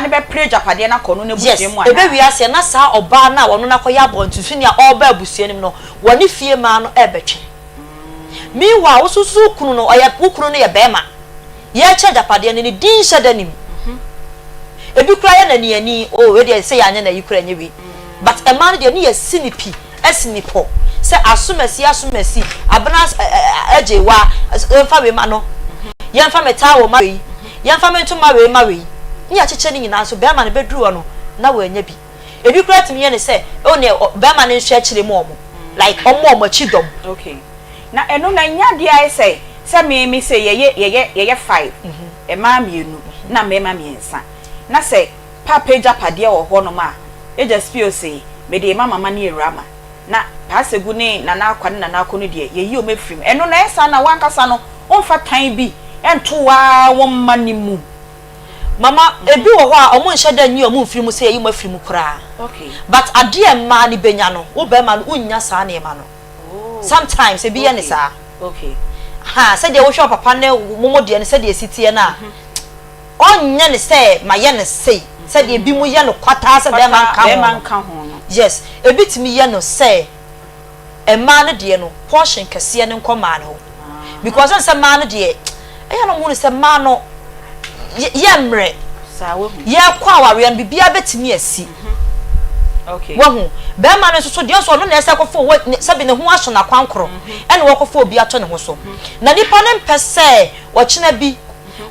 Ɔbaa no bɛpere agyapadeɛ no akɔ no n'abusua mu anaa? Yes, ɛbɛwie aseɛ na saa ɔbaa no a ɔno no akɔyɛ abɔntosoni a ɔreba abusua no mu no, wɔne fie mmaa no rebɛtwe. Meanwhile, wo nso so wo kunu no, ɔyɛ, wo kunu no yɛ barima. Yɛrekyɛ agyapadeɛ no, ne din nhyɛ da nim. Ebi koraa yɛ naniani, oh, wei deɛ sɛ yɛanyɛ no ayi koraa ɛnyɛ wei. But mmaa no deɛ, ne yɛasi no pi, asi no pɔ sɛ asomasi, asomasi, abena agyewa, yɛmfa wei ma no, yɛmfa me towel ma wei, yɛmfa me ntoma wei ma wei. Ne yɛakyekyɛ ne nyinaa nso, barima no bɛduru hɔ no, na wannya bi. Ebi koraa tumi yɛ no sɛ, oh neɛ barima no nhwɛ akyire ma wɔn, like ɔmmɔ wɔn akyi dɔm. Okay. Na ɛno na ɛnyɛ adeɛ ayɛ sɛ sɛ me me sɛ yɛyɛ yɛyɛ yɛyɛ five, mmaa mmienu na mmarima mmiɛnsa. Na sɛ paapa agyapadeɛ wɔ hɔnom a, Agya Spio se mede rema mama ne Awurama. Na Paa Segu ne Nana Akwa ne Nana Ako no deɛ yɛyi wɔn afiri mu. Ɛno na ɛyɛ saa na w'ankasa no womfa tan bi nto wo ara wo mma no mu. Mama, ebi wɔ hɔ a ɔmo nhyɛ da nyi ɔmo mfiri mu sɛ yɛyi mo afiri mu koraa. But adeɛ a mmaa no bɛnya no, wo barima no wonnya saa nneɛma no. Sometimes ebi yɛ no saa. Ahaa, sɛdeɛ wohwɛ wo papa ne mo mo deɛ no sɛdeɛ ɛsi teɛ no a, ɔnyɛ no sɛ mayɛ no sei, sɛdeɛ ebinom yɛ no kwataa sɛ bɛrima nka ho no. Yes, ebi tumi yɛ no sɛ mmaa no deɛ no portion kɛseɛ no nkɔ mmaa no hɔ because ɛne sɛ mmaa no deɛ ɛyɛ na wɔn hu no sɛ mmaa no yɛ mmerɛ yɛkɔ awareɛ no biribiara bɛtumi asi. Wahu bɛrima no nso so deɛ nso ɔno na ɛsɛ kɔfo wɔ sɛbi ne ho aso n'akwankorɔ ɛna wɔkɔfo obi ato ne ho so na nipa no mpɛ sɛ ɔkyena bi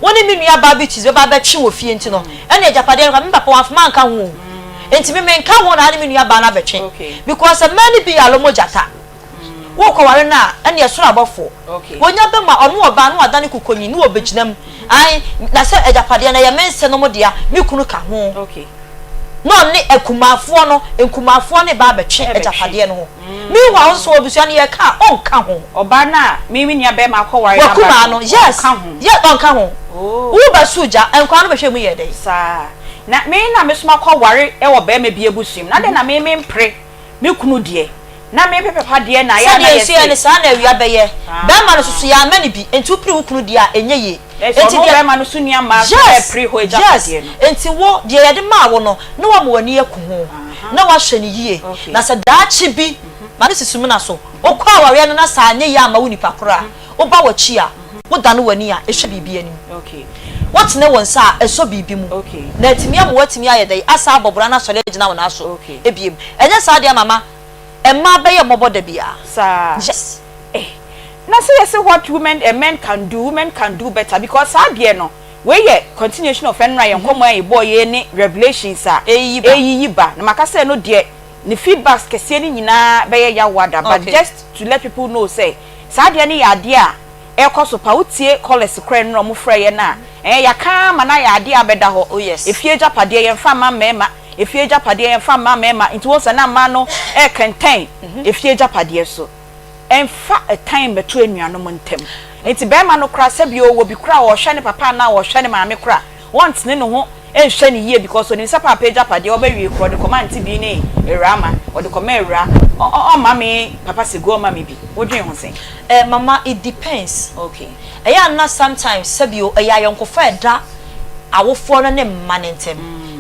Wo ne me nua baa Beatrice bɛba abɛtwe wɔ fie nti no, ɛne agyapadeɛ no koraa me papa wamfa manka ho o. Nti me menka ho na ne me nua baa no abɛtwe. Because mmaa no bi yɛ alɔmɔgyata. Worekɔware no a, ɛne ɛsoro abɔfoɔ. Wɔnya ba mu a, ɔno ɔbaa no wadane kokonyin ne ɔbɛgyina mu. Ae, na sɛ agyapadeɛ no ɛyɛ me nsenom dea, me kunu ka ho. Na ɔne akumafoɔ no, nkumafoɔ no reba abɛtwe agyapadeɛ no ho. Meanwhile nso abusua no yɛka a, ɔnka ho. Ɔbaa no a me me nua bɛrima akɔware no aba no, W'akumaa no, yes, ɔnka ho. yes, ɔnka ho. Wo ba suu gya, nkwadaa no bɛhwɛ mu yɛɛ dɛn? Saa. Na me na me nso makɔware wɔ barima bi abusua mu, na adɛn na me mempere me kunu deɛ, na mepɛ papa deɛ na ayɛ a na Sɛdeɛ yɛ nsuo yɛ no, se. saa na awia bɛyɛ. Barima no nso so, yɛamma no bi, enti wopere wo kunu deɛ a, ɛnyɛ yie. Ɛsɛ Enti ɔno deɛ. barima no so nua mmaa nso Yes, repere hɔ yes. agyapadeɛ no. Enti wo, deɛ yɛde maa wo no, na woama w'ani aku ho, na woahwɛ no yie, na sɛ daakye bi, ma no si sumina so, wokɔ awareɛ no na sɛ anyɛ yie amma wo nipa korɔ a, woba w'akyi a, wodane w'ani a, ɛhwɛ biribi anim. Wotene wo nsa a, ɛsɔ biribi mu, na atumi ama woatumi ayɛ dɛn? Asan abɔ bra na asɔre agyina wo nan so bio. Ɛnyɛ saa deɛ a, mama, mmaa bɛyɛ mmɔbɔ da biara. Saa. Yes. Eh. Na sɛ yɛse what women eh men can do, women can do better because saa deɛ no, wei yɛ continuation of ɛnora yɛn nkɔmmɔ a yɛbɔɔ yɛ ne revelations a Ɛyiyi ba. ɛyiyi ba. Na maka sɛ ɛno deɛ ne feedbacks kɛseɛ no nyinaa bɛyɛ yawoada but just to let people know sɛ saa adeɛ no yɛ adeɛ a ɛrekɔ so pa. Wotie callers koraa nnora a wɔfrɛɛ yɛn no a, ɛɛ yɛaka ara ma no ayɛ adeɛ a abɛda hɔ. Oh yes. Efie agyapadeɛ yɛmfa mma mmarima, efie agyapadeɛ yɛmfa mma mmarima, nti wohu sɛ na mmaa no rekɛntɛn efie agyapadeɛ so. Ɛmfa tan mmɛto anuanom ntam. Nti barima no koraa sɛbi ɔwɔ bi koraa a ɔhwɛ ne papa anaa ɔhwɛ ne maame koraa a, ɔntene ne ho nhwɛ no yie because ɔnim sɛ paapa agyapadeɛ ɔbɛwie koraa ɔde kɔma Auntie Bi ne Awuraa ma, ɔde kɔma Awuraa, ɔmma me papa Segu ɔmma me bi. Wodwen ho sɛn? Eh mama it depends. Okay. Ɛyɛ a na sometimes sɛbi o ɛyɛ ayɔnkofa a ɛda awofoɔ no ne mma no ntɛm.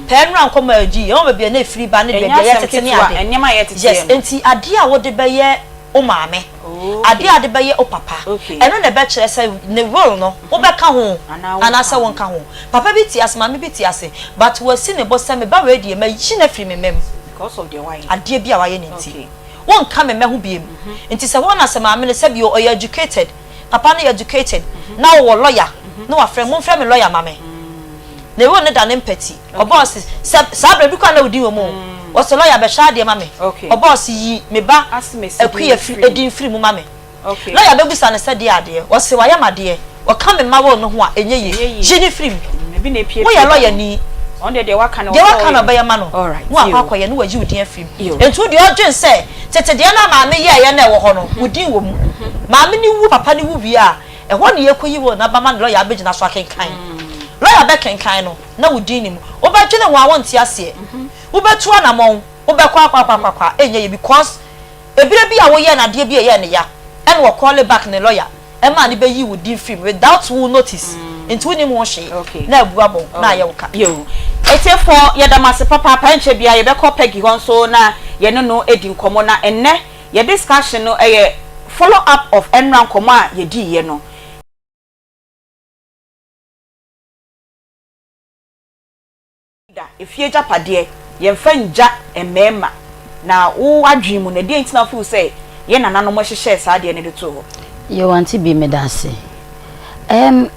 Pɛɛ nnora nkɔmmɔ a yɛdi yi, ɛwɔ baabi a na ɛfiri ba ne Ɛnyɛ baabi a asɛm yɛtete ne ketewa, ade. nneɛma a yɛteteɛ Yes, no. enti adeɛ a wode bɛyɛ wo maame, adeɛ a wode bɛyɛ wo papa, ɛno na ɛbɛkyerɛ sɛ ne will no wobɛka ho anaasɛ wonka ho. Papa bi te ase, maame bi te ase, but wasi ne bo sɛ me ba wei deɛ mayi no afiri me mma mu, adeɛ bi a wayɛ no nti, wonka me mma ho biom. Nti sɛ hɔ na sɛ maame no sɛbi o ɔyɛ educated, papa no yɛ educated, na ɔwɔ lawyer, na wafrɛ, momfrɛ me lawyer ma me. Ne will no da ne mpati. Ɔbɔɔ se, sɛ saa berɛ bi koraa na wo din wɔ mu o. Ɔse lɔya bɛhwɛ adeɛ ma me. Ɔbɔɔ se yi me ba Akua firi din firi mu ma me. Lɔya bɛbusa no sɛ deɛ adeɛ? Ɔse wayɛ me adeɛ. Ɔka me mma will no ho a ɛnyɛ yie. Yi no firi mu. Woyɛ lɔya ni. Deɛ waka no ɔbɛyɛ ma no. Na wakɔ akɔyɛ na wayi wo din afiri mu. Nti wo deɛ ɔdwen sɛ tete deɛ no a maame yɛɛyɛ no a ɛwɔ hɔ no wo din wɔ mu. Maame no wu papa no wu wie a ɛhɔ na yɛkɔyi will no aba ma no lɔya abɛgyina so akenkan. Lɔya bɛkenkan no. na wo din nni mu. Wobɛdwene ho a wonte aseɛ. Wobɛtu anamɔn, wobɛkɔ akɔ akɔ akɔ akɔ a ɛnyɛ yie because ɛberɛ bi a woyɛɛ no adeɛ bi a ɛyɛɛ no ya ɛna ɔ call back ne lawyer ɛmaa no bɛyii wo din firii mu without wo notice. Nti wonim ho hwee na abu abɔ wo na ayɛ wo ka. Yoo. Atiefoɔ yɛda mo ase papaapa ɛnkyɛ biara yɛbɛkɔ Peggy hɔ nso na yɛne no adi nkɔmmɔ na ɛnnɛ yɛ discussion no ɛyɛ follow up of ɛnnora nkɔmmɔ a yɛdiiɛ no. Da, efie agyapadeɛ, yɛmfa ngya mmarima. Na wo adwene mu no, ɛdeɛn nti na wo feel sɛ yɛn nananom hyehyɛɛ saa adeɛ no de too hɔ? Yoo auntie Bee meda ase. Ɛɛm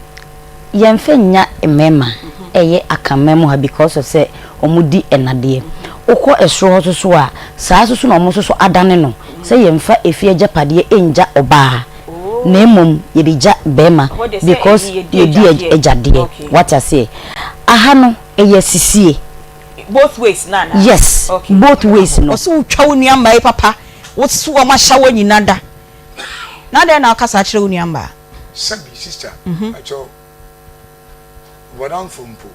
yɛnfa nnya mmarima ɛyɛ akanman mu ha because of sɛ wɔn di ɛnadeɛ. Wokɔ ɛsoro hɔ nso so a saa nso so na wɔn nso so adane no sɛ yɛnfa efie agyapadeɛ nngya ɔbaa na mmom yɛde gya barima because yɛdi agyadeɛ wate aseɛ. Aha no ɛyɛ asisie. Both ways no anaa? Yes both ways no. Ɔse wo twa wo nua mmaa yi papa wo se wɔn ahyɛ wo nyina da na adɛn na woka saa kyerɛ wo nua mmaa. Sɛbi sister pakyɛw bɔdamfo mpo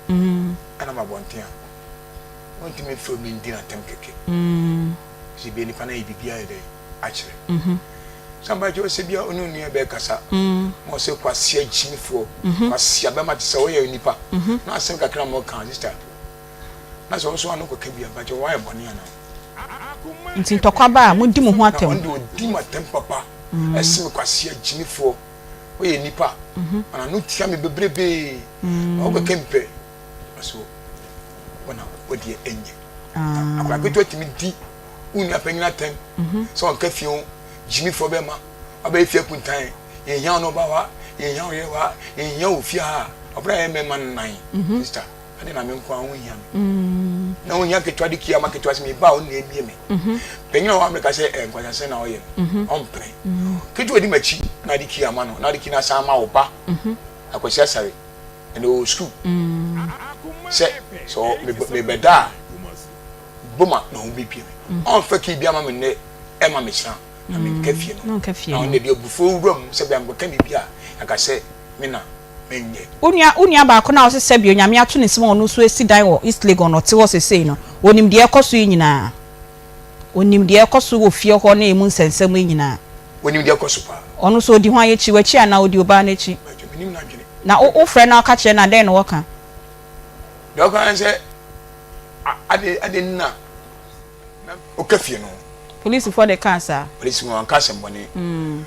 ɛnam abɔnten a wontumi mfrɛ obi ndi no atɛm kɛkɛ sɛ bia nipa no ayɛ biribi ayɛ dɛn akyerɛ sɛ mpakyɛw sɛ bia ɔne onua bɛkasa ma ɔsɛ kwasea gyimifoɔ kwasea bɛma te sɛ woyɛ nipa na asɛm kakra ma ɔka sister na sɛ ɔso ano kɔka bi a mpakyɛw wayɛ bɔne anaa. Nti ntɔkwa ba a modi mo ho atɛm. Na ɔno deɛ ɔdi m'atɛm papa ɛse me kwasea gyimifoɔ woyɛ nipa na n'ano tia me bebrebee na wokɔka bi pɛ ɔso wo na wodeɛ ɛnyɛ akwadaa ketewa tumi di wo nua panyin atɛm sɛ ɔnka fie ho gyimifoɔ bɛma wabɛyɛ fie akuntan yɛhia wo na ɔba hɔ a yɛhia wo yere hɔ a yɛhia wo fie ha a ɔbɛrɛ yɛ mmarima nnan sister ade na me nko ara ho hia me na ho hia ketewa de kia ma ketewa sɛ meba a ɔno na emie me panyin a ɔwɔ Amerika sɛ ɛ nkwasasɛn na ɔyɛ no ɔmpene ketewa di m'akyi na ade kia ama no na ade kia na asan ama wo ba Akwasi Asare ɛna ɔwɔ sukuu sɛ sɛ mebɛda a boma na ho bepie me ɔmfa kii bi ama me nnɛ ɛma me kyena na menka fie no na ɔno deɛ abufuo wura mu sɛ bia mekɔka biribi a aka sɛ me na menyɛ. Wo nua wo nua baako no a ɔse sɛbi Onyame ato ne nsam a ɔno nso asi dan wɔ East Legon na ɔte hɔ sesei no, ɔnim deɛ ɛkɔ so yi nyinaa? Ɔnim deɛ ɛkɔ so wɔ fie hɔ ne emu nsɛnsɛm yi nyinaa? Ɔnim deɛ ɛkɔ so paa. Ɔno nso ɔdi hwan akyi? W'akyi anaa ɔdi obaa no akyi? Mpakyɛ mennim n'adwene. Na wo wofrɛ no a woka kyerɛ no a dɛn na ɔka? Deɛ ɔka ne sɛ ade ade nna na ɔka fie no. Polisifoɔ de kaa saa? Polisifoɔ wɔnka asɛm bɔne.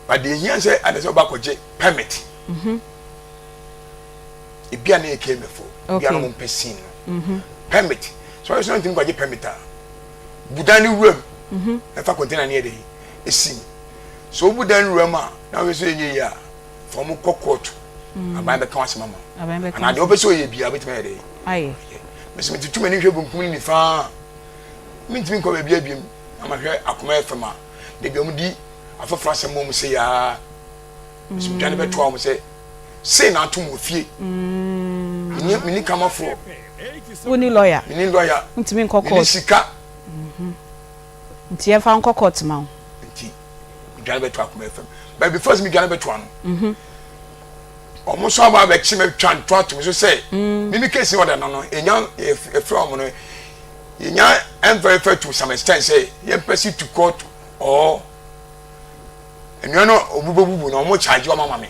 But deɛ ehia sɛ ada sɛ ɔba akɔgye permit. Ebi a na yɛ KMF fo, ebi a na wɔn mpɛ scene no. Permit. Sɛ ɔyɛ sɛ ɔntumi kɔgye permit a, bu dan no wura mu. Ɛfa container no yɛ dɛ esi mu. Sɛ obu dan no wura mu a, na ɔyɛ sɛ ɛnyɛ yie a, fa wɔn kɔ court. Aban bɛka asɛm ama wo. Anaa deɛ ɔpɛ sɛ ɔyɛ biara bɛtumi ayɛ dɛ. Ayɛ. Mesi metutu m'ani hwɛ benkum ne nifa a, mentumi nkɔ baabi abiem na mahwɛ akoma FM a, dabi wɔn di afoforo asɛm ma wɔn sei aa nso dwane bɛtoa wɔn sɛ sei na atom wɔ fie menni menni kamafoɔ wonni lɔya menni lɔya ntumi nkɔ menni court sika nti yɛmfa nkɔ court ma wo nti medwane bɛtoa akoma fam but before sɛ medwane bɛtoa no wɔn nso aba abɛkye me twa nto ato me so sɛ mimi case order no no yɛnya yɛfrɛ wɔn no yɛnya ɛmfɛfɛ to some extent sɛ yɛmpɛ si to court or nnua no obi bɛbubu na wɔn kyaagye wɔn ama me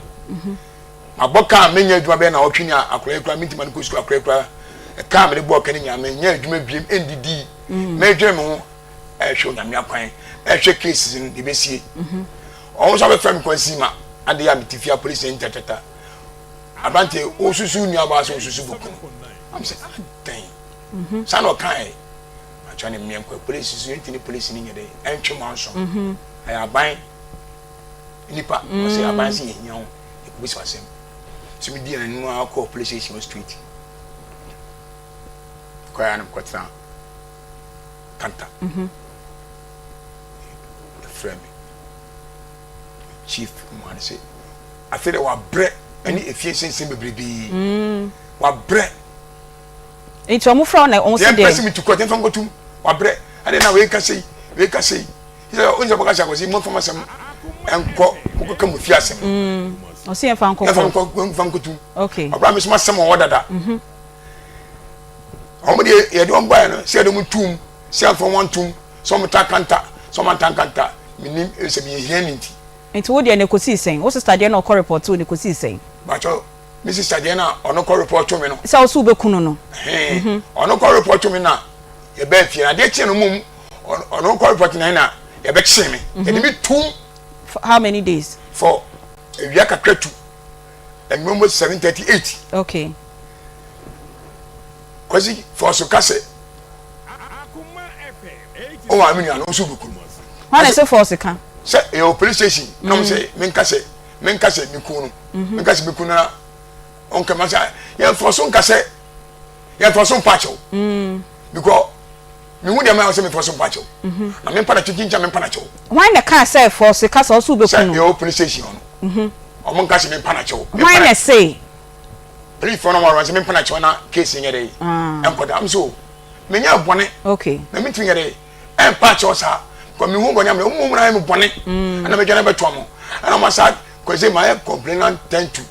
mabɔ kaa menya adwuma bɛyɛ na ɔtwe ne akora yi kora mentuma no kɔ sukuu akora yi kora kaa mede bɔɔ ka ne nyinaa menya adwuma biem ɛndidi mɛdwene me ho ɛhwɛ onyame akwan ɛhwɛ cases no de bɛsie wɔn nso abɛfrɛ me kwansi ma adeɛ a mete fie a polisi ne ntatata aberante wosusu nnuabaa sɛ wosusu boku no am sɛ adɛn saa na ɔkae Atwa ne mmea nkɔ polisi so yɛnti ne polisi ne nyɛ dɛ ɛntwe mo anso mhm. ɛyɛ aban nipa mm. ɔsɛ aban sɛ yɛhia ho yɛkɔbisa asɛm so medi yɛn anim ara kɔɔ police station street kɔɛ no kɔtena kanta mhm. ɛfrɛ me chief mu ane sɛ afei dɛ wabrɛ ɛne efie nsɛnsɛm bebrebee mm. wabrɛ Nti ɔmo frɛ wo na ɔmo se deɛn? Yɛn pɛ sɛ metu kɔ, yɛmfa nkɔtum. Wabrɛ. Adɛn na wei ka sei, wei ka sei. Sɛ ɔn sɛ bɔka sɛ akɔsi momfa m'asɛm nkɔ mokɔka mo fie asɛm. Mm, ɔse yɛmfa nkɔ Yɛmfa nkɔ yɛmfa nkɔtum. Okay. Ɔbra me so m'asɛm wɔ hɔ dada. Mhm. Ɔmo deɛ yɛde wɔn baeɛ no sɛ yɛde wɔn tum, sɛ yɛmfa wɔn ntum, sɛ wɔn ta kanta, sɛ wɔn anta nkanta. Menim sɛ meyɛ hia ne nti. Nti wo deɛ no ɛkɔsii sɛn? Wo sister deɛ na ɔkɔ report wo no ɛkɔsii sɛn? Bakyɛ. Me sister deɛ na ɔno kɔ report me no. Sɛ ɔso wobɛku no no. Mhm. Ɔno kɔ report me na yɛbɛɛ fie na adeɛ kyeɛ no mom ɔno kɔ report na na yɛbɛkyee me. Mhm. Yɛde me tum. For how many days? For awia kakra tu. Ɛnwom mo 7:38. Okay. Kwasi fɔso ka sɛ o maame nua no nso bɛku no. Hwan na ɛsɛ fɔso ka? Sɛ ɛyɛ police station na mo sɛ menka sɛ menka sɛ me kun no mhm. menka sɛ me kun no na ɔnka ma sɛ yɛmfa so nka sɛ yɛmfa so mpa akyɛw mm. because mehu deɛ mayɛ sɛ memfa so mpa akyɛw mhm. na mempa na kyinkyinkyɛ mempa na kyɛw. Hwan na kaa sɛ fɔɔse ka sɛ ɔso wobɛku no? Sɛ yɛwɔ police station hɔ no mhm. ɔmo nka sɛ mempa na kyɛw. Hwan na ɛse? Policefoɔ no wɔn sɛ mempa na kyɛw na case nyɛ dɛ ah. ɛnkɔda m so menyɛ bɔne na mentumi nyɛ dɛ ɛmpa akyɛw saa kɔ mehu bɔne amene ɔmo mu na ayɛ me bɔne mm. ɛna medwane bɛtoa mo ɛna ɔmo asa kɔsɛ mayɛ complainant ten to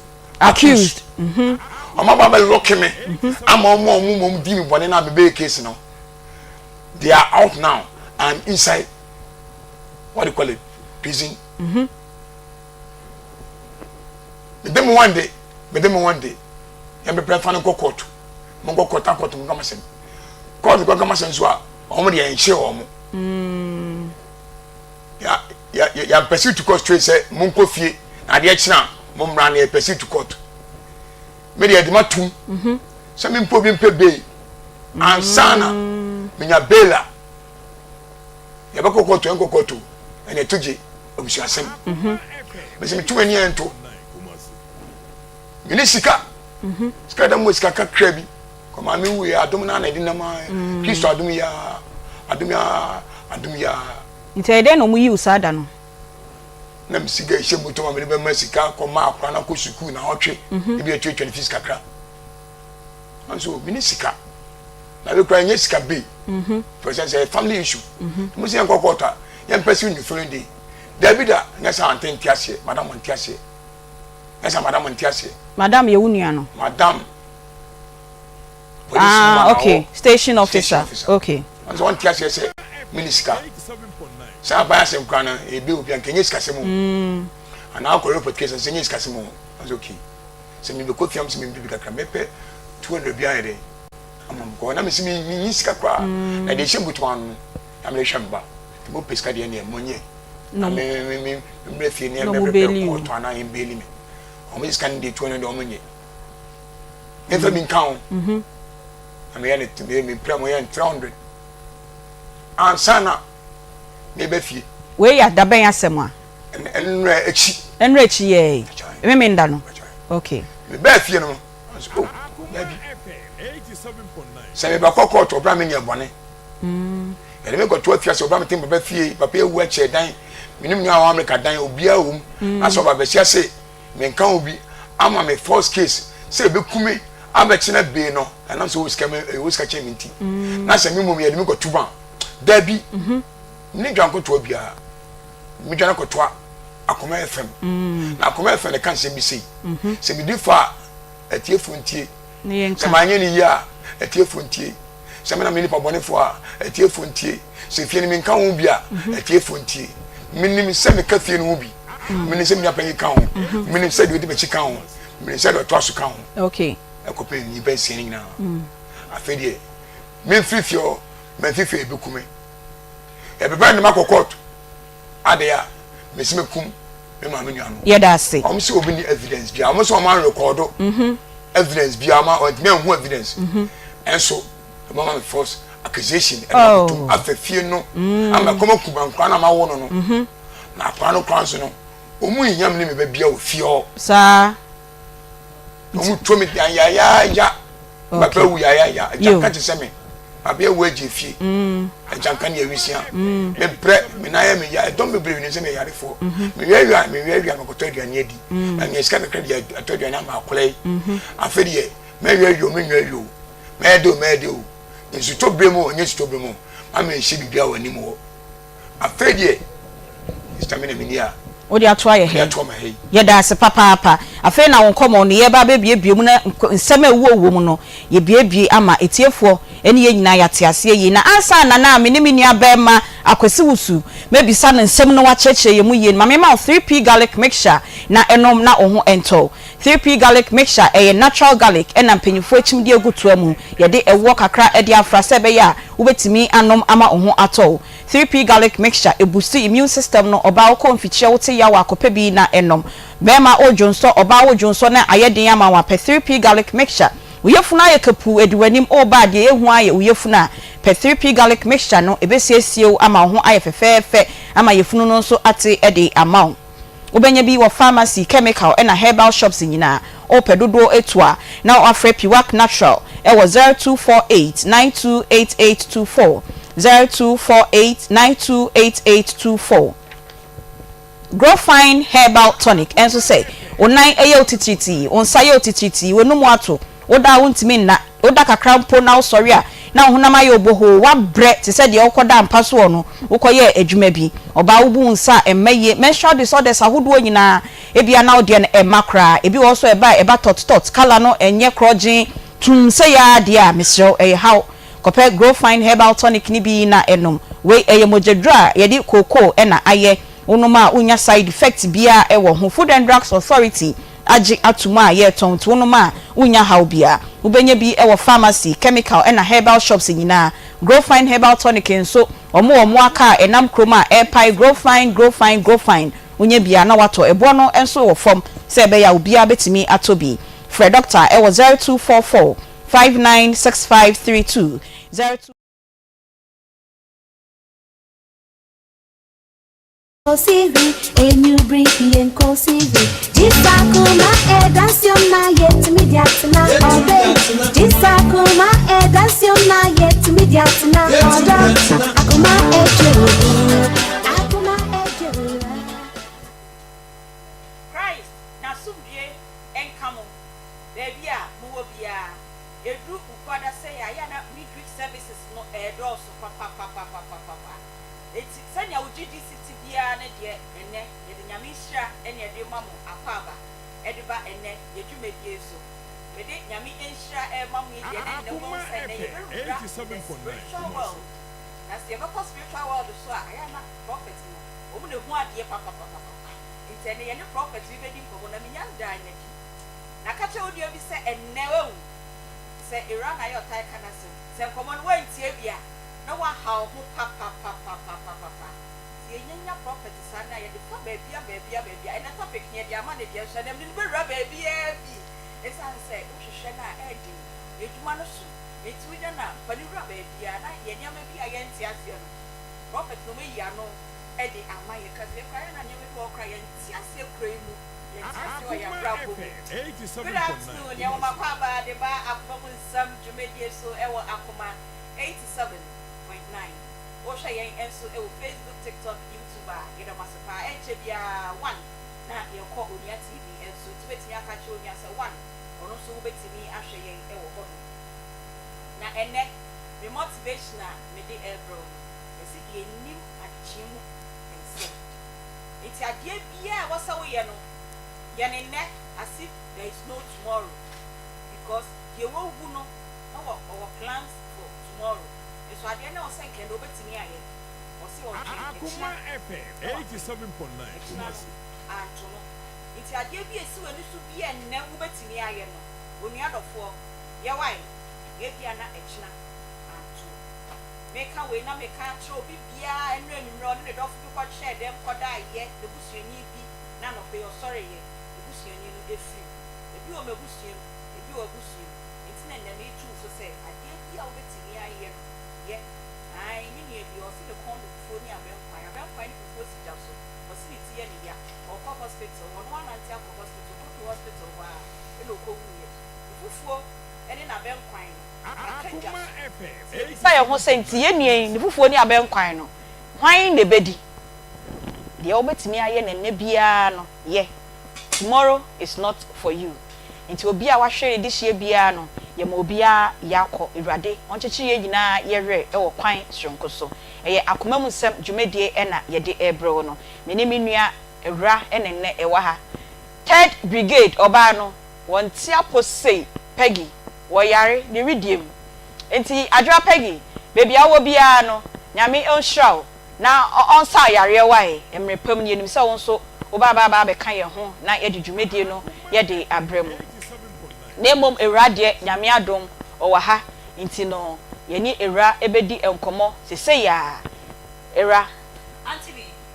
accused mm-hmm. ɔmo aba bɛ lɔke me mm-hmm. ama ɔmo a ɔmo mom di me bɔne na mebɛyɛ case no they are out now I'm inside what do you call it prison mm-hmm. mede me one day mede me one day yɛn bɛpɛ fa no nkɔ court mo nkɔ court akɔto mo nkama sɛm court kɔ nkama sɛm so a wɔn deɛ nhyɛ wɔn mm. ya ya ya pursue to court straight sɛ mo nkɔ fie na adeɛ kyena mo mmra na yɛ pursue to court me deɛ ɛde tum mhm. sɛ me mpo bi mpɛ bail ansa na mm. menya bail a yɛbɛkɔ court ɛnkɔ court o ɛna ɛto gye abusuasɛm mhm. mesi metum ani ɛnto mene sika mhm. sika da mu sika kakra bi Kɔ maame wu yɛ adom naa na ɛde nam aa Kristo adom yi aa adom yi aa adom yi aa. Nti ɛyɛ dɛn na ɔmo yi wo saa da no? Na me sika ɛhyɛ mu tɔ ma mede bɛma sika kɔ ma akora no akɔ sukuu na ɔtwe ebi atuatua ne fees kakra nanso mene sika na me kura nyɛ sika bei for example sɛ family issue mo sɛ yɛnkɔ kɔɔtɔ a yɛmpɛ sɛ the following day dabi da nyɛ sɛ ante nte aseɛ madam nte aseɛ nyɛ sɛ madam nte aseɛ. Madam yɛ wo nua no? Madam Ah, okay. Station officer. Okay. Ɔn sɛ ɔnte aseɛ sɛ mene sika. Sɛ aban asɛm koraa no ebe obi anka ɛnyɛ sikasɛm o. Mm. Anaa akɔ report case sɛ ɛnyɛ sikasɛm o. Ɔn sɛ okay. Sɛ mebɛkɔ fie am sɛ mempɛ bi kakra mɛpɛ 200 bi ayɛ dɛn ama me kɔ na mesi menyi sika koraa. Mm. Na deɛ ɛhyɛ mbutu ano no na mede hwɛ me ba. Nti mopɛ sika deɛ neɛ monyɛ. Na me me me mmerɛ fie neɛ mɛpɛpɛ kɔɔto anaa yɛmbɛli me. Ɔmo sika no deɛ 200 deɛ ɔmo nyɛ. Memfa bi nka ho. Mhm. Na meyɛ ne me mepira mo yɛ no 300. Ansa na meba fie. Wei yɛ dabɛn asɛm a? Nnora akyi. Nnora akyi yɛɛ. Memenda no. Okay. Mebaa fie no, oh, dabi. Sɛ mebɛkɔ kɔɔto ɔbra menyɛ bɔne. Mm. Yɛde me kɔto afiase ɔbra mete papa fie, papa ewu akyɛ dan, menim nua wɔ Amerika dan, obiara wɔ mu. Mm. Na sɛ ɔba bɛsi ase Menka ho bi ama me false case sɛ ebeku me abɛkyena bee no ɛnam sɛ ɔwɔ sika me ɛwɔ sika kyɛn me nti mm. na sɛ me mmom yɛde me kɔto ban dabi mhm. ne dwan kɔtoa biara me dwan kɔtoa akoma fm mm. na akoma fm ne ka nsɛm bi sei mhm. sɛ medi fa a atiefoɔ ntie sɛ manyɛ ne yie a atiefoɔ ntie Sɛ me na meyɛ nipa bɔnefoɔ a, atiefoɔ ntie. Sɛ fie no menka ho bi a, mhm. atiefoɔ ntie. Menim sɛ meka fie no ho bi. Mm. Menim sɛ me nuapanyin ka ho. Mhm. Menim sɛ deɛ ɔdi m'akyi ka ho. Menim sɛ deɛ ɔtoa so ka ho. Ɛkɔpɛ nnipa nsia no nyinaa. Mm. Afei deɛ, memfiri fie hɔ, mamfiri fie ɛbɛku me. Ɛbɛbɛn ne makɔ kɔɔto. Adɛn a, mesi mekum me maame nua no. Yɛda ase. Wɔn sɛ obi ni evidence bia, wɔn sɛ wɔn anrekɔdo mhm. evidence bia, wɔn wɔntumi anhu evidence. Mhm. Ɛnso, wɔn ama me false accusation ɛna oh. akotum afa fie no mm. ama kɔm akuma nkora na ma wo no no. Mhm. Na akora no kora nso no, wɔn mu nyam ne me ba bia wɔ fie hɔ. Saa. Wɔn tuo me dan yayaaya. Papa wu yayaaya. Agyanka te sɛ me. Papa awu agye fie. Mm. Agyanka ne awisia. Mm. Me brɛ, me nan yɛ me ya. Ɛdɔm bebree nim sɛ me yarefoɔ. Mm-hmm. Me wiawia, me wiawia mekɔtɔ aduane adi. Mm. Na menya sika kakra de atɔ aduane ama akwadaa yi. Mm-hmm. Afei deɛ, mɛwiawia o, menwiawia o. Mɛyɛ de o, mɛyɛ de o. Nsutɔ bere mu o, ɛnyɛ nsutɔ bere mu o. Ma menhyɛ biribiara wɔ anim hɔ. Afei deɛ, Sister me na menni a. Wode ato ayɛ hɛ. Yɛda ase papaapa. Afei na wo nkɔmmɔ no yɛreba abɛbuebue mu na nsɛm a ɛwɔ wɔ mu no yɛbuebue ama atiefoɔ ne yɛn nyinaa yɛate aseɛ yie. Na ansa na na me ne me nua barima. Akwasi Wusu mɛbisa no nsɛm na wakyerɛkyerɛ yɛn mu yie no, ma memma wo 3P Garlic Mixture na nom na wo ho ntɔ wo. 3P Garlic Mixture, ɛyɛ natural garlic ɛna mpanyinfoɔ akyim de agu toa mu. Yɛde ɛwoɔ kakra de afra sɛ ɛbɛyɛ a wobɛtumi anom ama wo ho atɔ wo. 3P Garlic Mixture, ɛbusti immune system no, ɔbaa wokɔ mfikyire wote yaw a kɔpɛ bi na nom. Bɛɛma wodwonsɔ, ɔbaa wodwonsɔ na ayɛ den ama wo a, pɛ 3P Garlic Mixture. Wo yafunu ayɛ kapuu, adi w'anim, woreba a deɛ ɛhu ara yɛ wo yafunu a, pɛ 3P Garlic Mixture no, ɛbɛsiesie wo ama wo ho ayɛ fɛfɛɛfɛ ama yafunu no nso ate de ama wo. Wobɛnya bi wɔ pharmacy, chemical ɛna herbal shops nyinaa. Wopɛ dodoɔ atu a, na woafrɛ Piwak Natural wɔ 0248 928824, 0248 928824. Growfine Herbal Tonic nso sɛ wo nan yɛ wo titiritii, wo nsa yɛ wo titiritii, w'anum ato, woda a wontumi nna, woda kakra mpo na wosɔre a na wo honam ayɛ wo bohoo, woabrɛ te sɛ deɛ wokɔdaa mpa soɔ no, wokɔyɛɛ adwuma bi. Ɔbaa wobu wo nsa a ɛmma yie, menstrual disorders ahodoɔ nyinaa, ebia na wo deɛ no ɛmma koraa, ebi wɔ hɔ nso a ɛba a ɛba tɔt tɔt, colour no ɛnyɛ korɔgyenn, tumm sɛ yɛ ara deɛ a, mesrɛ wo ɛyɛ haw. Kɔpɛ Growfine Herbal Tonic no bi na nom. Wei ɛyɛ mogyaduro a yɛde kookoo na ayɛ. Wonom a wonnya side effect biara wɔ ho. Food and Drugs Authority agye ato mu a yɛretɔn nti wonom a wonnya haw biara. Wobɛnya bi wɔ pharmacy, chemical ɛna herbal shops nyinaa. Growfine Herbal Tonic nso wɔn wɔ mmoa kaa a ɛnam kurom a ɛrepae Growfine, Growfine, Growfine. Wonya bi a na woatɔ. Ɛboɔ no nso wɔ fam sɛ ɛbɛyɛ a obiara bɛtumi atɔ bi. Frɛ dɔkta wɔ 0244 596532 02. Christ n'asomdwie nka mo baabi a mowɔ biara. Ɛduru Wukuada sɛɛ a, ɛyɛ a na midweek services no ɛredɔɔso papapapapapapa. Enti sɛnea wo gyidi si te biara no deɛ, ɛnnɛ yɛde Nyame nhyira na yɛde rema mo akwaaba de ba ɛnnɛ yɛ dwumadie yi so. Mede Nyame nhyira rema mo yi deɛ na ɛnnɛ wobɛhu sɛ ɛnnɛ yɛbɛwura the spiritual world. Na sɛ yɛbɛkɔ spiritual world so a, ɛyɛ a na prophet no, wɔn na ɛhu adeɛ papapapapapa. Enti ɛnnɛ yɛne prophet bi bɛdi nkɔmmɔ na menya ndaa no adi. Na ka kyerɛ wo nua bi sɛ ɛnnɛ wahu sɛ Iran ayɛ ɔtaa ka n'asɛm. Sɛ nkɔmmɔ no woantie bi a, na woahaw ho papapapapapapa. Sɛ yɛnya nya prɔfɛt saa no a, yɛde fa baabia baabia baabia. Ɛnnɛ topic no yɛde ama no deɛ nso ɛnnɛ mede no bɛwura baabiara bi. Ɛsiane sɛ wohwehwɛ no a ɛyɛ den, adwuma no so nti wonya no a, fa no wura baabiara na yɛ nneɛma bi a yɛnte aseɛ no, prɔfɛt no wɔayi ano de ama yɛn. Ka sɛ yɛn koraa yɛn na nneɛma bi wɔ hɔ koraa yɛnte aseɛ kura yi mu. Yɛnte aseɛ wɔ yɛn abrabɔ mu. Good afternoon, yɛwɔ m'akwaaba de ba Akoma mu nsɛm dwumadie so wɔ Akoma 87.9. Wohwɛ yɛn nso wɔ Facebook, TikTok, YouTube a, yɛda mo ase paa. Ɛnkyɛ biara one na yɛkɔ Onua TV nso, nti wobɛtumi aka akyerɛ onua sɛ one, ɔno nso wobɛtumi ahwɛ yɛn wɔ hɔ nom. Na ɛnnɛ, me motivation a mede rebrɛ wo no, yɛse yɛnnim adekyee mu nsɛm. Nti adeɛ biara a ɛwɔ sɛ woyɛ no, yɛ no nnɛ as if there is no tomorrow because deɛ wawu no na ɔwɔ plans for tomorrow. Nso adeɛ no a ɛwɔ sɛ nka ɛnnɛ ɔbɛtumi ayɛ no, ɔse ɔtwɛn ɛkyena na wakɔyɛ. Ɛkyena no anto no. Nti adeɛ bi a ɛsi w'ani so biara nnɛ wobɛtumi ayɛ no, onua dɔfoɔ, yɛ wae, ebia na ɛkyena anto wo. Meka wei na meka akyerɛ obi biara, ɛnnora anwummerɛ ɔne ne dɔfo bi kɔhyɛɛ dɛm kɔdaeɛ, ne busuani bi, na anɔpa yi ɔsɔreeɛ, ne busuani no afiri mu. Ebi wɔ m'abusua mu, ebi wɔ w'abusua mu. Enti na nnɛ meretu wo fo sɛ, adeɛ bi a wobɛtumi ayɛ no, yɛ. Ae, me nua bi, ɔse ne kɔn dɔ fufuo ne abɛnkwan. Abɛnkwan ne fufuo si gya so. Ɔse ne ti yɛ ne ya. Ɔrekɔ hospital, ɔno anante akɔ hospital, ɔkɔduru hospital hɔ ara na ɔkɔwuiɛ. Ne fufuo ne n'abɛnkwan no, aka gya so. Nti yɛbisa yɛn ho sɛ, nti yɛn nua yi, ne fufuo ne abɛnkwan no, hwan na ɛbɛdi? Deɛ wobɛtumi ayɛ no ɛnnɛ biara no, yɛ. Tomorrow is not for you. Nti obi a wahwere ne dehyeɛ biara no, yɛma obiara yɛakɔ. Awurade ɔnkyekyere yɛn nyinaa yɛ werɛ wɔ kwan soronko so. Ɛyɛ akoma mu nsɛm dwumadie na yɛde rebrɛ wo no. Me ne me nua Awura na nnɛ yɛwɔ ha. Third Brigade ɔbaa no, wɔnte apɔ sei, Peggy, wɔyare, ne wedeɛ mu. Nti Adwoa Peggy, baabi a wowɔ biara no, Nyame ɔnhyira wo. na ɔnsa wo yareɛ wae. Mmerɛ pa mu no yɛnim sɛ wo nso woba aba abɛka yɛn ho na yɛde dwumadie no yɛde abrɛ mo. Na mmom Awura deɛ Nyame adom ɔwɔ ha nti no yɛne Awura bɛdi nkɔmmɔ sesei ara. Awura,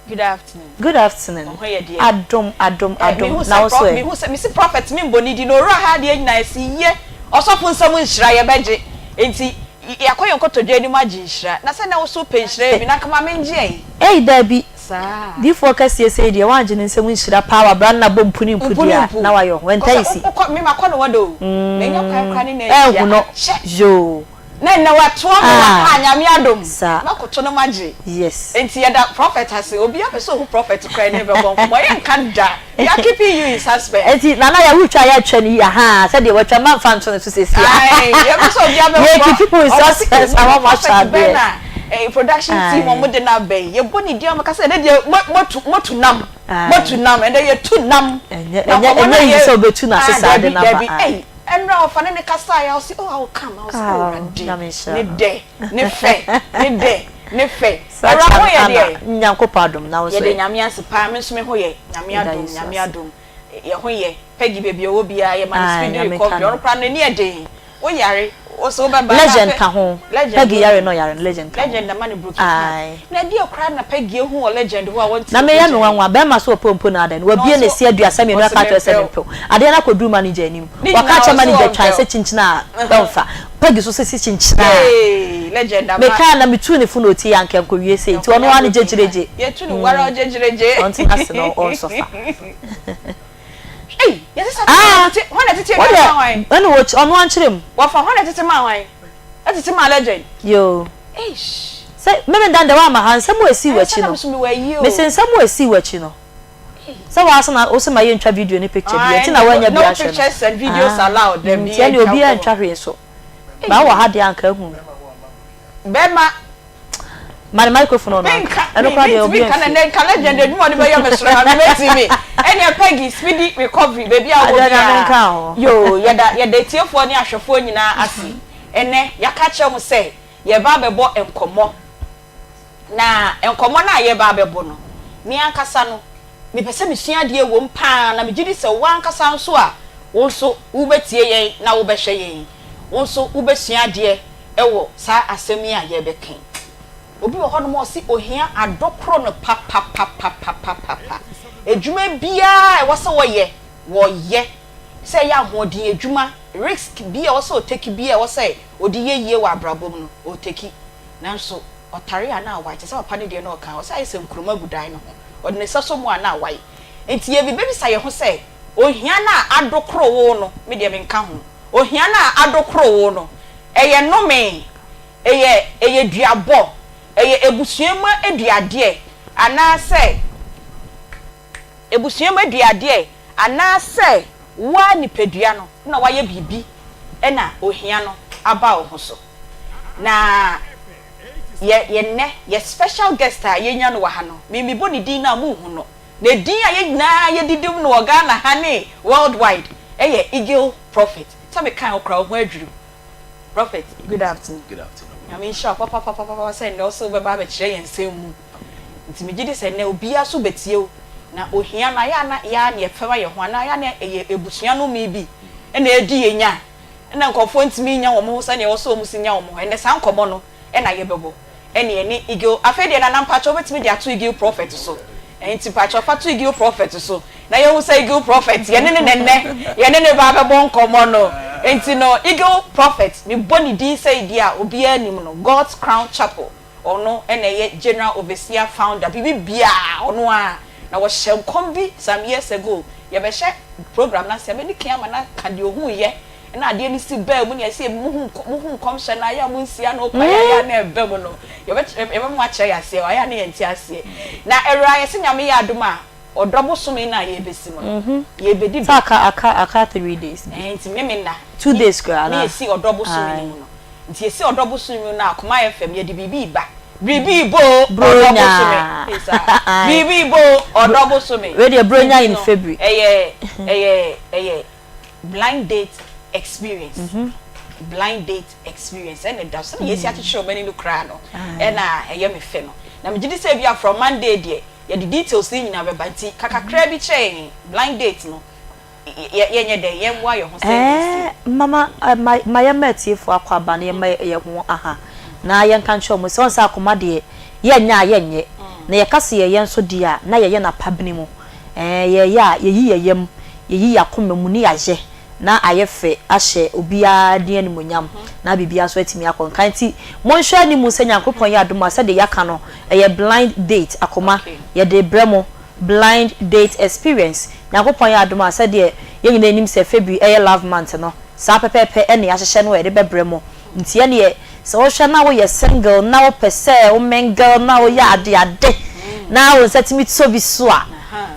good afternoon. Good afternoon. Wo ho yɛ deɛ? Adom, adom, Eh, adom. mehu Na sɛ wo prɔ, so ɛ? mehu sɛ, mese prophet me mbɔ ne din, owura ha deɛ nyinaa yɛse ye, ɔsɔfo nsam nhyira yɛbɛgye, nti yɛakɔ yɛn nkotodwe anim agye nhyira, na sɛ nɛ wo so wopɛ nhyira yi bi, na nka ma mengye ɛ. Ei dabi, Saa. Difoɔ kɛseɛ sei deɛ woangye ne nsam nhyira paa wabra no na bɔ mpu ne mpu Mpu ne deɛ a mpu. na wayɛ ho Kɔ ɛntaa sɛ nsi. wokɔ, me makɔ ne hɔ da o, manya kwan koraa ne no anhyia, Ɛnhu no akyɛ. yoo. Na nnɛ watoa me wɔ Ah. ha Nyame adom Saa. mɛkoto no magye. Yes. Enti yɛda prophet ase obiara pɛ sɛ ohu prophet koraa ɛne bɛbɔ nkɔmmɔ yɛnka da we are keeping you in suspense. Enti Nana yɛ wotwa a yɛtwa no yie ahaa sɛdeɛ watwa mma nfa nto ne so seesei Ae yɛpɛ sɛ obiara bɛbɔ Yɛ keep people in ɔmo se suspense ei ama mo wɔn ahyɛ prophet bɛn adeɛ. na eh production team Ae. ɔmo de no aba yi yɛbɔ ne din a ɔmo ka sɛ ɛnɛ deɛ mo moatu moatu nam Ae. moatu nam ɛnɛ yɛtu nam Ɛnyɛ na ɛnyɛ nkɔmmɔ no ɛnyɛ a easy yɛ sɛ wobɛtu no ase ah saa de dabi no aba dabi ae. ei Ɛnora ɔfa ne ne kasaeɛ a ɔse oh I will come I was oh Aww Awurade Nyame nhyira ne no. dɛ ne fɛ ne dɛ ne fɛ Such Awura ho an yɛ honor deɛ. Nyankopɔn adom na wo nso Yɛda ɛ? Nyame ase paa me nso me ho yɛ Nyame Yɛda adom Yesu Nyame ase. adom yɛ ho yɛ Peggy baabi ɔwɔ biara yɛ ma no Ae speedy Nyame nka recovery ne ɔno ho. koraa n'ani yɛ den wo yare wo se wo bɛba na Legend afɛ ka ho Legend Peggy o yare na ɔyare no legend ka ho Legend na ma no broken heart Ae. na ɛdeɛ koraa na Peggy ahu wɔ Legend hɔ a wɔntumi Na meyɛ me ngyae. nwanwa, bɛɛma so ɔpɛ mpo na adɛn, Na wabue ɔse ne se aduasa mienu ɔse aka akyerɛ sɛ mempɛ wo. mempɛ wo. Adeɛ no akɔduru manager anim, Ne waka nyinaa akyerɛ ɔse manager ɔmpɛ twan wo. sɛ kyinkyin a ɔmfa, Peggy so sɛ kyinkyin a. Yay legend ama. Mekaa na metuu ne fo na ɔtie anka ɛnkɔwie sei, nti ɔno Nkɔnya ara ne broken heart. gyegyeregye. Yɛtu no wara ɔgyegyeregye. Ɔntena ase na ɔnsɔfa. Ei yɛse sa Ah! tete hwan na ɛtete Wo aduane deɛ ma hwan? ɛna wɔ ɔno ankyerɛ mu. Wɔfa hwan na ɛtete maa hwan? Ɛtete maa legend. Yoo. Eish. Sɛ meme dan deɛ woamma ha nsɛm a ɛsii Ɛɛ w'akyi sɛ na no me so mewɔ ayie o. mese nsɛm a ɛsii w'akyi no sɛ woa so na wose ma yɛntwa video ne picture bi Ah ɛnti na ɛnde woannya bi no ahwɛ no pictures and videos ah allowed dabi nti ɛnneɛ yɛntwa obiara nkɔmmɔ. ntwa hwee nso ba wɔ ha deɛ anka ahu me. Bɛma. Ma ne microphone ɔno Menka anka ɛno me koraa deɛ mentumi obiara nka na mfie. nɛ nka legend adwuma a ɔde bɛyɛ me soro ha no mɛtumi ɛneɛ Peggy speedy recovery baabi a wowɔ Adeɛ Nyame biara nka ho. yoo yɛda yɛda atiefoɔ ne ahwɛfoɔ nyinaa ase ɛnɛ yɛaka akyerɛ mo sɛ yɛreba abɛbɔ nkɔmmɔ Na nkɔmmɔ no a yɛreba abɛbɔ no, me ankasa no, mepɛ sɛ mesua adeɛ wom pa ara, na megye di sɛ wo ankasa nso a wo nso wobɛtie yɛn na wobɛhwɛ yɛn yi, wo nso wobɛsua adeɛ wɔ saa asɛm yi a yɛrebɛka yi. Obi wɔ hɔnom a ɔse ohia adokoro no papapapapapapa. Adwuma biara a ɛwɔ sɛ wɔyɛ, wɔyɛ. Sɛ ɛyɛ ahoɔden adwuma, risk bi a ɛwɔ sɛ ɔteki biara a ɛwɔ sɛ ɔde yɛ yie wɔ abrabɔ mu no, ɔteki. Nanso ɔtare a na awae, te sɛ papa no deɛ na ɔka, ɔsɛ ayɛ sɛ nkruma gu dan no ho, ɔde ne nsa sɔ mu a na awae. Enti yɛbebisa yɛn ho sɛ, Ohia no a adokoro wo no, me deɛ menka ho, ohia no a adokoro wo no, ɛyɛ nnome, ɛyɛ ɛyɛ duabɔ, ɛyɛ abusua mu aduadeɛ, anaasɛ abusua mu aduadeɛ, anaasɛ wo ara nipadua no na woayɛ biribi na ohia no aba wo ho so? Na yɛ yɛ nnɛ yɛ special guest a yɛnya no wɔ ha no, me mebɔ ne din no a monhu no. Na edin a yɛn nyinaa yɛdidim no wɔ Ghana ha ne world wide yɛ Eagle Prophet. Sɛ mekae wo koraa wo ho adwiri wo. Prophet, good afternoon. Good afternoon. Nyame nhyira wo papapapapa sɛ nnɛ wo so wobɛba abɛkyerɛ yɛn nsɛm mu. Nti megye di sɛ nnɛ obiara so bɛtie wo. Na ohia no, ayɛ a na yɛ ara na yɛfɛma yɛn ho anaa ayɛ a na ɛyɛ abusua nnome bi na ɛredi yɛn nya. na nkurɔfoɔ ntumi nnya wɔn ho sɛdeɛ ɛwɔ sɛ wɔn si nya wɔn ho. Ɛnnɛ saa nkɔmmɔ no na yɛbɛbɔ. Ɛne yɛne Eagle, afei deɛ Nana mpakyɛ wobɛtumi de ato Eagle Prophet so. Ɛnti mpakyɛ fa to Eagle Prophet so na yɛhu sɛ Eagle Prophet yɛne no na ɛnnɛ yɛne no ba abɛbɔ nkɔmmɔ no. Ɛnti no Eagle Prophet, mebɔ ne din sɛi deɛ a obiara nim no, God's Crown Chapel, ɔno na ɛyɛ General Overseer Founder, biribi biara ɔno ara. Na wɔhyɛ nkɔm bi some years ago, yɛbɛhyɛ program no ase a, mɛdi kan ama no aka deɛ ɔhuiɛ na adeɛ no si baa mu, nea ɛsɛ muhu muhu nkɔmhyɛ no ayɛ a monsi ano kwan ayɛ a na ɛba mu no, yɛbɛkyerɛ yɛbɛma wakyerɛ yɛn aseɛ, ayɛ a na yɛnte aseɛ. Na Awuraa yɛse Nyame yɛ adom a, ɔdɔ bosome no a yɛrebɛsi mu no, yɛrebɛdi Sɛ dɔ. aka aka aka 3 days bi. Ɛɛ nti Memenda 2 days koraa ne anaa? yɛsi ɔdɔ bosome no Ae. mu no. Nti yɛsi ɔdɔ bosome mu no a, Akoma FM yɛde biribi reba. Biribi reba o, ɔdɔ Bronya. bosome. Ei saa. Ae. Biribi reba o, ɔdɔ bosome. Wei deɛ Bronya Nti in no, February. ɛyɛ ɛyɛ ɛyɛ blind date experience. Blind date experience ɛna ɛda so. Sɛdeɛ yɛasi akyekyere wɔn ani no koraa no, ɛna ɛyɛ me fɛ no. Na megye di sɛ ebia from Monday deɛ, yɛde details no nyinaa bɛba. Nti ka kakraa bi kyerɛ yɛn, blind date no, yɛ yɛnyɛ dɛn, yɛmmoa yɛn ho sɛn na ɛsie? Ɛɛ, mama, ma ma yɛmma atiefoɔ akɔ aba na yɛmma yɛn ho aha, na yɛnka nkyerɛ wɔn sɛ, wɔn sɛ akoma deɛ, yɛnyɛ a yɛnyɛ, na yɛka sɛ yɛyɛ nso deɛ a, na yɛyɛ no apabene mu. Ɛɛ, yɛyɛ a, yɛyi yɛn yam, yɛyi yɛn akoma mu ne yɛayɛ na ayɛ fɛ ahyɛ obiara din animuonyam na biribiara nso atumi akɔ nkan. Nti monhwɛ anim sɛ Nyankopɔn yɛ adom a, sɛdeɛ yɛaka no, ɛyɛ blind date akoma, yɛde rebrɛ mo, blind date experience. Nyankopɔn yɛ adom a, sɛdeɛ yɛn nyinaa nim sɛ February ɛyɛ love month no, saa pɛpɛɛpɛ ɛna yɛahyehyɛ no a yɛde bɛbrɛ mo. Nti ɛneɛ sɛ wohwɛ na woyɛ single na wopɛ sɛ wo mingle na woyɛ ade ade na wo nsa tumi tɔ bi so a,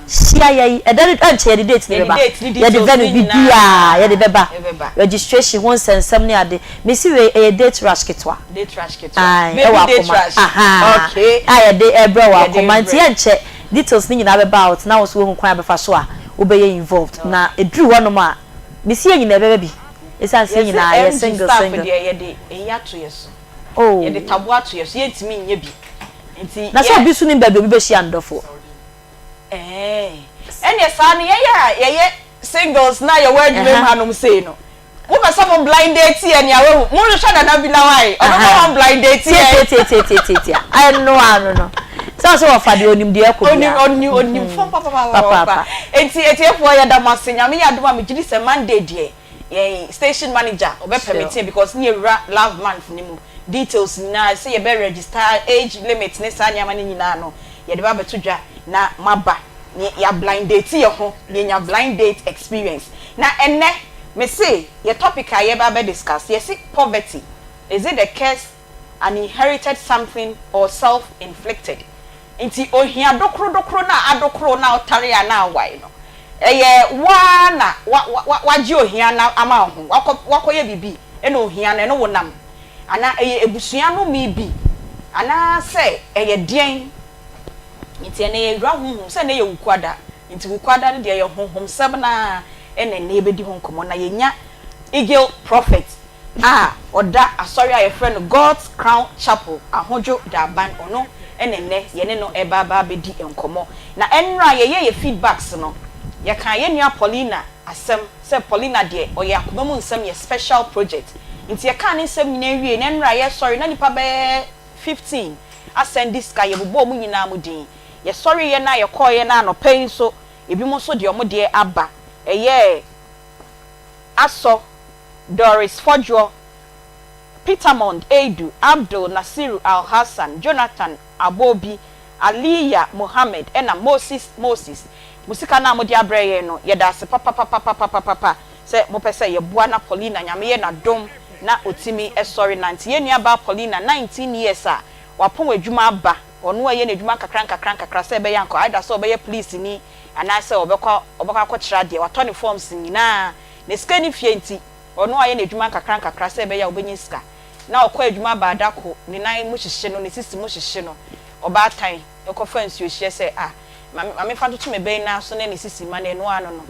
hyia yɛn. Ɛda no ɛnkyɛ yɛde date no bɛba, yɛde venue biribiara yɛde bɛba, registration ho nsɛnsɛm ne ade. Mese wei ɛyɛ date rush ketewa. Ae, ɛwɔ akoma, ahaa, a yɛde ɛrebrɛ wɔ akoma. Nti ɛnkyɛ details no nyinaa bɛba out na wo nso woahu kwan a wobɛfa so a wobɛyɛ involved. Na ɛduru hɔnom a, mese yɛn nyinaa yɛbɛba bi. Esiane sɛ yɛn Yɛse nyinaa yɛ MG single staff single. deɛ yɛde eyi ato yɛ so. Oh. Yɛde taboa ato yɛ so, yɛntumi nyɛ bi. Nti Na sɛ yɛ. obi nso nim baabi a obi bɛhyia no dɔfoɔ. Ɛɛn. Ɛneɛ saa no yɛn a yɛyɛ singles na yɛwɔ adwuma mu hanom sei no, mopɛ sɛ mo blind date yɛn nea wahu, monhwehwɛ Nana bi na wai, ɔbɛma wɔn blind date yɛn. Tiatiatiatiatiatia. Ɛno ano no. Sɛ ɔsɛ wɔfa deɛ onim deɛ ɛkɔ Onim, biara. onim, onim fam papapapaapa. Papaapa. Enti atiefoɔ yɛda mo ase, Nyame yɛ adom a megye di sɛ Monday deɛ yɛn station manager ɔbɛ permit yɛn because ne yɛwura love month no mu details nyinaa sɛ yɛbɛ register age limit ne saa nneɛma no nyinaa no yɛde ba abɛto dwa na moaba ne yɛ blind date yɛ ho na yɛnya blind date experience. Na ɛnɛ me se yɛ topic a yɛba abɛ discuss yɛse poverty is it a curse, an inherited something or self inflicted? Nti ohia dokoro dokoro no a adokoro na ɔtare a na awae no, ɛyɛ wo ara na wagye ohia no ama wo ho, wakɔ wakɔyɛ biribi ɛna ohia no ɛne wo nam, anaa ɛyɛ abusua nnome bi, anaasɛ ɛyɛ deɛn? Nti ɛnɛ yɛwura honhom sɛ ɛnɛ yɛ Wukuada, nti Wukuada no deɛ ɛyɛ honhomsɛm no ara ɛna ɛnɛ yɛbɛdi ho nkɔmmɔ na yɛnya Eagle Prophet a ɔda asɔre a yɛfrɛ no God's Crown Chapel, Ahodwo Daban, ɔno na nnɛ yɛne no reba aba abɛdi nkɔmmɔ. Na ɛnnora yɛyɛɛ yɛ feedbacks no, yɛkaa yɛn nua Paulina asɛm sɛ Paulina deɛ ɔyɛ akoma mu nsɛm yɛ special project. Nti yɛkaa ne nsɛm nyinaa wiei no, ɛnnora yɛresɔre na nnipa bɛyɛ 15 asɛnde sika, yɛbobɔɔ wɔn nyinaa mo din. Yɛsɔreeɛ no a yɛkɔeɛ no anɔpa yi nso, ebinom nso deɛ wɔn deɛ aba. Ɛyɛɛ Asɔ, Doris Fodjour, Petermond Eidu, Abdul Nasiru Alhassan, Jonathan Abobi, Aliya Mohammed ɛna Moses Moses. Mo sika no a mode abrɛ yɛn no, yɛda ase papapapapapapa sɛ mopɛ sɛ yɛboa na Paulina Nyame yɛ n'adom na ɔtumi sɔre nante. Yɛn nua baa Paulina, 19 years a wapɔn adwuma aba, ɔno ɛyɛ n'adwuma nkakra nkakra nkakra sɛ ɛbɛyɛ anka either sɛ ɔbɛyɛ polisini anaasɛ ɔbɛkɔ ɔbɛkɔ akɔkyerɛ adeɛ, watɔ ne forms nyinaa. Ne sika nni fie nti, ɔno ayɛ n'adwuma nkakrankakra sɛ ɛbɛyɛ a ɔbɛnya sika. Na ɔkɔ adwuma baa da ko, ne nan mu hyehye no, ne sisi mu hyehye no. Ɔbaatan kɔfa nsuohyeɛ sɛ, ah, ma ma memfa ntoto me ba yi nan so ne ne sisi ma no, ɛno ara no no.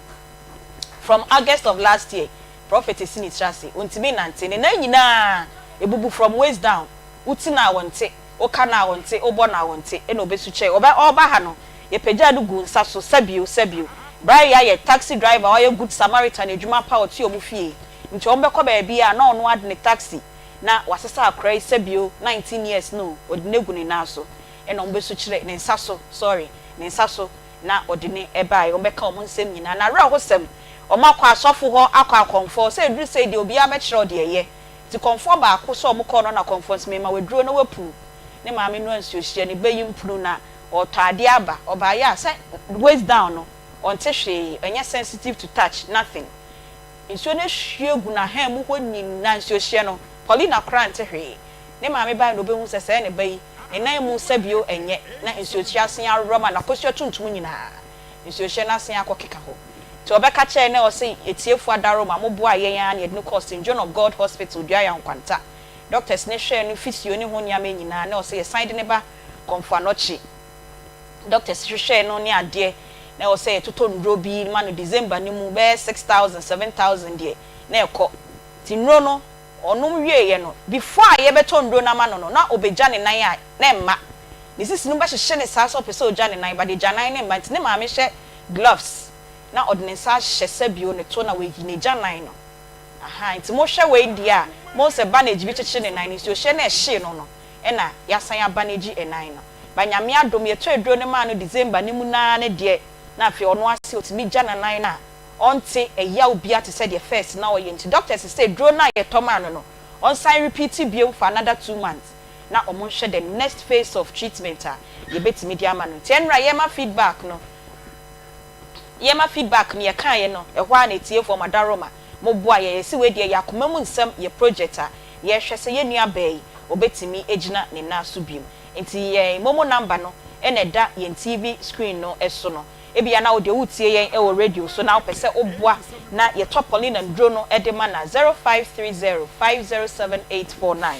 From August of last year, Prophet asi ne tiri ase, ɔntumi nnante, ne nan nyinaa abubu from waist down. Wo ti no a ɔnte, woka no a ɔnte, wobɔ no a ɔnte, ɛna ɔbɛsu kyɛe. Ɔbɛ ɔreba ha no, yɛpagyaa no guu nsa so, sɛbio, sɛbio. Bere a yɛayɛ taxi driver a ɔayɛ good Samaritan adwuma pa a ɔte wɔn fie nti wɔbɛkɔ baabi a na ɔno ara de ne taxi na wasesa akora yi sɛbio 19 years no ɔde no agu ne nan so ɛna wɔbɛsu kyerɛ ne nsa so sorry ne nsa so na ɔde no baeɛ wɔbɛka wɔn nsɛm nyinaa na awerɛhosɛm wɔn akɔ asɔfo hɔ akɔ akɔmfoɔ sɛ ɛduru sei deɛ obiara bɛkyerɛ wo deɛ ɛyɛ nti kɔmfoɔ baako sɛ wɔn kɔɔ no na kɔmfoɔ nso mema waduro na wapunu ne maame noa nsuohyeɛ ne ba yi mpunu na ɔretɔ adeɛ aba ɔbaeɛ a sɛ waist down no ɔnte hwee ɛnyɛ sensitive to touch nothing nsuo no ahwie gu n'ahan mu hɔ nyinaa nsuohyeɛ no Paulina koraa nte hwee ne maame baeɛ na ɔbɛhu sɛ sɛɛ ne ba yi ne nan mu sɛbio ɛnyɛ na nsuohyeɛ asen aworɔ ma n'akosua tuntum nyinaa nsuohyeɛ no asen akɔkeka hɔ nti ɔbɛka kyerɛ na ɔsɛ etiefoɔ adaroma moboa yɛn ara na yɛde no kɔɔ St John of God Hospital Duaya Nkwanta. Doctors ne hwɛɛ no physio ne ho nneɛma nyinaa na ɔsɛ yɛsan de ne ba Kɔmfo Anɔkye. Doctors hwehwɛɛ no ne adeɛ na ɛwɔ sɛ yɛtotɔ nnuro bi ma no December no mu bɛyɛ 6000 7000 deɛ na ɛkɔ. Nti nnuro no ɔnom wieeɛ no before a yɛbɛtɔ nnuro no ama no no na ɔbɛgya ne nan a na ɛmma. Ne sisi no bɛhyehye no saa sɛ ɔpɛ sɛ ɔgya ne nan but agyanan no mma nti ne maame hyɛ gloves na ɔde ne nsa ahyɛ sɛbio ne to na wayi n'agyanan no. Ahaa nti mohwɛ wei deɛ a mohu sɛ bandage bi kyekyere ne nan no nsuohyɛ no a ɛhyee no no ɛna yasan abanage ɛnan no but Nyame adom yɛtɔ aduro no maa no December no mu no ara ne deɛ na afei ɔno ara se ɔtumi gya nanan no a ɔnte ɛyaw bia te sɛ deɛ first na ɔyɛ nti doctors se duro no a yɛtɔ maa no no ɔnsan repeat biom for another 2 months na ɔmo nhwɛ the next phase of treatment a yɛbɛtumi de ama no. Nti ɛnora yɛma feedback no yɛkaeɛ no ɛhɔ a na etiefoɔ madaroma mo boa yɛ. Yɛsi wei deɛ yɛ akoma mu nsɛm, yɛ project a yɛhwɛ sɛ yɛn nua bɛɛ yi obetumi egyina ne nan so biom. Nti yɛn MoMo number no ɛna ɛda yɛn TV screen no ɛso no. Ebia na wode wotie yɛn ɛwɔ radio so na wopɛ sɛ woboa na yɛtɔ Paulina nduro no ɛde ma na 0530507849,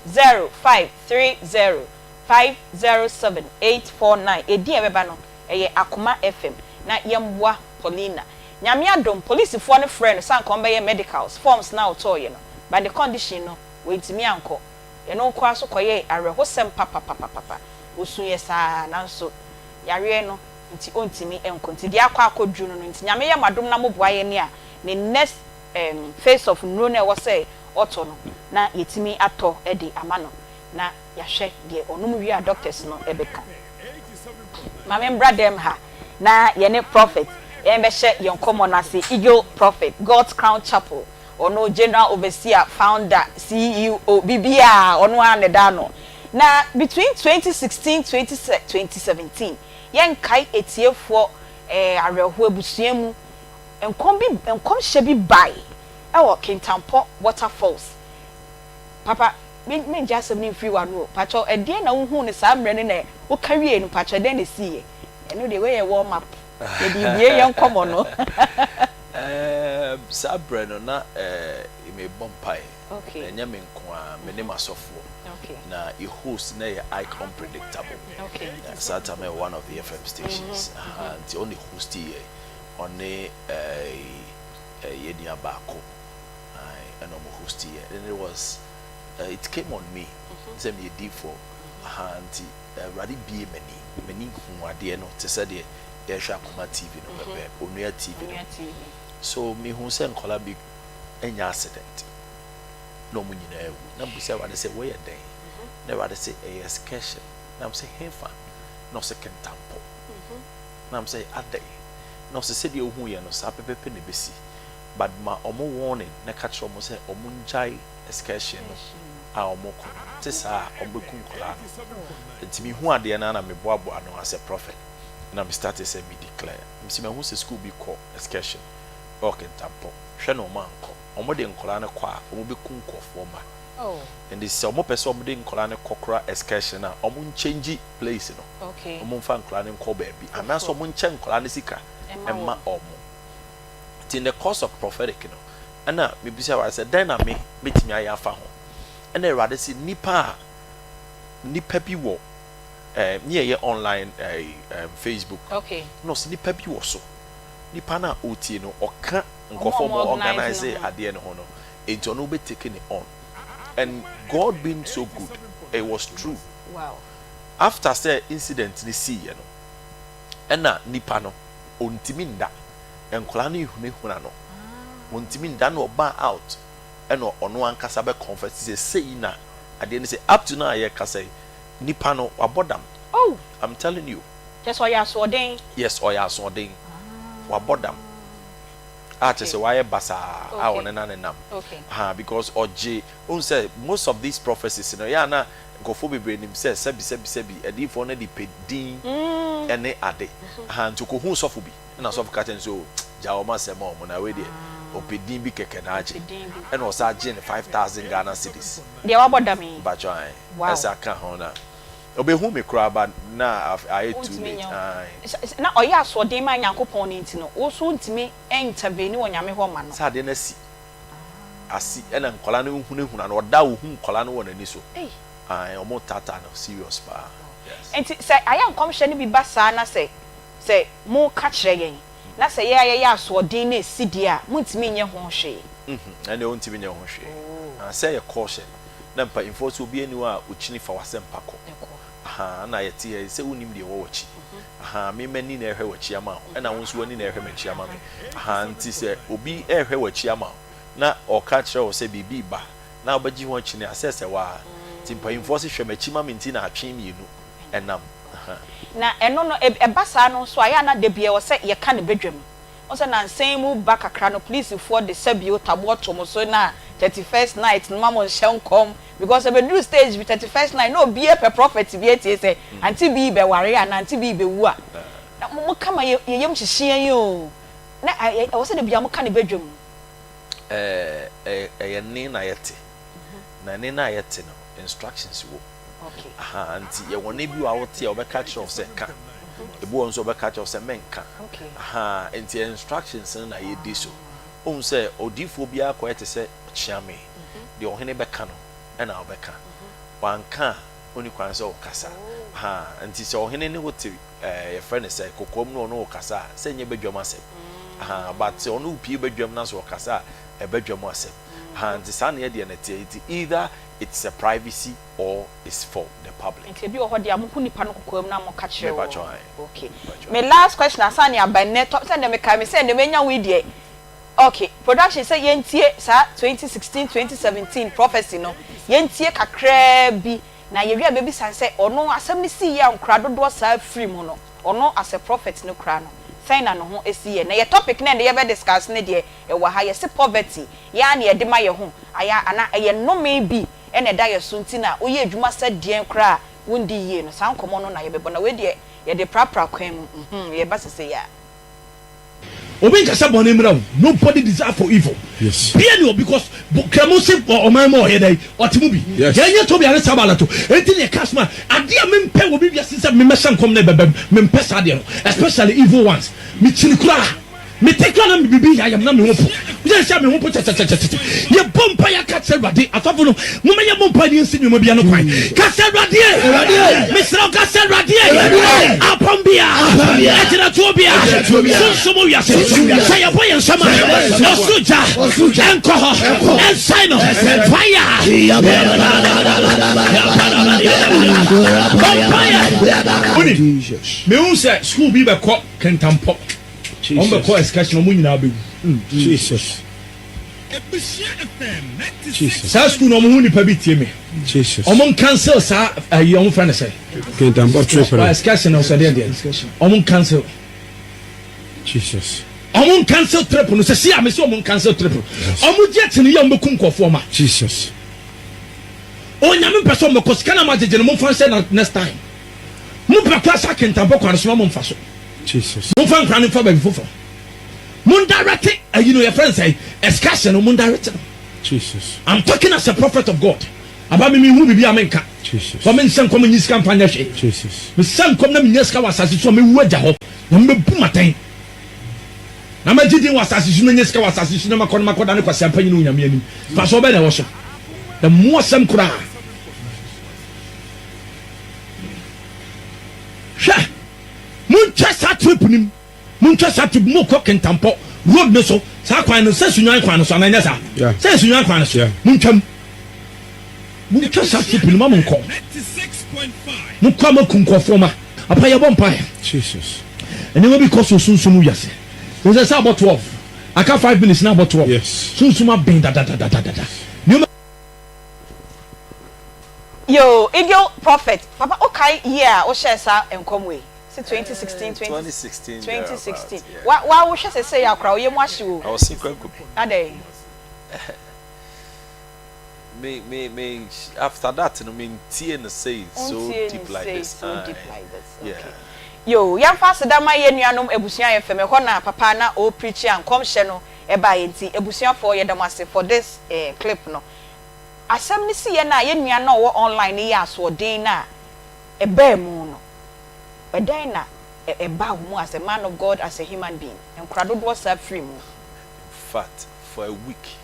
0530507849. Edin a ɛbɛba no ɛyɛ Akoma FM na yɛmboa Paulina. Nyame adom, polisifoɔ no frɛ no sɛ anka ɔmbɛyɛ medicals forms na ɔtɔɔyɛ no, but the condition no wɔntumi ankɔ. Ɛno nkoa so kɔyɛ awerɛhosɛm papapapapa. Osu yɛ saa nanso yareɛ no nti ɔntumi nkɔ. Nti deɛ akɔ akɔduru no, nti Nyame yɛ mo adom na moboa yɛ ne a ne next phase of nnuro no a ɛwɔ sɛ ɔtɔ no na yɛtumi atɔ de ama no na yɛahwɛ deɛ ɔnom wie a doctors no ɛbɛka. Maame mbra dɛm ha na yɛne prophet yɛn bɛhyɛ yɛn nkɔmmɔ no ase. Eagle Prophet, God's Crown Chapel, ɔno general overseer, founder, CEO, biribiara ɔno ara ne da no. Na between 2016 2017 yɛnkae etiefoɔ awerɛhoɔ abusua mu nkɔm bi, nkɔmhyɛ bi bae ɛwɔ Kintampɔ waterfalls. Papa, mengye asɛm no mfiri w'ano o. Pakyɛw, ɛdeɛn na wohuu no saa mmerɛ no na woka wie no? Pakyɛw, ɛdeɛn na ɛsiiɛ? Ɛno deɛ wei yɛ warm up, yɛde bie yɛn nkɔmmɔ no. Saa berɛ no na mebɔ mpaeɛ. Ɛnyɛ me nko a, me ne m'asɔfoɔ. Na yɛ host na yɛ Ike Unpredictable. Saa time yɛ one of the FM stations. Nti ɔne host yɛ, ɔne yɛ nua baako ɛna ɔmo host yɛ, and it came on me sɛ meyɛ diifoɔ. Nti Awurade bie m'ani hu adeɛ no te sɛ deɛ yɛhwɛ Akoma TV no pɛpɛ, Onua TV no. So mehu sɛ nkɔla bi anya accident na ɔmo nyinaa awu, na mbisa Awurade sɛ wɔyɛ dɛn, na Awurade sɛ ɛyɛ excursion. Na m sɛ hefa? Na ɔsɛ Kentampɔ. Na m sɛ adɛn? Na ɔsɛ sɛdeɛ ohu yɛ no saa pɛpɛpɛ na ebesi, but ma ɔmo warning na ka kyerɛ ɔmo sɛ ɔmo ngyae excursion no a ɔmo kɔ no, te saa a ɔmo bɛku nkɔlaa no. Nti mehu adeɛ no na meboaboa no as a prophet na me start sɛ me declare msi mahu sɛ school bi kɔ excursion ɛwɔ Kentampɔ, hwɛ na ɔmo ankɔ, ɔmo de nkɔlaa no kɔ a ɔmo bɛku nkɔfoɔ ma. Nti sɛ ɔmo pɛ sɛ ɔmo de nkɔlaa no kɔ kora excursion a, ɔmo nkyɛngyi place no. Ɔmo nfa nkɔlaa no nkɔ baabi anaasɛ ɔmo nkyɛ nkɔlaa no sika ɛma ɔmo. Nti in the course of prophetic no, ɛna mebisa Awurade sɛ dɛn na me metumi ayɛ afa ho? Ɛna Awurade sɛ nipa bi wɔ ne yɛyɛ online ɛɛ ɛɛ Facebook. Na ɔsɛ nipa bi wɔ so, nipa no a ɔretie no, ɔka nkɔfoɔ mo organize adeɛ no ho no, nti ɔno bɛ take ne on. And God being so good, it was true. After sɛ incident ni sii yɛ no, ɛna nipa no ɔntumi nda, nkwadaa no ehunahuna no, ɔntumi nda, na ɔba out ɛna ɔno ankasa bɛ confess sɛ sei na adeɛ no sɛ. Up to now a yɛkasa yi, nipa no wabɔ dam. I'm telling you. Kyɛ sɛ ɔyɛ asoɔden. Yes, ɔyɛ asoɔden, wabɔ dam a kyerɛ sɛ wayɛ basaa a ɔne na ne nam ha because ɔgye ohun sɛ most of these prophecies no yɛ ana nkurɔfoɔ bebree nim sɛ sɛbi sɛbi sɛbi adiifoɔ no de pɛ din ɛne ade ha. Nti okohu sɔfo bi ɛna sɔfo ka kyerɛ no sɛ o gya wɔn asɛm a wɔn na wei deɛ ɔpɛ din bi kɛkɛ na agye, ɛna ɔsa agye ne 5,000 Ghana cedis. Deɛ wabɔ dam yi. Mpatsɔ ayi ɛsɛ aka ho na obehu mi koraa ba na ayɛ too late ayi. Na ɔyɛ asoɔden ma Nyankopɔn no nti no, wo so ntumi intervene wɔ Nyame hɔ ma no. Sɛ adeɛ no asi asi ɛna nkɔla no nhunahuna no, ɔda ohu nkɔla no wɔ n'ani so ayi, ɔmo taataa no serious paa, yes. Nti sɛ ayɛ nkɔmhyɛ no bi ba saa na sɛ mo ka kyerɛ yɛn na sɛ yɛ a yɛyɛ asoɔden na esi deɛ a, montumi nyɛ ho hwee? Ɛnna ɔntumi nyɛ ho hwee. Sɛ yɛ caution na mpanyinfoɔ sɛ obi ani hɔ a okyini fa w'asɛmpa kɔ. Ahaa, ɛna yɛte ha yi, sɛ wonnim deɛ ɛwɔ w'akyi. Ahaa, me m'ani na ɛhwɛ w'akyi ama wo, ɛna wo nso w'ani na ɛhwɛ m'akyi ama me. Ahaa, nti sɛ obi rehwɛ w'akyi ama wo, na ɔka kyerɛ wo sɛ biribi reba, na wobɛgye ho akyinnye a, sɛ ɛsɛ wo ara. Nti mpanyimfoɔ se hwɛ m'akyi ma me nti na atwe mmienu nam. Ahaa. Na ɛno no, ɛba saa no nso a, ɛyɛ a na da biara ɛwɔ sɛ yɛka no badwam. Wohu sɛ nansa yi mu ba kakra no, polisifoɔ de sɛbio taboɔ to mo so na 31st night no ma mo nhyɛ nkɔm because ɛbɛduru stage bi 31st night na obiara pɛ prophet bi atie sɛ auntie bi rebɛware anaa auntie bi rebɛwu a, na mo ka ma yɛ yam hyehye yɛn oo. Na ɛwɔ sɛ da biara moka no badwam. Ɛɛ ɛyɛ nne na yɛte, na nne no a yɛte no instructions wɔ mu. Ahaa nti yɛwɔ nne bi wɔ a wote a wɔbɛka akyerɛ wo sɛ ka, ebi wɔ hɔ nso a wɔbɛka akyerɛ wo sɛ menka. Ahaa nti instructions no na yɛdi so. Wohu sɛ odiyifoɔ biara kɔyɛ te sɛ ɔkyeame, deɛ ɔhene bɛka no ɛna ɔbɛka, wanka a ɔnni kwan sɛ ɔkasa. Ahaa nti sɛ ɔhene ne wo te ɛɛ yɛfrɛ no sɛ kokoam na ɔne wo kasa a, sɛ ɛnyɛ badwam asɛm. Ahaa but sɛ ɔne wo pue badwam na sɛ ɔkasa a, ɛbadwam asɛm. Ahaa nti saa na yɛdeɛ no teɛ nti either it's a privacy or it's for the public. Nti ebi wɔ hɔ deɛ a mohu nipa no kokoam na moka kyerɛ wɔn. Mepakyɛw ae. Okay. Mepakyɛw. Me last question ansa na yɛaba nnɛ tɔ sɛ nnɛ mekae me sɛ nnɛ manya wo yi deɛ okay production sɛ yɛntie saa 2016 2017 prophecy no yɛntie kakraa bi na yɛwie a mɛbisa no sɛ ɔno asɛm no siiɛ a nkora dodoɔ saa firi mu no ɔno as a prophet no koraa no sɛn na ne ho si yɛ na yɛ topic no a ɛnnɛ yɛbɛ discuss no deɛ ɛwɔ ha yɛse poverty yɛn ara na yɛde ma yɛn ho ayɛ anaa ɛyɛ nnome bi na ɛda yɛn so nti na woyɛ adwuma sɛ deɛn koraa a wondi yie no saa nkɔmmɔ no na yɛbɛbɔ na wei deɛ yɛde prapra kwan mu mm yɛba sesei a. Obi nka sɛ bɔne mmra o, nobody desire for evil. Bia ni hɔ because Kramo se ɔman mu a ɔyɛ dɛn ɔte mu bi. Yɛn nyɛ Tobia ne Sanbalat o, enti na yɛka asɛm a adeɛ a mempɛ wɔ me wiase sɛ memmɛhyɛ nkɔm na ɛbɛbam, mempɛ saa adeɛ no especially evil ones. Mekyiri koraa. Mete koraa na me biribi yɛ ayam na me ho po. Woyɛ sɛ me ho po kyɛkyɛkyɛkyɛkyɛ. Yɛbɔ mpaeɛ aka kyerɛ Awurade. Asɔfo no, momma yɛmmɔ mpaeɛ na yɛnsi nneɛma bi ano kwan. Ka sɛ, Awurade e! Mesrɛ wo, ka sɛ, Awurade e! Apam biara, agyinatuo biara, sunsum wiase, sɛ yɛbɔ yɛn nsam a, ɔsoro gya ɛnkɔ hɔ, ɛnsae no, fire! Bɔ mpaeɛ. Wonim, mehu sɛ sukuu bi bɛkɔ Kintampo. Wɔn bɛ kɔ excursion wɔn nyinaa bɛ wu. Jesus. Jesus. Saa school na wɔn ho nipa bi tie me. Jesus. Wɔn cancel saa ayi wɔn fɛ ne sɛ. Kintampo trip no. Excursion na ɔsɛ deɛ deɛ. Wɔn cancel. Jesus. Wɔn cancel trip no sɛ si a mesi wɔn cancel trip no. Wɔn gye akyini yɛ wɔn bɛ kum nkɔfoɔ ma. Jesus. Onyame mpɛ sɛ wɔn bɛ kɔ sika na ma gyegye no mo nfa nhyɛ na next time. Mo pɛ kora sa Kintampo kwan so na mo nfa so. Jesus. Momfa nkora no mfa baabi foforɔ. Mondarɛte ayi no yɛfrɛ no sɛ excursion no mondarɛte no. Jesus. I'm talking as a prophet of God. Aba me mehu biribi a menka. Jesus. Kɔ menhyɛ nkɔm nyi sika mfa nyɛ hwee. Jesus. Mehyɛ nkɔm na menya sika wɔ asase so a mewu agya hɔ na mebɛbu m'atɛn. Na magye din wɔ asase so menya sika wɔ asase so na makɔ na makɔda ne kwasiampa nyina Onyame anim. Mfasoɔ bɛn na ɛwɔ so? Ɛmmoasɛm koraa. Hwɛ! Montwa saa trip no mu, montwa saa trip, mokɔ Kintampo road no so, saa kwan no, sɛ Sunyani kwan no so anaa ɛnyɛ saa? Sɛ Sunyani kwan no so, montwa mu. Montwa saa trip no ma monkɔ. Mokɔ a moaku nkurɔfoɔ ma. Apa yɛbɔ mpaeɛ. Jesus. Nneɛma bi kɔ so sunsum wiase. Sɛ sɛ abɔ 12, aka 5 minutes na abɔ 12. Yes. Sunsum aben dadadadadada. Nneɛma Yoo eagle prophet papa wo kae year a wo hyɛɛ saa nkɔm wei se 2016 2016 2016 wa wa wo hwɛ sesei a koraa wo yam ahye o Ɔse kwaku bi. Adɛn. Me me me after that no me ntie no sei so Wontie deep no like sei this so deep aye like this yeah. okay Yoo yɛmfa aseda ma yɛn nuanom abusua yɛ fam ɛhɔ na papa na ɔrepreachi a nkɔmhyɛ no ɛbaeɛ nti abusuafoɔ yɛda mo ase for this eh clip no Asɛm no siiɛ no a yɛn nua no a ɔwɔ online no yɛɛ asoɔden no a ɛbaa mu no, ɛdɛn na ɛbaa wo mu as a man of God, as a human being? Nkora dodoɔ saa firi mu. In fact, for a week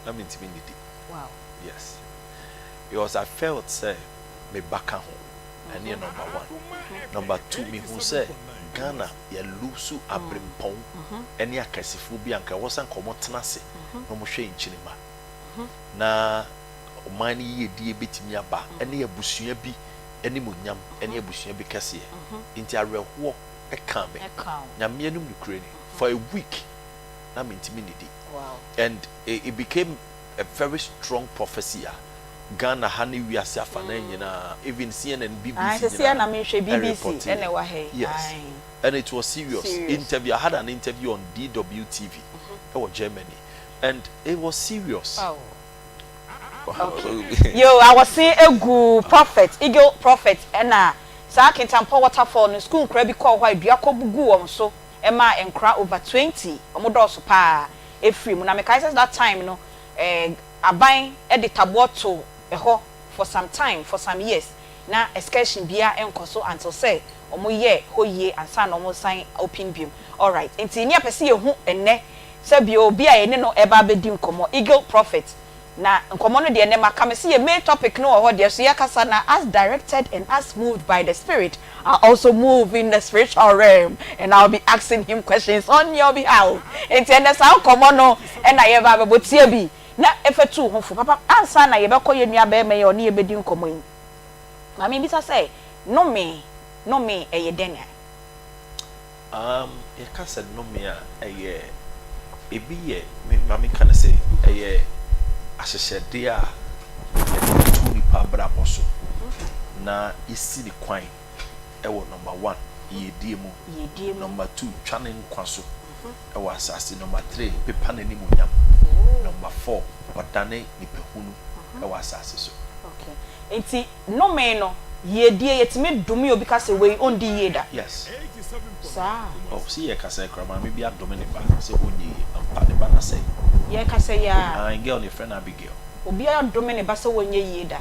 na mentumi nnidi. Wow. Yes. Because I felt sɛ me ba ka ho. Ɛno yɛ number one. Number two, mehu sɛ Ghana yɛ lose aberempɔn ne akɛsefoɔ bi a anka ɛwɔ sɛ anka wɔtena ase na wɔhwɛ nkyirimma. na ɔman no yiyedie bɛtumi aba ne abusua bi animuonyam ne abusua bi kɛseɛ nti awerɛhoɔ kaa me. Nyame anim nokorɛ ni, for a week na mentumi nnidi and it became a very strong prophecy a Ghana ha ne wiase afanan nyinaa even CNN, BBC nyinaa ɛreporteeɛ. Yes and it was serious interview, I had an interview on DWTV ɛwɔ Germany and it was serious. Okay. Yo, awɔse egu Prophet, Eagle Prophet ɛna saa Kintampo waterfall no school nkora bi kɔɔ hɔ a dua kɔ bugu wɔn so ɛma nkora over 20 wɔn dɔɔso paa efiri mu na mekae sɛ that time no eh, aban de taboɔ to ɛhɔ for some time for some years na excursion bia nkɔ so until sɛ wɔn yɛ hɔ yie ansa na wɔn san open biom. Alright, nti ne apɛ sɛ yɛhu ɛnɛ sɛ bio obi a yɛne no ɛba abɛdi nkɔmmɔ, Eagle Prophet. Na nkɔmmɔ no deɛ nnɛ maka me se yɛ main topic no wɔ hɔ deɛ so yɛkasa na as directed and as moved by the spirit I also move in the spiritual realm and I'll be asking him questions on your behalf nti ɛnɛ saa nkɔmmɔ no ɛna yɛba abɛbɔ tie bi na ɛfɛ tu ho fo papa ansa na yɛbɛkɔ yɛ nua bɛrima yi a ɔne yɛbɛdi nkɔmmɔ yi maame bisa sɛ nome nome ɛyɛ dɛn a. Yɛka sɛ nnome a, ɛyɛ, ebi yɛ, me, ma menka no sɛ, ɛyɛ ahyehyɛdeɛ a yɛde to nipa abrabɔ so na yɛsi ne kwan wɔ number one, yiedie mu, number two, twa ne nkwa so wɔ asase, number three, pepa n'animuonyam, number four, ɔdane nipahunu wɔ asase so. Okay. Nti nnome no, yiedie, yɛtumi dome obi ka sɛ wei ɔndi yie da. Yes. Saa. Oh, see yɛ kasa yi koraa maame bi adome ne ba sɛ ɔnyɛ yie, ampa ne ba no asɛe. Yɛ kasa yi aa. Ae, girl no yɛfrɛ no Abigail. Obi adome ne ba sɛ ɔnyɛ yie da,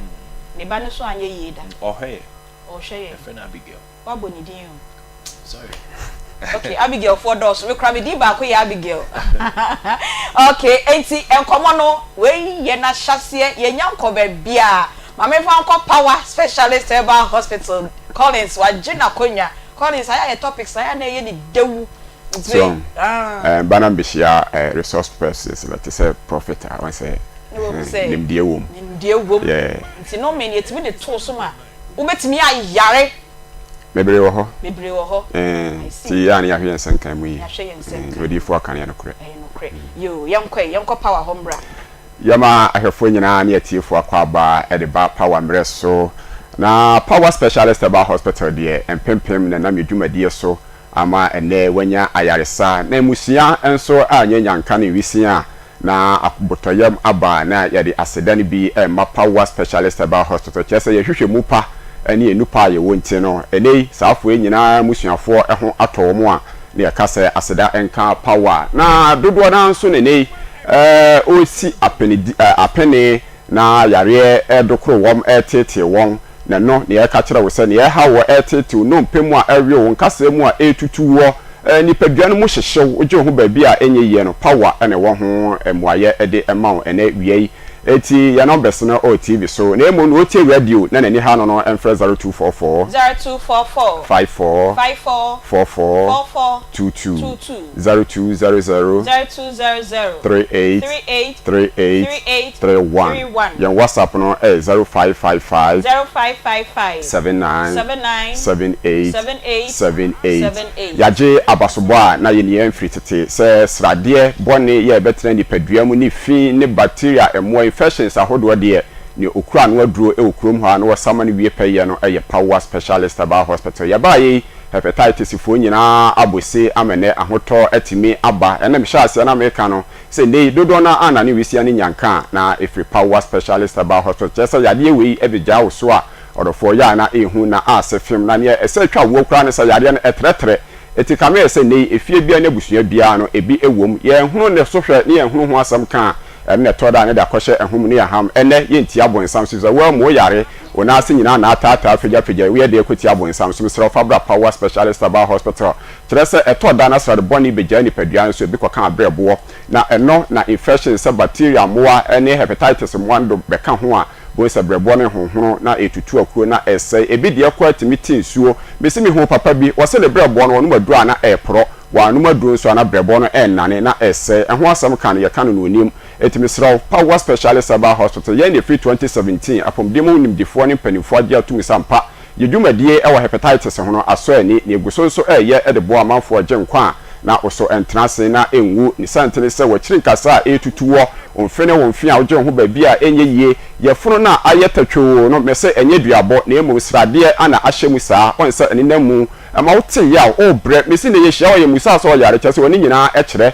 ne ba no nso anyɛ yie da. Ɔhwɛ yɛ. Ɔhwɛ yɛn. Yɛfrɛ no Abigail. Woabɔ ne din o. Sorry. Okay, Abigail foɔ dɔɔso. Me koraa me din baako yɛ Abigail. Okay, enti nkɔmmɔ no, wei yɛ n'ahyɛaseɛ, yɛnnya nkɔ baabiara. Ma memfa nkɔ Power Specialist Herbal Hospital. Collins, wagye n'akonnwa. Collins, ayɛ a yɛ topics ayɛ a na ɛyɛ ne dɛwu. Nti, So, ah. eh, ba na mehyia eh, resource persons no te sɛ prophet a, wɔn sɛ, Ne wahu sɛ nimdeɛ wom. Nimdeɛ wom. Yeah. Nti no, me yɛtumi de too so ma Wobɛtumi ayare. Bebree wɔ hɔ. Bebree wɔ hɔ. Ɛɛ, I see. Nti yɛ a na yɛahwɛ yɛn nsa nkan mu yie. Yɛahwɛ yɛn nsa nkan. Deɛ odiyifoɔ aka no yɛ nokorɛ. Ɛyɛ nokorɛ. Yoo, yɛnkɔ ɛ, yɛnkɔ power hɔ mmra. Yɛma ahwɛfoɔ nyinaa ne atiefoɔ akwaaba de ba Power mmerɛ so. Na Power Specialist Herbal Hospital deɛ, mpempem na ɛnam yɛn dwumadie so ama ɛnnɛ wɔanya ayaresa. Na mmusua nso a nyɛ nyanka ne nwisiaa a Na abotɔyam aba na yɛde aseda no bi rema Pawa Specialist Herbal Hospital, kyerɛ sɛ yɛn nhwehwɛmu pa ne yɛn nnupa a yɛwɔ nti no, ɛnnɛ yi saa afoɔ yi nyinaa mmusuafoɔ ho atɔ wɔn a na yɛka sɛ aseda nka Pawa. Na dodoɔ no ara nso na ɛnnɛ yi wɔresi apene na yareɛ redokoro wɔn, reteetee wɔn, na ɛno na yɛreka kyerɛ wo sɛ nea ɛrehaw wo, ɛreteetee wo nnompe mu a ɛrewe wo, nkasɛɛ mu a ɛretutu woɔ, nipadua no mu hyehye wo, wogye wo ho baabi a ɛnyɛ yie no, power na ɛwɔ ho mmuaeɛ de ma wo ɛnnɛ wia yi. Enti yɛn numbers no wɔ TV so, na mmom nea ɔtie radio na n'ani ha no no mfrɛ 0244 0244 54 54 44 44 22 22 0200 0200 38 38 38 38 31. 31. Yɛn WhatsApp no yɛ 0555 0555 79 79 78 78 78. 78. Yɛagye abasobɔ a na yɛnni amfiri tete sɛ sradeɛ bɔne yɛ ɛbɛtena nipadua mu ne fi ne bacteria mmoa infections ahodoɔ deɛ, nea ɔkura ano aduro wɔ kurom hɔ a na wɔsa ma no wie pɛyɛ no yɛ Pawa Specialist Herbal Hospital. Yɛbaeɛ yi, Hepatitis foɔ nyinaa abɔ se ama nnɛ ahotɔ atumi aba. Ɛna mehyɛɛ aseɛ na meka no sɛ nnɛ yi dodoɔ no ara anane wisia ne nyanka a na ɛfiri Pawa Specialist Herbal Hospital. Kyerɛ sɛ yadeɛ wei bɛgyaa wo so a ɔdɔfoɔ yɛ a na ɛhu na ase fem na neɛ ɛsɛ twa woɔ koraa ne sɛ yadeɛ no ɛtrɛtrɛ. Ɛti kame yɛ sɛ nnɛ yi efie biara ne abusua biara no ɛbi wɔ mu. Yɛnhunu ne so hwɛ ne yɛnhunu ho asɛm ka a ɛno na ɛtɔ da a ne de akɔhyɛ ɛho mu ne yɛham. Ɛnnɛ yɛntia bonsam so efisɛ woammu wo yare. Wo nan ase nyinaa na ataataa pagyapagya yi, woyɛ dɛn kɔtia abonsam so? Mesrɛ wo fa bra Pawa Specialist Herbal Hospital. Kyerɛ sɛ ɛtɔ da na srade bɔne bɛgyaa nipadua no so, ebi kɔka abrɛboɔ, na ɛno na infections sɛ bacteria mmoa ne hepatitis mmoa no do bɛka ho a, bohu sɛ brɛboɔ no rehonhono na ɛretutu akuro na ɛresɛe. Ebi deɛ koraa tumi te nsuo. Mese mehuu papa bi, wɔse ne brɛboɔ no ɔnom aduro a na ɛreporɔ, wannom aduro nso a na brɛboɔ no rennane na ɛresɛe. Ɛho asɛm ka no yɛka no na ɔnim. Enti mesrɛ wo, Power Specialist Herbal Hospital, yɛn na ɛfiri 2017 apɔmuden mu nimdefoɔ ne mpanimfoɔ agye atom sɛ ampa. Yɛ dwumadie wɔ hepatitis ho no asɔ ani na yɛgu so nso reyɛ de boa amanfoɔ gye nkwa a na wo so ntena ase na ɛnwu. Ne saa nti ne sɛ wakyiri nkasa a ɛretutu wɔ wo mfe ne wo mfe a wogye wo ho baabi a ɛnyɛ yie. Yafunu no a ayɛ tatwoo no mese ɛnyɛ duabɔ na mmom sradeɛ na ahyɛ mu saa. Woahu sɛ ɛnenam mu ma wote yaw, worebrɛ. Mese nnɛ yɛhyia wo a yɛmmusaa sɛ ɔyare kyerɛ sɛ w'ani nyinaa kyerɛ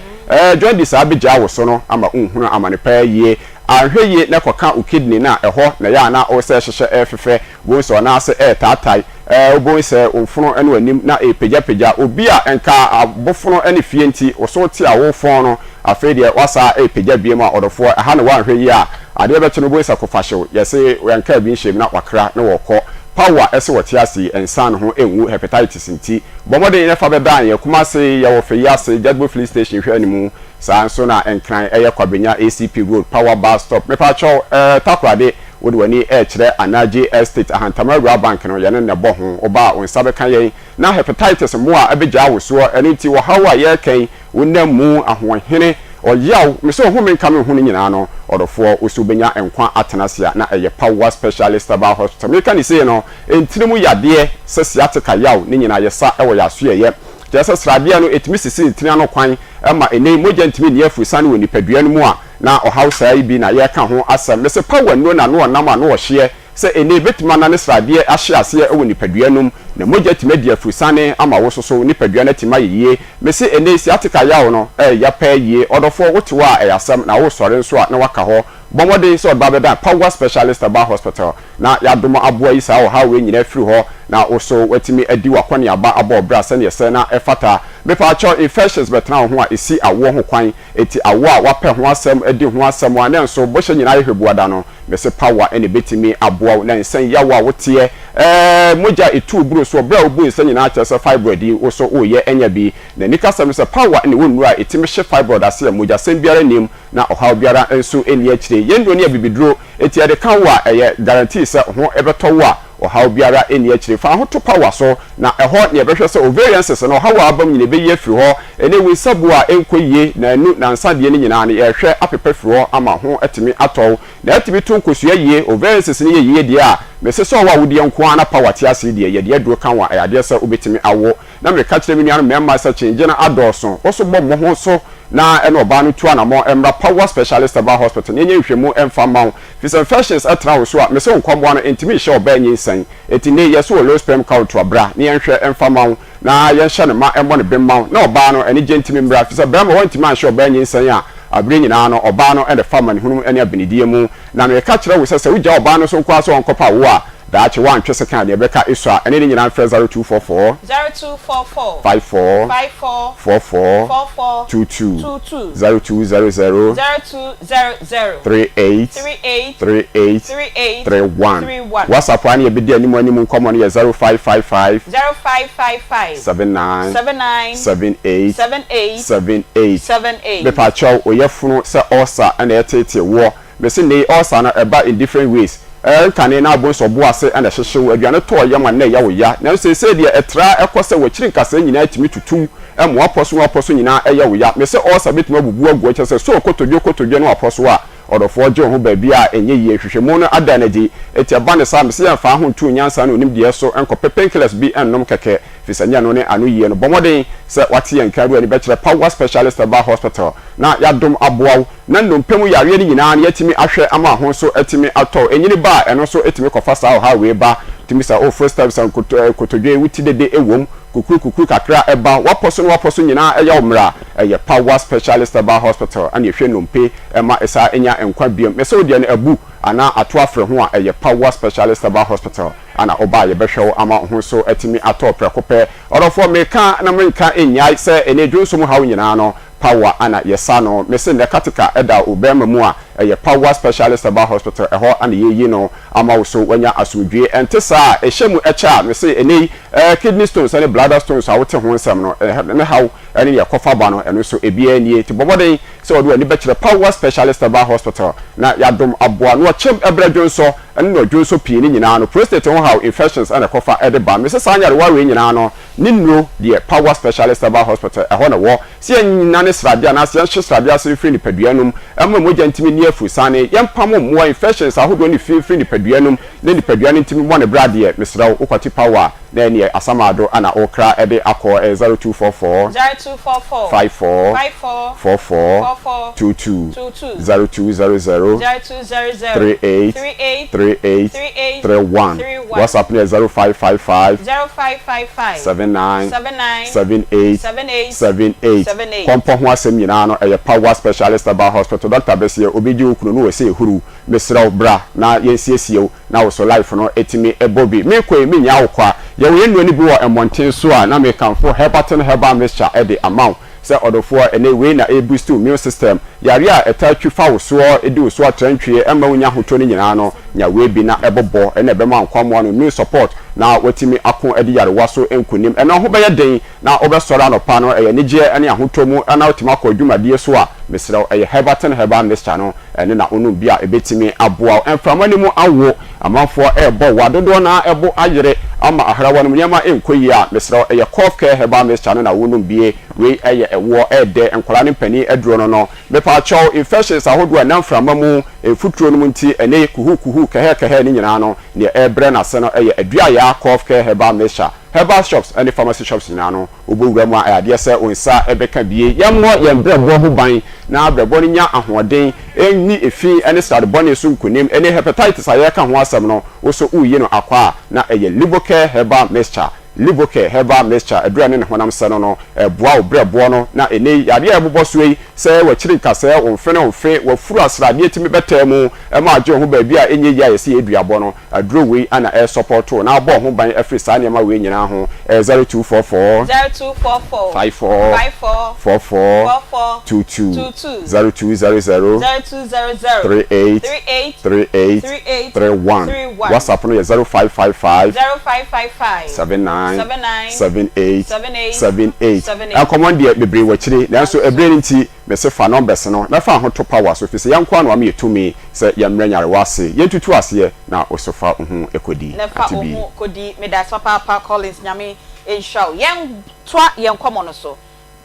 jaundice a abɛgyaa wo so no ama wonhunu amane paa yie. Anhwɛ yie na ɛkɔka wo kidney no a ɛhɔ na ɛyɛ a na wo sɛ ɛhyehyɛ ɛrefefɛ. Wobɛhu sɛ ɔnan ase retaatae, wobɛhu sɛ wo mfono ne w'anim na ɛrepagyapagya. Obi a nka abofono ne fie nti wo so te a worefɔn no, afei deɛ woasa repagya biom a, ɔdɔfoɔ, ɛha na woanhwɛ yie a, adeɛ bɛkye no wobɛhu sɛ kofahyew, yɛse yɛnkaa bi nhyɛm na wakra na wɔrekɔ. Power a ɛse wɔte ase yi, nsa ne ho nwu hepatitis nti. Bɔ mmɔden na fa bɛdan yɛn. Kumase, yɛwɔ Feyiase, Jadbo Filling Station hwɛ animu. Saa nso na Nkran ɛyɛ Kwabenya ACP Road, Power Bus Stop. Mepaakyɛw, ɛɛ Takoradi, Wode w'ani rekyerɛ Anagye Estate Ahantama Awuraa Bank no, yɛne no na ɛbɔ ho. Woba a, wo nsa bɛka yɛn. Na hepatitis mmoa abɛgyaa wo soɔ, ɛno nti ɔhaw a yɛreka yi, wonam mu, ahoɔhene, ɔyaw, me sɛ ɔhome nka me ho no nyinaa no, ɔdɔfoɔ, wo so wobɛnya nkwa atena ase a, na ɛyɛ Power Specialist Herbal Hospital. Meka no sei no, ntini mu yadeɛ sɛ sciatica yaw, ne nyinaa yɛsa wɔ yɛn asoɛeɛ. Kyerɛ sɛ sradeɛ no, ɛtumi sisi ntini ano kwan ma ɛnnɛ yi mogya ntumi nni afurusane wɔ nipadua no mu a, Na ɔhaw saa yi bi na yɛreka ho asɛm. Mese Paul nnuro na ano ɔnam ano ɔhyeɛ sɛ ɛnnɛ ɛbɛtumi anane sradeɛ ahye aseɛ wɔ nipadua no mu na mogya atumi adi afurusane ama wo soso wo nipadua no atumi ayɛ yie. Mese ɛnnɛ yi sciatica yaw no ɛyɛ paa yie. Ɔdɔfoɔ wote hɔ a ɛyɛ asɛm na woresɔre nso a na waka hɔ. Bɔ mmɔden sɛ ɔde ba bɛdan Power Specialist Herbal Hospital na yɛadom aboa yi saa ɔhaw wei nyinaa afiri hɔ na wo so woatumi adi w'akɔneaba abɔ wo bra sɛdeɛ ɛsɛ na ɛfata. Mepaakyɛw infections bɛtena wo ho a ɛsi awoɔ ho kwan. Enti awo a woapɛ ho asɛm adi ho asɛm a na nso bɔhyɛ nyinaa yɛ hwɛbuada no, mese power na ebetumi aboa wo na nsa yi yaw a woteɛ, ɛɛ mogya a etu boro soɔ berɛ a wobu nsa nyinaa kyerɛ sɛ fibroid yi wo so woreyɛ anya bi. Na anikasɛm ne sɛ power na ɛwɔ nnuro a etumi hye fibroid ase a mogyasɛm biara nnim na ɔhaw biara nso nni akyire. Yɛn nnuro no yɛ abibiduro enti yɛde ka wo a ɛyɛ guarantee sɛ ho bɛtɔ wo a Ɔhaw biara nni akyire. Fa ho to power so, na ɛhɔ na yɛbɛhwɛ sɛ ovarian cyst no, ɔhaw a aba mu nyinaa yɛbɛyi afiri hɔ. Ɛnɛ wo nsabuo a ɛnkɔ yie, nanu, nansa deɛ no nyinaa no, yɛrehwɛ apepa afiri hɔ ama ho atumi atɔ wo. Na atumi to nkosua yie, ovarian cyst no yɛ yie deɛ a, mese sɛ ɔwɔ awodeɛ nko ara na power te ase deɛ, yɛde aduro ka ho a, ɛyɛ adeɛ sɛ wobɛtumi awo. Na meka kyerɛ me nuanom mmarima sɛ kyengye no adɔɔso, wo nso bɔ mmɔ ho so na ɛne ɔbaa no tu anamɔn mmra Power Specialist Herbal Hospital na yɛnyɛ nhwɛmu mfa mma wo. Firi sɛ infections tra wo so a, mese wo nkwaboa no ntumi nhyɛ ɔbaa nyinsɛn. Enti nnɛ yi yɛse wɔ low sperm count a, bra na yɛnhwɛ mfa mma wo na yɛnhyɛ no ma ɛmmɔ ne bem mma wo na ɔbaa no anigye ntumi mmra. Firi sɛ barima wantumi anhyɛ ɔbaa nyinsɛn a, abere nyinaa no ɔbaa no na ɛfa amanehunu ne abenedie mu. Na meka kyerɛ wo sɛ sɛ wogya ɔbaa no so nko ara sɛ ɔnkɔpa wo a, Daakye woantwe sekan a, nea ɛbɛka esua a, ɛne ne nyinaa mfrɛ 0244 0244 54 54 44 44 22 22 0200 0200 38 38 38 38 31. 31. WhatsApp a ne yɛbɛdi anim anim nkɔmmɔ no yɛ 0555 0555 79 79 78 78 78. 78. Mepaakyɛw, oyafunu sɛ ulcer na ɛreteetee woɔ Mese nnɛ yi ulcer no ɛba in different ways, ɛɛ nkane na abonso ɔbo ase na ɛhyehye wo, aduane tɔ ɔyam a na ɛyɛ wo ya, nanso seesei deɛ ɛtra ɛkɔ sɛ wakyiri nkasɛɛ nyinaa tumi tutu wo, ɛma wapɔ so ne wapɔ so nyinaa ɛyɛ wo ya. Mese ulcer bɛtumi abubu agu hɔ, kyerɛ sɛ sɛ ɔkotodwe kotodwe ne wapɔ so a, ɔdɔfoɔ gye wo ho baabi a ɛnyɛ yie. Nhwehwɛmu no ada no adi, enti ɛba no saa a, mese yɛmfa ho nto nyansa ne onimdeɛ so nkɔpɛ painkillers bi nnom kɛkɛ, firi sɛ nyɛ ɛno ne ano yie no. Bɔ mmɔden sɛ wate yɛn nka awura ani bɛkyerɛ Power Specialist Herbal Hospital na yɛadom aboa wo. Na nnompe mu yareɛ no nyinaa no yɛatumi ahwɛ ama ho nso atumi atɔ. Ɛnyini ba a, ɛno nso tumi kɔfa saa ɔhaw wei ba. Tumi sɛ wo first sɛ nkotodwe, wo ti dede wom, kukuru kukuru kakra ɛba, w'apɔ so ne w'apɔ so nyinaa ɛyɛ wo mmerɛ a, ɛyɛ Power Specialist Herbal Hospital ɛna ɛhwɛ nnompe ɛma ɛsaa nya nkwa biom. Mese wo deɛ no abu anaa ato afre ho a, ɛyɛ Power Specialist Herbal Hospital ɛna wo ba a yɛbɛhwɛ wo ama wo ho nso atumi atɔ prɛko pɛ. Ɔdɔfoɔ meka na menka nnyae sɛ ɛnɛ dwonso mu haw nyinaa no, Power ana yɛsa no mese nɛ katika ɛda wo bɛɛma mu a ɛyɛ Power Specialist Herbal Hospital ɛhɔ ana yɛyi no ama wo so wanya asomdwie ɛnte saa a ɛhyɛ mu ɛkyɛ a mese ɛnɛ yi ɛɛ kidney stones ɛne bladder stones a wote ho nsɛm no ɛɛ ne haw ɛne nea ɛkɔfa ba no ɛno nso ebiara nie nti bɔ mmɔden sɛ wɔde w'ani bɛkyerɛ Power Specialist Herbal Hospital na yɛadom aboa no ɔkyɛm ɛbrɛ dwonsɔ ɛne na ɔdwonsɔ pii ne nyinaa no prostate ho haw infections ɛna ɛkɔfa ɛde ba mese saa nyarewa wei nyinaa no Ne nnuro deɛ Power Specialist Herbal Hospital, ɛhɔ na ɛwɔ. Sɛ yɛnnane sradeɛ anaasɛ yɛnhye sradeɛ ase mfiri nipadua no mu Ɛmma mogya ntumi nni afurusane. Yɛmpamo mmoa, infections, ahodoɔ ne fi mfiri nipadua no mu na nipadua no ntumi mmɔ ne bra deɛ, mesrɛ wo, wokwati power a, na ɛneɛ Asamado na wokra de akɔ, ɛyɛ 0244 0244 54 54 44 44 22 22 0200 0200 38 38 38 38 31. 31 WhatsApp no yɛ 0555 0555 79 79 78 78 78. 78. Kɔmpɔ ho asɛm nyinaa no ɛyɛ Power Specialist Herbal Hospital Doctor bɛseɛ obi gye wo kunu no wɔ sɛ ehuru mesrɛ wo bra na yɛnsiesie wo na wo so life no ɛtumi ɛbɔ bi mekɔ yi menyaa wo kwa yɛwɔ yɛn nnuro no bi wɔ mmɔnten so a na mekamfo Herbatin Herbal Mixture ɛde ama wo sɛ ɔdɔfoɔ ɛnɛ wei na ɛreboost wo immune system yareɛ a ɛtaa twi fa wo soɔ ɛdi wo so atrantwie ɛmma wo nya ahotɔ no nyinaa no Nya wei bi na ɛbɔbɔ na ɛbɛma nkwammoa no immune support na watumi ako adi yarewa so nkonim. Ɛno ho bɛyɛ den na wobɛsɔre anɔpa no ɛyɛ anigyeɛ ne ahotɔ mu na watumi akɔ dwumadie so a, mesrɛ wo ɛyɛ Herbatin Herbal Mixture no ɛno na wonom bi a ɛbɛtumi aboa wo. Mframa no mu awo, amanfoɔ ɛrebɔ wa, dodoɔ no ara ɛbo ayere ama ahrawa no mu nneɛma nkɔ yie a, mesrɛ wo ɛyɛ Cough Care Herbal Mixture no na wonom bie. Wei ɛyɛ ɛwoɔ, ɛɛdɛ, nkwadaa ne mpanin aduro no no. Mepaakyɛw, infections ahodoɔ a ɛnam mframa mu, mfuturo no mu nti, ɛne kuhukuhu, kɛhɛkɛhɛ ne nyinaa no, deɛ ɛrebrɛ no ase no yɛ Aduayaa Cough Care Herbal Mixture. Herbal shops ne pharmacy shops nyinaa no, wobɔ wura mu a, ɛyɛ adeɛ sɛ wo nsa bɛka bie. Yɛmmɔ yɛn brɛboɔ ho ban na brɛboɔ no nya ahoɔden, ɛnni efi ne srade bɔne so nkonim. Ɛne hepatitis a yɛreka ho asɛm no, wo nso woreyi no akɔ a, na ɛyɛ Livocare Herbal Mixture. Livocare Herbal Mixture, aduru a ɛne ne honam sɛ no no, ɛboa wo berɛboɔ no. Na ɛnnɛ yi, yadeɛ a ɛbobɔ soɔ yi, sɛ w'akyiri nkasɛɛ, wo mfene wo mfe, w'afuru asradeɛ tumi bɛtaa mu ma agye wo ho baabi a ɛnyɛ yie a yɛse yɛ duabɔ no, aduro wei na ɛresɔpɔɔto wo na abɔ wo ho ban afiri saa nneɛma wei nyinaa ho. Ɛyɛ 0244 0244 54 54 44 44 22 22 0200 0200 38 38 38 38 31. 31 WhatsApp no yɛ 0555 0555 79 79 78 78 78. 78. Nkɔmmɔ no deɛ bebree wɔ akyire nanso ɛberɛ no nti mese fa numbers no na fa ho to power so firi sɛ yɛn nko ara na wama yɛ tumi sɛ yɛmmrɛ nyarewa ase. Yɛntutu aseɛ na wo so fa wo ho kɔdi. Na fa Ate wo bi. ho kɔdi. Medase papaapa Collins Nyame nhyira wo. Yɛn toa yɛn nkɔmmɔ no so.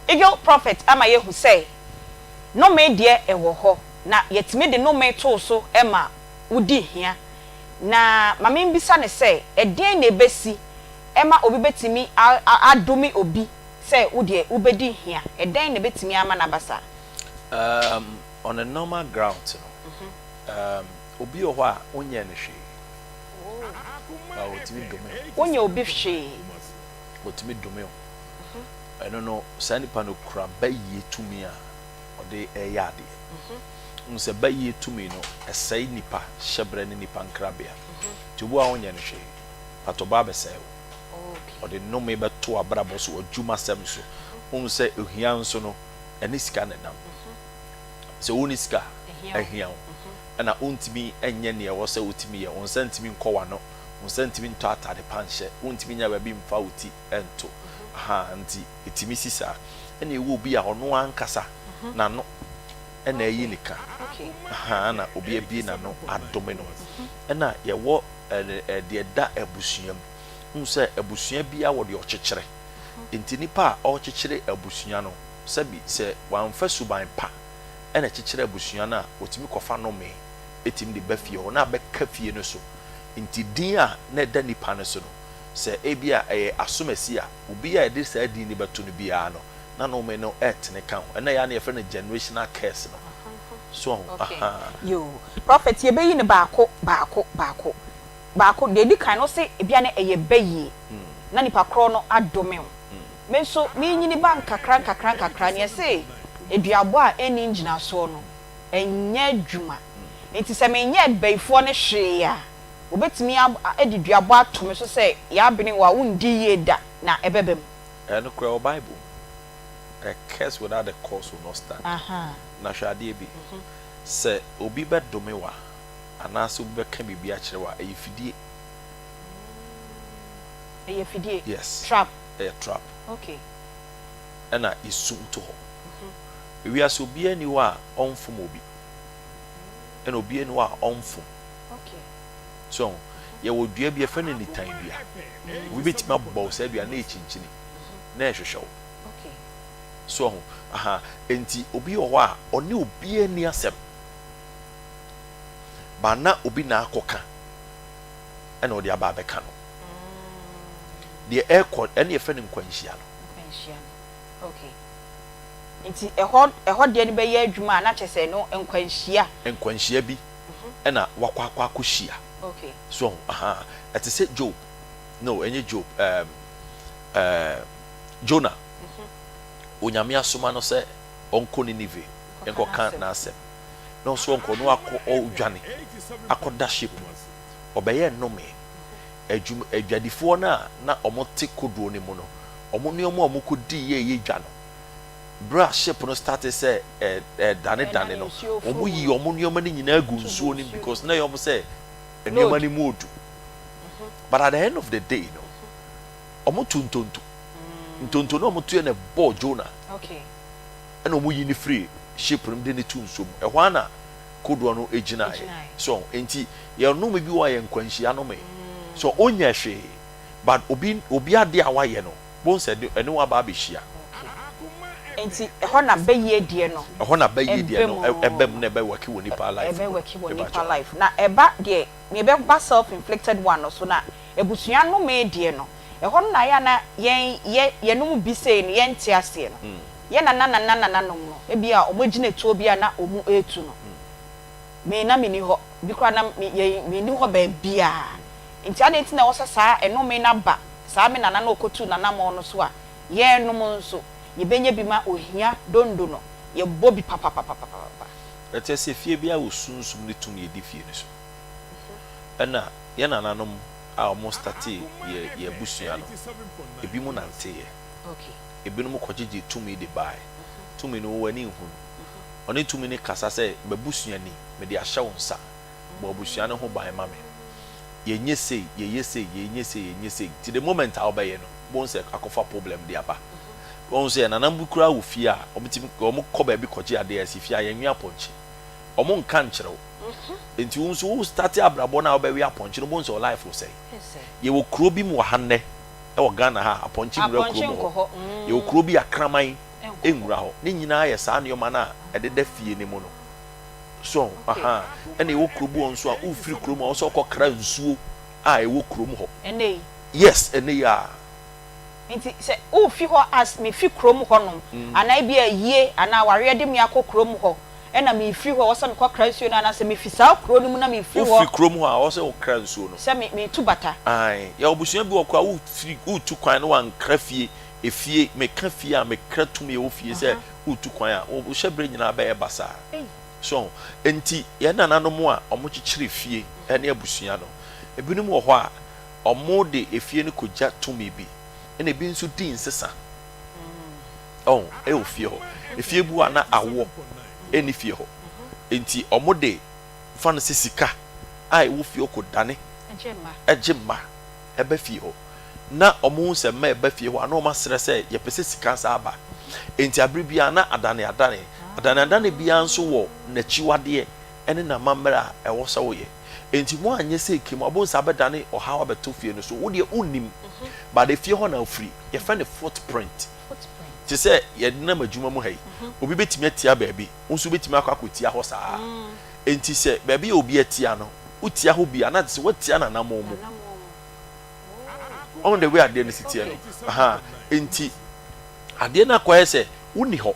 Eagle Prophet ama yɛahu sɛ Nnome deɛ ɛwɔ hɔ, na yɛtumi de nnome to wo so ma wodi hia. Na ma membisa no sɛ, ɛdeɛn na ɛbɛsi ma obi bɛtumi adome obi sɛ wo deɛ wobɛdi hia? Ɛdɛn na ɛbɛtumi ama no aba saa? Um, on a normal grounds no, um, obi wɔ hɔ a wonyɛɛ no hwee, but otumi dome wo. Wonyɛ obi hwee. Otumi dome wo. Ɛno no, saa nipa no kura bayie tumi a ɔde reyɛ adeɛ. Wohu sɛ bayie tumi no, ɛsɛe nipa hyɛberɛ ne nipa nkrabea. Nti obi wɔ hɔ a wonyɛ no hwee, but ɔba abɛsɛe wo. Ɔde nnome bɛto w'abrabɔ so, w'adwumasɛm so. Wohu sɛ ohia nso no, ɛne sika na ɛnam. Sɛ wonni sika a, ahia wo. Ɛna wontumi nyɛ nea ɛwɔ sɛ wotumi yɛ. Wo nsa ntumi nkɔ w'ano, wo nsa ntumi ntɔ atade pa nhyɛ, wontumi nya baabi mfa wo ti nto. Ahaa, nti ɛtumi si saa. Ɛna ɛwɔ obi a ɔno ankasa n'ano na ayi ne ka. Ahaa, na obi abue n'ano adome no. Ɛna yɛwɔ deɛ ɛda abusua mu. Wohu sɛ abusua biara wɔ deɛ ɔkyekyere. Nti nipa a ɔrekyekyere abusua no, sɛbi sɛ wamfa suban pa na ɛkyekyere abusua no a, ɔtumi kɔfa nnome tumi de ba fie hɔ na abɛka fie no so. Nti din a na ɛda nipa no so no, sɛ ebia ɛyɛ asomasi a, obi a yɛde saa din no bɛto no biara no, na nnome no retene ka ho. Ɛno na ɛyɛ a na yɛfrɛ no generational curse no. So wahu? Okay. Ahaa. Yoo. Prophet, yɛbɛyi no baako, baako, baako. Baako, deɛ ɛdi kan no, wose ebia na ɛyɛ bayie, na nipa korɔ no adome wo. Me nso, merenyini ba nkakra nkakra nkakra, neɛ ɛse aduabɔ a ɛnni ngyinasoɔ no, ɛnyɛ adwuma. Nti sɛ menyɛɛ bayifoɔ no hwee a, Wɔbɛtumi de duabɔ ato me so sɛ, Yɛabene wo a, worendi yie da, na ɛbɛba mu. Ɛyɛ nokorɛ wɔ Bible mu, A curse without a cause will not stand. Na hwɛ adeɛ bi, sɛ obi bɛdome wo a, anaasɛ obi bɛka biribi akyerɛ wo a, ɛyɛ fidie. Ɛyɛ fidie? Yes. Trap? Ɛyɛ trap. Okay. Ɛna yɛsum to hɔ. Ewiase obiara nni hɔ a ɔmfom obi, ɛna obiara nni hɔ a ɔmfom. So ho? Yɛwɔ dua bi, yɛfrɛ no nitan dua. Obi bɛtumi abɔ wo saa dua no na ɛkyinkyini na ɛhwehwɛ wo. So ho? Aha. Enti obi wɔ hɔ a, ɔne obiara nni asɛm. But na obi na akɔka ɛna ɔde aba abɛka no. Deɛ ɛrekɔ ɛne yɛfrɛ no nkwanhyia no. Nkwanhyia no. Okay. Nti ɛhɔ ɛhɔ deɛ no bɛyɛ adwuma a na kyerɛ sɛ ɛno nkwanhyia. Nkwanhyia bi ɛna wakɔ akɔ akɔhyia. Okay. So ɔho ahaa ɛte sɛ Job no ɛnyɛ Job ɛɛm ɛɛ Jonah. Onyame asoma no sɛ ɔnkɔ Nineveh nkɔka n'asɛm. Na ɔso ɔnkɔ na wakɔ ɔdwane akɔda ship mu. Ɔbɛyɛɛ nnome. Adwum adwadifoɔ no a na wɔte kodoɔ no mu no, wɔn nneɛma a wɔkɔdiiɛ a ɛyɛ dwa no, berɛ a ship no startee sɛ ɛredanedane no, wɔyii wɔn nneɛma no nyinaa guu nsuo no mu because na ɛyɛ wɔn sɛ nneɛma no mu ɔdu. But at the end of the day no, wɔto ntonto. Ntonto no a wɔtoeɛ na ɛbɔɔ Jonah. Ɛna wɔyi no firii ship no mu de no to nsuo mu. Ɛhɔ ara na kodoɔ no gyinaeɛ. So enti yɛn nnome bi wɔ hɔ a yɛ nkwanhyia nnome. So ɔnyɛ hwee but obi obi adeɛ a wayɛ no bohu sɛ ɛde ɛne wo aba abɛhyia. Okay. Enti ɛhɔ na bɛyie deɛ no Ɛhɔ na bɛyie deɛ ɛba no mu. ɛba mu na ɛbɛ work wɔ nipa life Ɛbɛ mu. work wɔ nipa Mepakyɛw. life. Na ɛba deɛ nea ɛbɛba self inflicted one no so na abusua nnome deɛ no ɛhɔ no na ayɛ a na yɛn yɛ yɛnom bi sei no yɛnte aseɛ no. Yɛn nana nana nananom no, ebia wɔn agyinatuo bi a na wɔn retu no, me na menni hɔ, bi koraa na me yɛn menni hɔ baabiara. Nti adɛn nti na ɛwɔ sɛ saa ɛnome no aba saa me nana no a ɔkɔtuu n'anammɔn no so a, yɛnom nso yɛbɛnya bi ma ohia dondo no, yɛbɔ bi papapapapapa. Ɛkyerɛ sɛ fie biara wɔ sunsum ne tumi ɛdi fie no so. Ɛna yɛn nananom a wɔn startee yɛ yɛn abusua no, ebinom nanteeɛ. Ebinom kɔgyegyee tumi de bae. Tumi no, wo w'ani nhu no. Ɔne tumi no kasa sɛ, M'abusua ni, mede ahyɛ wo nsa. Bɔ abusua no ho ban ma me. Yɛnyɛ sei, yɛyɛ sei, yɛnyɛ sei, yɛnyɛ sei. Nti the moment a wobɛyɛ no, wobɛhu sɛ akɔfa problem de aba. Woahu sɛ yɛn nananom bi koraa wɔ fie a, wɔtumi, wɔkɔ baabi kɔgye adeɛ a, ɛsi fie a, yɛnwe apɔnkye. Wɔnka nkyerɛ wo. Nti wo nso wo starte abrabɔ no a wobɛwe apɔnkye no, wobɛhu sɛ wo life resɛe. Yɛwɔ kuro bi mu wɔ ha nnɛ, Wɔ Ghana ha a, apɔnkye nwura kurom wɔ hɔ. Yɛwɔ kuro bi a kraman nwura hɔ. Ne nyinaa yɛ saa nneɛma no a ɛdeda fie no mu no. So ho? Ahaa. Ɛna yɛwɔ kuro bi wɔ nso a, wofiri kurom a, wɔsɛ wɔkɔkra nsuo a ɛwɔ kurom hɔ. Ɛnnɛ yi? Yes, ɛnnɛ yi ara. Nti sɛ wofi hɔ as mefi kurom hɔnom, anaa ebi a ayie anaa awareɛ de me akɔ kurom hɔ, ɛna mefiri hɔ a, ɛwɔ sɛ mekɔkra nsuo no anaasɛ mefi saa kuro no mu na mefiri hɔ. Wofiri kurom hɔ a, ɛwɔ sɛ wokra nsuo no. Sɛ me metu bata. Ae, yɛwɔ abusua bi wɔ hɔ koraa wofiri woretu kwan na wankra fie, efie, meka fie a mekra tumi a ɛwɔ fie sɛ woretu kwan a, wo hyɛberɛ nyinaa bɛyɛ basaa. So ho? Enti yɛn nananom a wɔkyekyere fie ne abusua no, ebinom wɔ hɔ a wɔde efie no kɔgya tumi bi, ɛna ebi nso di nsesa. Ɔho, ɛwɔ fie hɔ. Efie bi wɔ a na awoɔ ɛnni fie hɔ. Enti wɔde fa no sɛ sika a ɛwɔ fie hɔ kɔdane gye mma ɛba fie hɔ. Na wɔhu sɛ mma ɛba fie hɔ a na wɔasrɛ sɛ yɛpɛ sɛ sika san ba. Enti abere biara na adane adane. Adane adane biara nso wɔ n'akyiwadeɛ ne n'amammerɛ a ɛwɔ sɛ woyɛ. Enti moanyɛ sɛ eke mu a, wobɛhu sɛ abɛdane ɔhaw abɛto fie no so. Wo deɛ wonnim, but efie hɔ na wofiri. Yɛfrɛ no footprint. Te sɛ yɛnam adwuma mu ha yi, obi bɛtumi atia baabi, wo nso wobɛtumi akɔ akɔtia hɔ saa ara. Enti sɛ baabi a obi atia no, wotia hɔ bi a, na te sɛ woatia n'anammɔn mu. Ɔhu the way adeɛ no si teɛ no? Aha. Enti adeɛ no akɔyɛ sɛ wonni hɔ,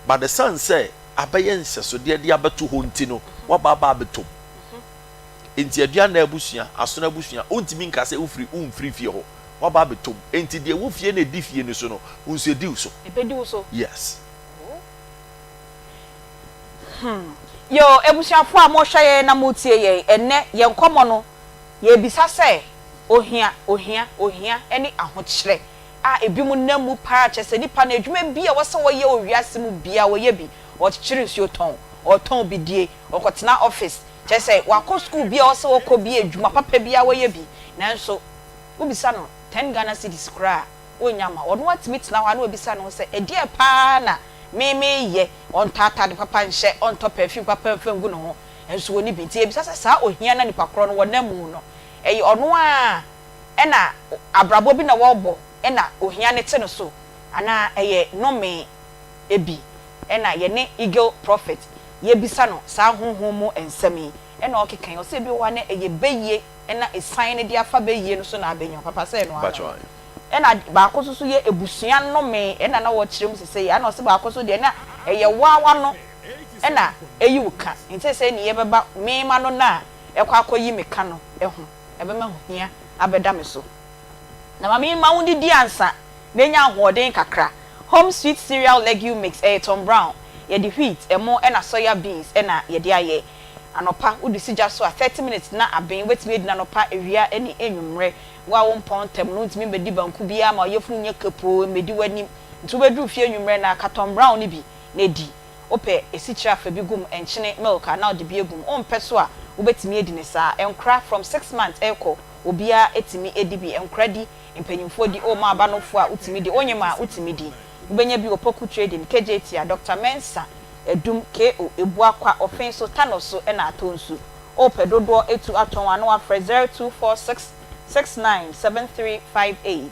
but ɛsiane sɛ abɛyɛ nsɛsodeɛ de abɛto hɔ nti no, woaba aba abɛtɔ mu. Enti Aduana abusua, Asono abusua, wontumi nka sɛ wofiri womfiri fie hɔ. Woaba abɛtɔ mu. Enti deɛ ɛwɔ fie na ɛdi fie no so no, wo nso ɛdi wo so. Ɛbɛdi wo so. Yes. Hmm. Yoo, abusuafoɔ a mohwɛ yɛn na motie yɛn, ɛnnɛ yɛn nkɔmmɔ no, yɛrebisa sɛ, ohia, ohia, ohia ne ahokyerɛ a ebinom nam mu paa, kyerɛ sɛ nipa no adwuma bi a ɛwɔ sɛ ɔyɛ wɔ wiase mu biara ɔyɛ bi, ɔkyekyere nsuo tɔn, ɔtɔn bidie, ɔkɔtena office, kyerɛ sɛ wakɔ sukuu bi a ɛwɔ sɛ ɔkɔ bi, adwuma papa biara ɔyɛ bi, nanso wobisa no ten Ghana cedis koraa a, ɔnnya mma. Ɔno atumi tena hɔ a na wabisa ne ho sɛ, ɛdeɛn paa na me meyɛ? Ɔntɔ atade papa nhyɛ, ɔntɔ perfume papa mfa ngu ne ho, nso ɔnni bi. Nti yɛbisa sɛ saa ohia no a nipa korɔ no wɔnam mu no, ɛyɛ ɔno ara na abrabɔ bi na wɔrebɔ na ohia no te no so anaa ɛyɛ nnome bi na yɛne Eagle Prophet yɛbisa no saa honhom mu nsɛm yi. Ɛna ɔkeka yi, ɔsɛ ebi wɔ hɔ a na ɛyɛ bayie ɛna esan no de afa bayie no so na abɛnya wo. Papa sɛ ɛno ara no. Ɛna baako nso so yɛ abusua nnome ɛna na wɔkyerɛ mu sesei. Ɛna ɔsɛ baako nso deɛ na ɛyɛ wo ara w'ano ɛna ɛyi wo ka. Nti sesei ne yɛbɛba me m'ano no a ɛkɔ akɔyi me ka no ho. Ɛbɛma ohia abɛda me so. Na ma me mma wo ndidi ansa na nya ahoɔden kakra. Home Sweet Cereal Legume Mix, ɛyɛ Tom Brown. Yɛde wheat, ɛmo ɛna soya beans ɛna yɛde ayɛ. Anɔpa wode si gya so a, 30 minutes na aben. Wobɛtumi adi no anɔpa, awia ɛne anwummerɛ. Wo a wompɔn ntɛm no, wontumi mmɛdi banku biara ma wo yafunu nyɛ kapoo mmɛdi w'anim. Nti wobɛduru fie anwummerɛ no a, ka Tom Brown no bi na di. Wopɛ esikyire a fa bi gu mu, nkyene, milk a na wode bi agu mu. Wompɛ so a, wobɛtumi adi no saa. Nkora from 6 months ɛrekɔ, obiara tumi di bi. Nkora di, mpanyimfoɔ di, woma aba no fo a wotumi di, wonyem a wotumi di. Wobɛnya bi wɔ Poku Trading, Kejetia, Doctor Mensah, Adum, KO, Ebuakwa, Ɔfen so, Tano so na atɔ nsu. Wopɛ dodoɔ atu atɔn a na wafrɛ 0246 69 7358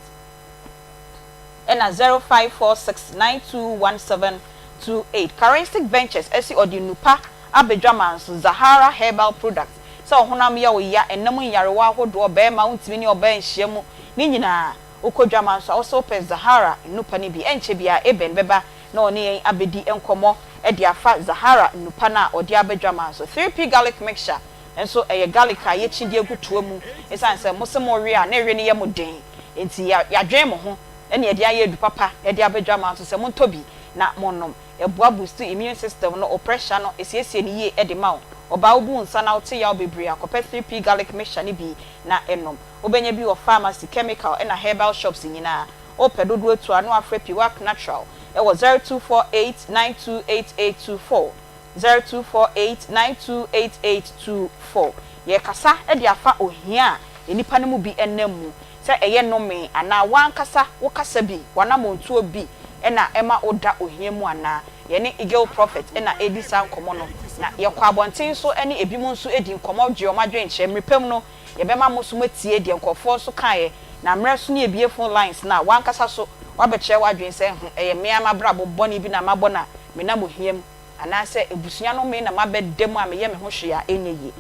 ɛna 0546 9217 28. Karensic Ventures asi ɔde nnupa aba dwaman so, Zahara Herbal Products, sɛ wo honam yɛ wo ya, ɛnna mu nyarewa ahodoɔ, barima wontumi ne ɔbaa nhyia mu, ne nyinaa, wokɔ dwaman so a, wo sɛ wopɛ Zahara nnupa no bi. Ɛnkyɛ biara Eben bɛba na ɔne yɛn abɛdi nkɔmmɔ de afa Zahara nnupa no a ɔde aba dwaman so. 3P Garlic Mixture nso, ɛyɛ garlic a yɛkyi de agu toa mu. Ɛsiane sɛ mose mowe a na ɛwe no yɛ mo den nti, yɛadwen mo ho na yɛde ayɛ adu papa de aba dwaman so sɛ montɔ bi na monnom. Ɛboa boost immune system no, wo pressure no, ɛsiesie no yie de ma wo. Ɔbaa wobu wo nsa na wote yaw bebree a, kɔpɛ 3P Garlic Mixture no bi na nom. Wobɛnya bi wɔ pharmacy, chemical ɛna herbal shops nyinaa. Wopɛ dodoɔ tu a na wafrɛ Piwak Natural wɔ 0248 928824, 0248 928824. Yɛrekasa de afa ohia a nnipa no mu bi nam mu, sɛ ɛyɛ nnome anaa w'ankasa wo kasa bi, w'anammɔntuo bi na ɛma woda ohia mu anaa. Yɛne Eagle Prophet na ɛredi saa nkɔmmɔ no, na yɛkɔ abɔnten nso ne ebinom nso di nkɔmmɔ gye wɔn adwenkyerɛ. Mmerɛ pa mu no, yɛbɛma mo nso moatie deɛ nkurɔfoɔ nso kaeɛ, na mmerɛ so ne yɛbue phone lines no a, w'ankasa so woabɛkyerɛ w'adwene sɛ, Ho, ɛyɛ me ara m'abrabɔ bɔne bi na mabɔ na menam ohia mu, anaasɛ abusua no me na mabɛda mu a meyɛ me ho hwee a ɛnyɛ yie.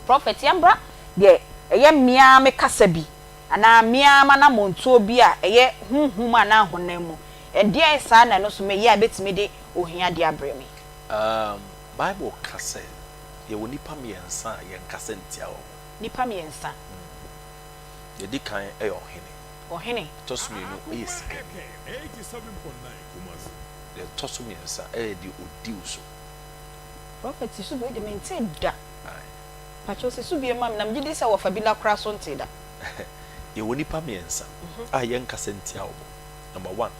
Prophet, yɛmbra deɛ ɛyɛ me ara me kasa bi, anaa me ara m'anammɔntuo bi a ɛyɛ honhom anaa honam mu, ɛdeɛn saa na ɛno nso meyɛ a ɛbɛtumi de ohia de abrɛ me? Um, Bible ka sɛ yɛwɔ nnipa mmiɛnsa a yɛnkasa ntia wɔn. Nnipa mmiɛnsa. Deɛ ɛdi kan yɛ ɔhene. Ɔhene. Ɛtɔ so mmienu yɛ sikani. Deɛ ɛtɔ so mmiɛnsa yɛ deɛ ɔdi wo so. Prophet si so bio de mentee da. Pakyɛw si so bio ma me na megye di sɛ wɔfa bi la koraa so ntee da. Yɛwɔ nnipa mmiɛnsa a yɛnkasa ntia wɔn. Number one,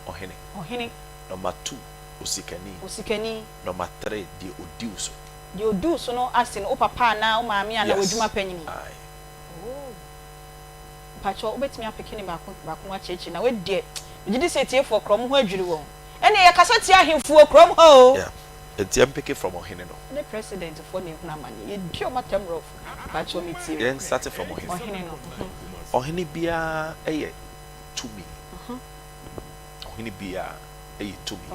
ɔhene. Ɔhene. Number two, osikani. Osikani. Number three, deɛ ɔdi wo so. Deɛ ɔdi wo so no ase no, wo papa anaa wo maame anaa w'adwuma panyini? Yes, aye. Oh. Mpakyɛw, wobɛtumi apeke ne baako baako mu akyerɛkyerɛ na wei deɛ, megye di sɛ atiefoɔ koraa wɔn ho adwiri wɔn. Ɛnneɛ yɛkasa tia ahemfo wɔ kurom ha o. Yeah, nti yɛmpeke from ɔhene no. Ne president foɔ na ehunu amane. Yɛdi wɔn atɛm rough. Mpakyɛw metie o. Yɛn starte from ɔhene. Ɔhene no. Ɔhene biara yɛ tumi. Ɔhene biara yɛ tumi.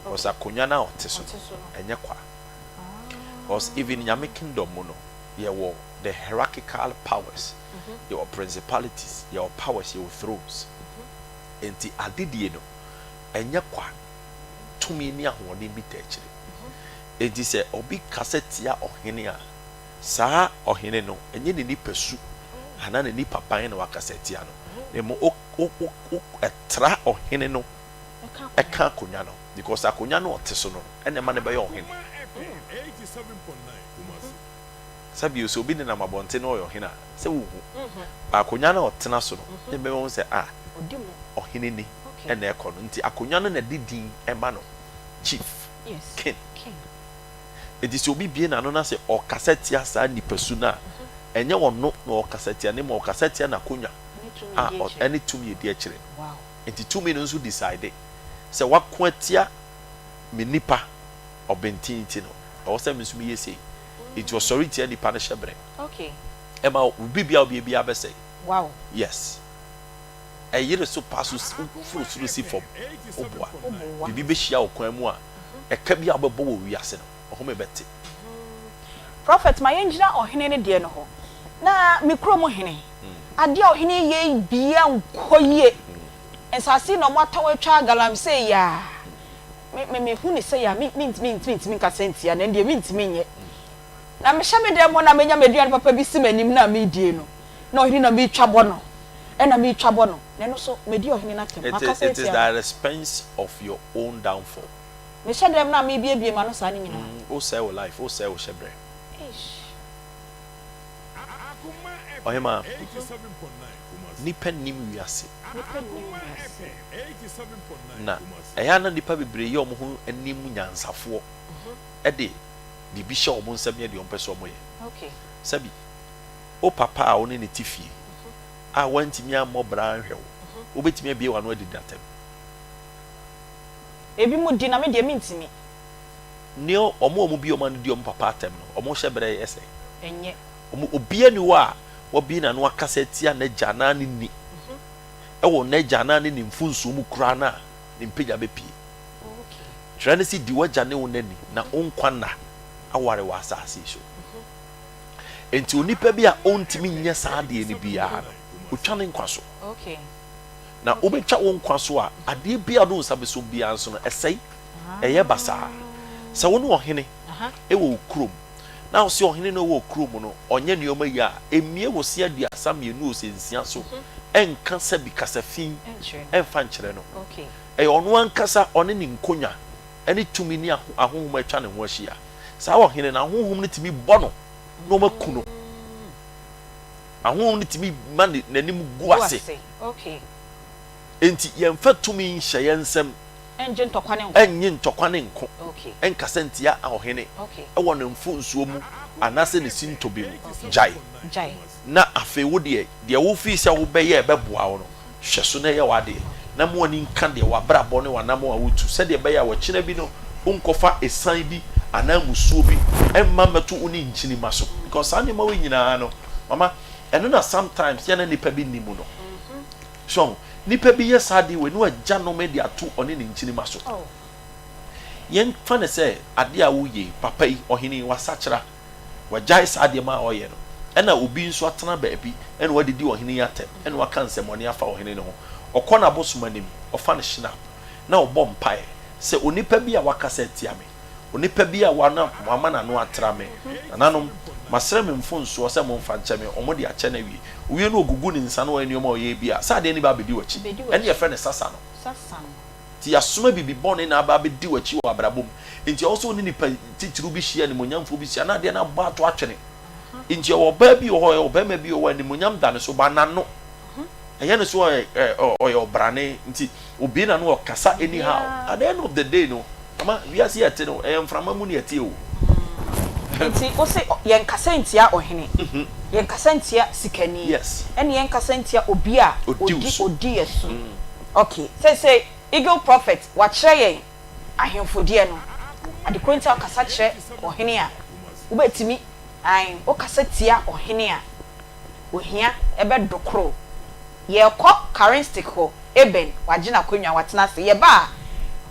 Because akonnwa no a ɔte so no, ɛnyɛ kwa. Because even Nyame kingdom mu no, yɛwɔ the hierarchical powers, yɛwɔ principalities, yɛwɔ powers, yɛwɔ thrones. Enti adedie no, ɛnyɛ kwa. Tumi ne ahoɔden bi taa akyire. Enti sɛ obi kasa tia ɔhene a, saa ɔhene no, ɛnyɛ ne nipasu anaa ne nipaban na wakasa atia no, na mmom wo, wo, wo, wo, ɛtra ɔhene no ɛka akonnwa no, because akonnwa no ɔte so no ɛna ɛma no bɛyɛ ɔhene. Sɛbio sɛ obi nenam abɔnten na ɔyɛ ɔhene a, sɛ wonhu. But akonnwa no a ɔtena so no, na ɛbɛma woahu sɛ ah, ɔhene ni ɛna ɛkɔ no. Nti akonnwa no na ɛde din ɛma no, chief, king. Enti sɛ obi bue n'ano na sɛ ɔkasa tia saa nipasu no a, ɛnyɛ ɔno na ɔrekasa tia, na mmom ɔrekasa tia n'akonnwa a ɛne tumi a ɛdi akyire no. Enti tumi no nso decide sɛ wako atia me nipa ɔbenten nti no, ɛwɔ sɛ me nso meyɛ sei. Enti ɔsɔre tia nipa no hyɛbrɛ. Ɛma wo biribiara a wobɛyɛ biara bɛsɛe. Yes. Ɛyere so paa so woforo soro si fam, woboa. Biribi bɛhyia wo kwan mu a, ɛka bi a wobɛbɔ wɔ wiase no, ɔhome bɛte. Prophet ma yɛngyina ɔhene no deɛ no hɔ. Na me kurom hene, adeɛ a ɔhene yɛ yi bia nkɔ yie. Nsase yi na ɔmo atɔn atwa galamsey yi a, me me mehu no sei a, me mentumi mentumi nkasa ntia no, ɛndeɛ mentumi nyɛ. Na mehyɛ me dan mu na menya m'aduane papa bi si m'anim na meredie no, na ɔhene na meretwa bɔ no, ɛna meretwa bɔ no, na ɛno nso medi ɔhene no atɛm, It is makasa it is atia the no. expense of your own downfall. Mehyɛ dɛm na merebiebie m'ano saa no nyinaa. Wosɛe wo life, wosɛe wo hyɛbrɛ. Eish. Ɔhemaa, nnipa nnim wiase. Nnipa nnim wiase. Na ɛyɛ a na nnipa bebree yɛ wɔn ho anim nyansafoɔ de biribi hyɛ wɔn nsam yɛ deɛ wɔpɛ sɛ wɔyɛ. Sɛbi, wo papa a wo ne no te fie a wantumi ammɔ bra anhwɛ wo, wobɛtumi abue w'ano adidi no atɛm? Ebinom di na me deɛ mentumi. Ne wɔn a wɔbue wɔn ano di wɔn papa atɛm no, wɔn hyɛberɛ yɛ sɛn? Ɛnyɛ. Wɔn, obiara nni hɔ a wabue n'ano akasa atia n'agya anaa ne ni wɔ n'agya anaa ne ne mfomsoɔ mu koraa no a, ne mpagya bɛpue. Twerɛ no se, Di w'agya ne wo na ni, na wo nkwa nna aware wɔ asase yi so. Enti onipa bi a ɔntumi nyɛ saa adeɛ no biara no, ɔtwa ne nkwa so. Na wobɛtwa wo nkwa so a, adeɛ biara a wode wo nsa bɛsɔ mu biara nso no, ɛsɛe, ɛyɛ basaa. Sɛ wo ne ɔhene wɔ wo kurom, na wo se ɔhene no a ɔwɔ wo kurom no, ɔnyɛ nneɛma yie a, mmue wo se 32 o sɛ nsia so nka sɛbi kasa fi mfa nkyerɛ no. Ɛyɛ ɔno ankasa, ɔne ne nkonnwa ne tumi ne ahonhom a atwa ne ho ahyia. Saa ɔhene no, ahonhom no tumi bɔ no na wɔaku no. Ahonhom no tumi ma n'anim gu ase. Enti yɛmfa tumi nhyɛ yɛn nsam Ɛngye ntɔkwa ne nko. Ɛnnye ntɔkwa ne nko. Ɛnkasa ntia ɔhene wɔ ne mfomsoɔ mu anaasɛ ne sintɔ bi mu. Gyae. Na afei wo deɛ, deɛ wofii sɛ wobɛyɛ a ɛbɛboa wo no, hwɛ so na yɛ w'adeɛ, na ma w'ani nka deɛ w'abrabɔ ne w'anammɔn a wotu, sɛdeɛ ɛbɛyɛ a ɔkyena bi no wonkɔfa asiane bi anaa mmusuo bi mma mmɛto wo ne nkyirimma so. Because saa nneɛma wei nyinaa no, mama, ɛno na sometimes yɛ na nnipa bi nni mu no. So ahu? Nnipa bi yɛ saa adeɛ wei na wagya nnome de ato ɔne ne nkyirimma so. Yɛmfa no sɛ adeɛ a woyɛ yi, papa yi, ɔhene yi, wasakyera. Wagyae saa nneɛma a ɔyɛ no. Ɛnna obi nso atena baabi na wadidi ɔhene yi atɛm na waka nsɛmmɔne afa ɔhene no ho. Ɔkɔ n'abosom anim, ɔfa no hyinap, na ɔbɔ mpae sɛ, Onipa bi a wakasa atia me, onipa bi a wama n'ano atra me, nananom, masrɛ me mfomsoɔ sɛ momfa nkyɛ me, wɔde akyɛ no awie. Owie no, ɔgugu ne nsa na ɔyɛ nneɛma a ɔyɛ bi a, saa adeɛ no ba abɛdi w'akyi. Ɛnna yɛfrɛ no sasa no. Nti yɛasoma biribi bɔne na aba abɛdi w'akyi wɔ abrabɔ mu. Nti ɛwɔ sɛ wo ne nipa titiriw bi hyia, animuonyamfoɔ bi hyia, na adeɛ no abɔ ato atwene. Nti ɛwɔ ɔbaa bi wɔ hɔ, ɛwɔ ɔbarima bi wɔ hɔ a animuonyam da ne so, but n'ano, ɛyɛ no sɛ ɔyɛ ɔyɛ ɔbrane, nti obue n'ano ɔkasa anyhow. At the end of the day no, mama, wiase a yɛte no, ɛyɛ mframa mu na yɛte o. Nti wo se yɛnkasa ntia ɔhene, yɛnkasa ntia sikani, ɛne yɛnkasa ntia obi a odi odi yɛ so. Ok seisei Eagle Prophet wakyerɛ yɛn ahemfo deɛ no, ade korɔ nti a wokasa kyerɛ ɔhene a wobɛtumi ae wokasa tia ɔhene a ohia ɛbɛ dokoro. Yɛkɔ Karinstick hɔ Eben wagye n'akonnwa watena ase yɛba a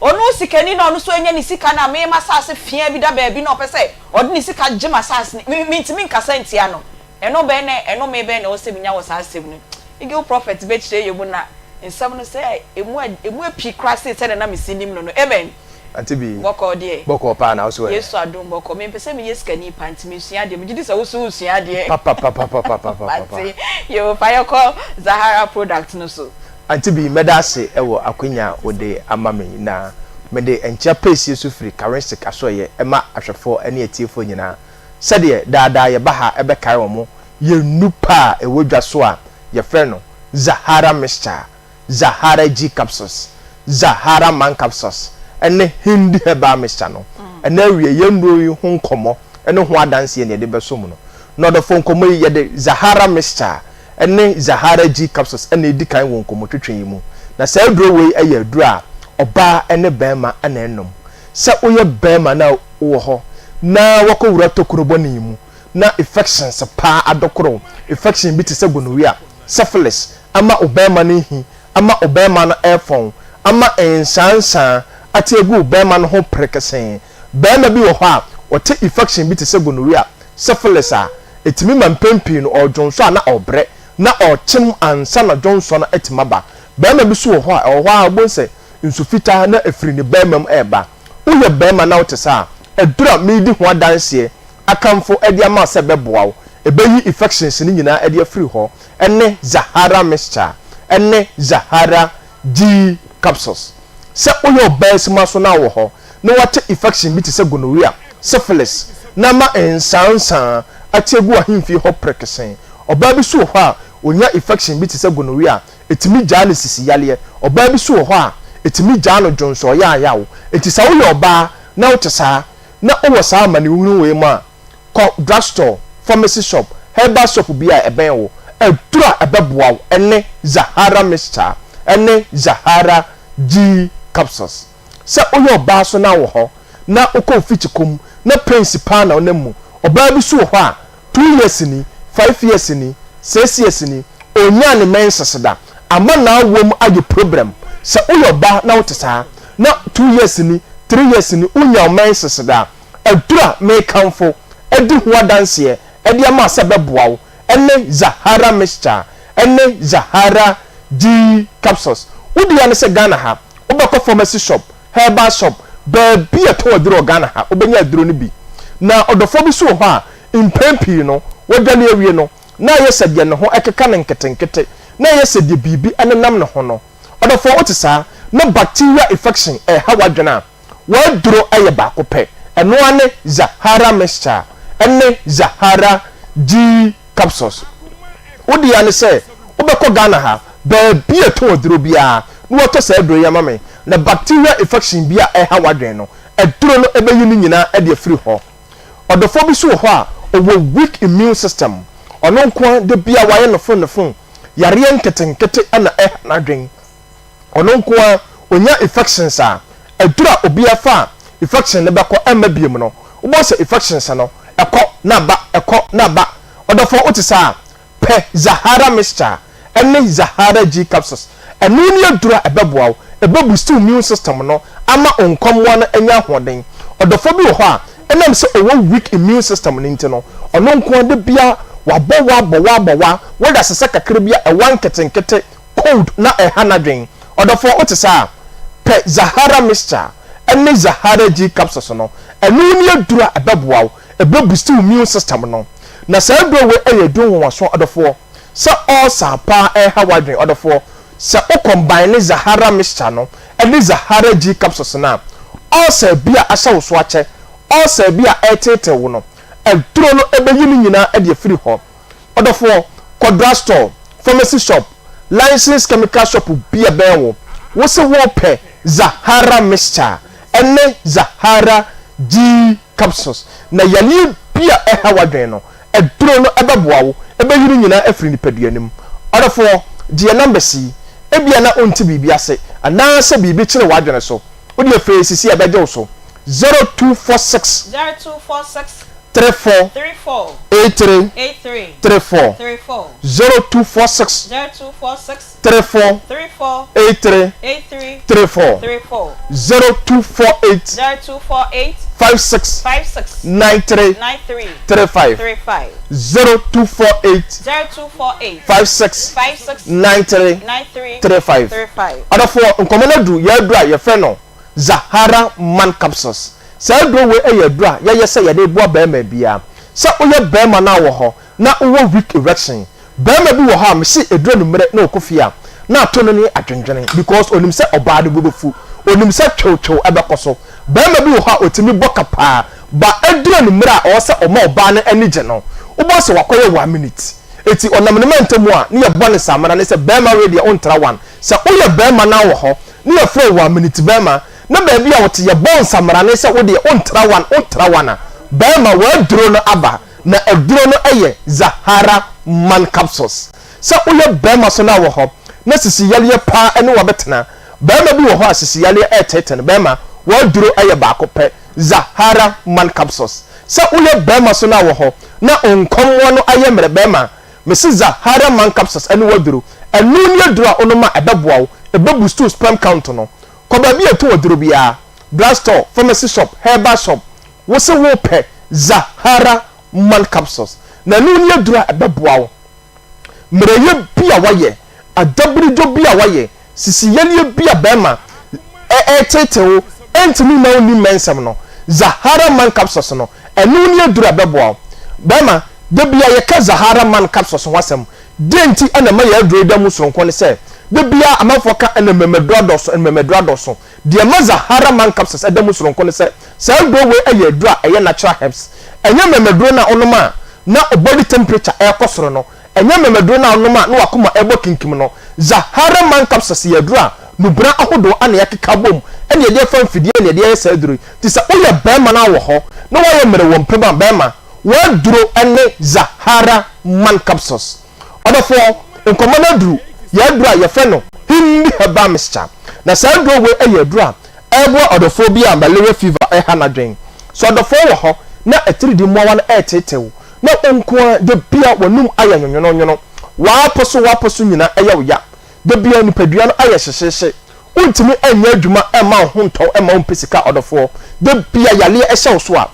ɔno sikani na ɔno nso anya ne sika no a me m'asaase fea bi da baabi na ɔpɛ sɛ ɔde ne sika gye m'asaase no me mentumi nkasa ntia no ɛno bɛn na ɛnome bɛn na ɛwɔ sɛ menya wɔ saa asɛm no mu. Eagle Prophet bɛkyerɛ yɛn mu na nsɛm no sɛ emu a emu api koraa sen sɛdeɛ na mesi nim no no. Amen. Auntie bi. Bɔkɔɔ deɛ. Bɔkɔɔ paa na wo so ɛ? Yesu adom bɔkɔɔ. Mempɛ sɛ meyɛ sikani paa nti mesua adeɛ. Megye di sɛ wo nso wosua adeɛ. Papapapapapapa. Mate. Yoo, fa yɛkɔ Zahara product no so. Auntie bi, mɛda ase wɔ akwanya a wode ama me yi na mede nkyea pɛsie so firi Karensic asoɛeɛ ma ahwɛfoɔ ne atiefoɔ nyinaa. Sɛdeɛ daa daa yɛba ha bɛkae wɔn, yɛn nnupa a ɛwɔ dwa so a yɛfrɛ no Zahara Mixture, Zahara G Capsules, Zahara Man Capsules ne Hindi Herbal Mixture no. Ɛnnɛ awiei, yɛn nnuro yi ho nkɔmmɔ ne ho adanseɛ na yɛde bɛso mu no. Nnɔdɔfoɔ, nkɔmmɔ yi, yɛde Zahara Mixture ne Zahara G Capsules na ɛdi kan wɔ nkɔmmɔtwetwe yi mu. Na saa aduro wei yɛ aduro a ɔbaa ne barima na ɛnom. Sɛ woyɛ barima na wowɔ hɔ na woakɔwura tokuro bɔne mu na infections paa adɔkoro wo, infection bi te sɛ gonorrhea, syphilis, ama wo barima no hi, ama wo barima no refɔn, ama nsaansaa ate agu wo barima no ho perekesee. Barima bi wɔ hɔ a, ɔte infection bi te sɛ gonorrhea, syphilis a, ɛtumi ma mpɛn pii no ɔredwonsɔ a na ɔrebrɛ, na ɔrekyem ansa na dwonsɔ no atumi aba. Barima bi nso wɔ hɔ a, ɛwɔ hɔ ara wobɛhu sɛ nsu fitaa na ɛfiri ne barima mu reba. Woyɛ barima na wote saa a, aduru a meredi ho adanseɛ akamfo de ama wo sɛ ɛbɛboa wo, ɛbɛyi infections no nyinaa de afiri hɔ ne Zahara mixture ne Zahara G capsules. Sɛ woyɛ ɔbaasima so na wowɔ hɔ na woate infection bi te sɛ gonorrhea, syphilis na ama nsaansaa ate agu w'ahemfie hɔ prekesee. Ɔbaa bi nso wɔ hɔ a ɔnya infection bi te sɛ gonorrhea a, ɛtumi gyaa no sisi yareɛ. Ɔbaa bi nso wɔ hɔ a, ɛtumi gyaa no dwonsɔɔyaayaw. Enti sɛ woyɛ ɔbaa na wote saa na wowɔ saa amanehunu wei mu a, kɔ drugstore, pharmacy shop, herbal shop bi a ɛbɛn wo. Aduru a ɛbɛboa wo ne Zahara Mixture ne Zahara G Capsules. Sɛ woyɛ ɔbaa nso na wowɔ hɔ na wokɔ wo fikyikɔ mu na pains paa na wonam mu. Ɔbaa bi nso wɔ hɔ a, two years ni, five years ni, six years ni, ɔnyaa ne menses da. Ama n'awoɔ mu ayɛ problem. Sɛ woyɛ ɔbaa na wote saa na two years ni, three years ni, wonnya wo menses da a, Aduru a mekamfo adi ho adanseɛ de ama sɛ ɛbɛboa wo ne Zahara Mixture ne Zahara G Capsules. Wo dea ne sɛ Ghana ha, wobɛkɔ pharmacy shop, herbal shop, baabi a yɛtɔn aduro wɔ Ghana ha, wobɛnya aduro no bi. Na ɔdɔfoɔ bi nso wɔ hɔ a, mpɛn pii no, wadwale awie no, na ayɛ sɛ deɛ ne ho keka no nketenkete, na ayɛ sɛ deɛ biribi nenam ne ho no. Ɔdɔfoɔ, wote saa? Na bacteria infection reha w'adwene a, W'aduro yɛ baako pɛ, ɛno ara ne Zahara Mixture ne Zahara G Capsules. Wo dea ne sɛ wobɛkɔ Ghana ha, baabi a ɛtɔn aduro biara na woatɔ saa aduro yi ama me, na bacteria infection bi a ɛreha w'adwene no, aduro no bɛyi ne nyinaa de afiri hɔ. Ɔdɔfoɔ bi nso wɔ hɔ a, ɔwɔ weak immune system, ɔno nko ara da biara wayɛ nofonnofon, yareɛ nketenkete na ɛreha n'adwene. Ɔno nko ara ɔnya infections a, aduru a obiara fa a infection no bɛkɔ ɛmma biom no, wobɛhu sɛ infections no ɛkɔ na aba, ɛkɔ na aba. Ɔdɔfoɔ wote saa a, pɛ Zahara mixture ɛne Zahara G capsules. Ɛno ne aduru a ɛbɛboa wo, ɛbɛ boost wo immune system no ama wo nkɔmmoa no anya ahoɔden. Ɔdɔfoɔ bi wɔ hɔ a, ɛnam sɛ ɔwɔ weak immune system no nti no, ɔno nko ara da biara wabɔ wa abɔ wa abɔ wa, wode asesa kakra bi a ɛwa nketenkete cold na ɛha n'adwen. Ɔdɔfoɔ wote saa a, pɛ Zahara mixture ne Zahara G capsules no. Ɛno ne aduro a ɛbɛboa wo, ɛbɛ boost wo immune system no. Na saa aduro wei yɛ aduro nwonwaso ɔdɔfoɔ. Sɛ ulcer paa ɛreha w'adwen ɔdɔfoɔ, sɛ wo combine Zahara mixture no ne Zahara G capsules no a, ulcer bi a ahyɛ wo so akyɛ, ulcer bi a ɛreteetee wo no, aduro no bɛyi ne nyinaa de afiri hɔ. Ɔdɔfoɔ, kɔ drug store, pharmacy shop, licensed chemical shop bi a ɛbɛn wo. Wo se worepɛ Zahara mixture ne Zahara G capsules na yareɛ bi a ɛha w'adwene no, aduro no bɛboa wo, ɛbɛyi ne nyinaa afiri nipadua no mu. Ɔdɔfoɔ, gye yɛn numbers yi. Ebia na wonte biribi ase anaasɛ biribi kyere w'adwene so. Wo deɛ frɛ yɛn sisi a ɛbɛgye wo so. 0246. 0246. 34 34 83 83 34 34 0246 0246 34 34 83 83 34 34 0248 0248 56 56 93 93 35 35 0248 0248 56 56 93 93 35 35 Ɔdɔfoɔ, nkɔmmɔ no aduru yɛn aduru a yɛfrɛ no Zahara Man Capsules. Saa aduro wei yɛ aduro a yɛyɛ sɛ yɛde reboa barima biara. Sɛ woyɛ barima na wɔ hɔ na wowɔ weak erection, barima bi wɔ hɔ a mese ɛduru anummerɛ na ɔkɔ fie a na ato no ne adwendwene because ɔnim sɛ ɔbaa no bo bɛfu, ɔnim sɛ twewtwew bɛkɔ so. Barima bi wɔ hɔ a ɔtumi bɔ ka paa but ɛduru anummerɛ a ɔwɔ sɛ ɔma ɔbaa no ani gye no, wobɛhu sɛ wakɔyɛ one minute. Enti ɔnam ne mantam a ne yɛbɔ no samena ne sɛ barima wei deɛ wontra one. Sɛ woyɛ barima na wɔ hɔ ne yɛfrɛ wo one minute barima Na baabi a wote yɛbɔ nsamarane sɛ wo deɛ wontra wan wontra wan a, bɛɛma w'aduro no aba, na aduro no yɛ Zahara man capsules. Sɛ woyɛ bɛɛma so na wɔ hɔ na sisi yareɛ paa ɛne wo abɛtena, bɛɛma bi wɔ hɔ a sisi yareɛ ɛɛteete no, bɛɛma w'aduro yɛ baako pɛ, Zahara man capsules. Sɛ woyɛ bɛɛma so na wɔ hɔ na nkɔmmoa no ayɛ mmerɛ, bɛɛma mese Zahara man capsules ɛne w'aduro, ɛno ne aduro a wonom a ɛbɛboa wo, ɛbɛ boost wo sperm count no. Kɔ baabi a yɛtɔn aduro biara, drug store, pharmacy shop, herbal shop, wo se wopɛ Zahara Man Capsules. Na ɛno ne aduro a ɛbɛboa wo. Mmerɛyɛ bi a woayɛ, adabiridwo bi a woayɛ, sisiyɛleɛ bi a bɛrima ɛreteetee wo ɛntumi mma wonni mmɛnsɛm no, Zahara Man Capsules no, ɛno ne aduro a ɛbɛboa wo. Bɛrima, da biara yɛka Zahara Man Capsules ho asɛm. Deɛ nti na ɛma yɛn aduro yi da mu soronko ne sɛ, da biara amanfoɔ ka ɛna mmɛmaduro adɔɔso, mmɛmaduro adɔɔso. Deɛ ɛma Zahara Man Capsules da mu soronko ne sɛ, saa aduro wei yɛ aduro a ɛyɛ natural herbs. Ɛnyɛ mmɛmaduro no a wonom a na wo body temperature rekɔ soro no. Ɛnyɛ mmɛmaduro no a wonom a na w'akoma rebɔ kinkim no. Zahara Man Capsules yɛ aduro a nnubena ahodoɔ na yɛakeka abom na yɛde afa mfidie na yɛde ayɛ saa aduro yi. Nti sɛ woyɛ barima na wowɔ hɔ na woayɛ mmerɛ wɔ mpam a, barima, w'aduro ne Zahara Man Capsules. Ɔdɔfoɔ, nkɔmmɔ no aduru yɛn aduro a yɛfrɛ no Hindi Herbal Mixture. Na saa aduro wei yɛ aduro a ɛreboa ɔdɔfoɔ bi a malaria fever reha n'adwene. Sɛ ɔdɔfoɔ wɔ hɔ na atiridii mmoawa no reteetee wo, na wo nko ara da biara w'anum ayɛ nwonwononwono, w'apɔ so w'apɔ so nyinaa yɛ wo ya, da biara nipadua no ayɛ hyehyeehye, wontumi nyɛ adwuma mma wo ho ntɔ wo mma wompɛ sika ɔdɔfoɔ, da biara yareɛ hyɛ wo so a,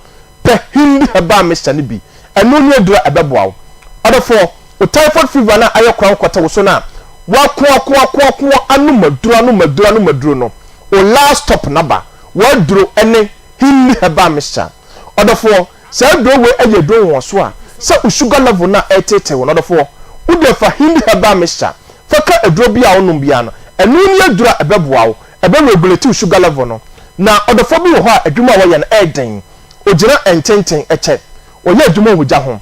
Pɛ Hindi herbal mixture no bi. Ɛno ne aduru a ɛbɛboa wo. Ɔdɔfoɔ, wo typhoid fever no a ayɛ koraa nkɔtɛ wo so no a woakoakoakoakoa anom aduro anom aduro anom aduro no, wo last stop no aba. W'aduro ne Hindi herbal mixture. Ɔdɔfoɔ, saa aduro wei yɛ aduro nwonwaso a sɛ wo sugar level no a ɛreteetee wo no, ɔdɔfoɔ, wo deɛ fa Hindi herbal mixture fa ka aduro biara a wonom biara no. Ɛno ne aduro a ɛbɛboa wo. Ɛbɛ regulate wo sugar level no. Na ɔdɔfoɔ bi wɔ hɔ a adwuma a wɔyɛ no ɛyɛ den. Ɔgyina ntenten kyɛ. Ɔyɛ adwuma wɔ gya ho.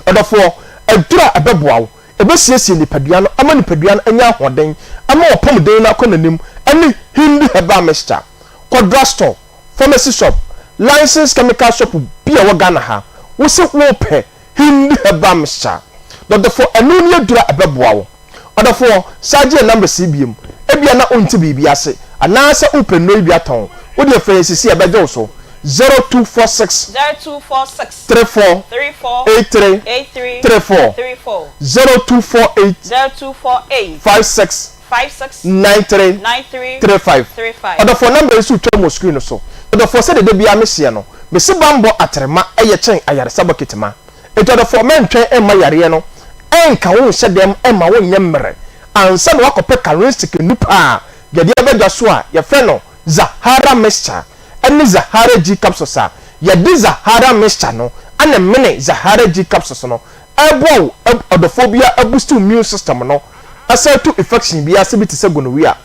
Ɔdɔfoɔ, aduro a ɛbɛboa wo, ɛbɛsiesie nipadua no ama nipadua no anya ahoɔden, ama w'apɔmuden no akɔ n'anim ne Hindi Herbal Mixture. Kɔ drugstore, pharmacy shop, licensed chemical shop bi a ɛwɔ Ghana ha, wose worepɛ Hindi Herbal Mixture. Dɔdɔfoɔ, ɛno ne aduro a ɛbɛboa wo. Ɔdɔfoɔ, san gye yɛn numbers yi biom. Ebia na wonte biribi ase, anaasɛ wopɛ nnuro yi bi atɔn. Wo deɛ frɛ yɛn seesei a yɛbɛgye wo so, 0246 0246 34 34 83 83 34, 34 0248 0248 56 56 93 93 35. 35. Ɔdɔfoɔ, number yi nso retwam wɔ screen no so. Ɔdɔfoɔ, sɛdeɛ da biara meseɛ no, mese bammɔ atrema yɛ kyɛn ayaresa bɔkete ma. Enti ɔdɔfoɔ, mɛntwɛn mma yareɛ no nka wo nhyɛ dɛm mma wonyɛ mmerɛ ansa na woakɔpɛ Karinsic nnupa a yɛde aba dwa so a yɛfrɛ no Zahara Mixture ne Zahara G Capsules a yɛde Zahara Mixture no na mene Zahara G Capsules no ɛreboa wo ɔdɔfoɔ biara abusti wo immune system no asan atu infection biara sɛ bi te sɛ gonorrhea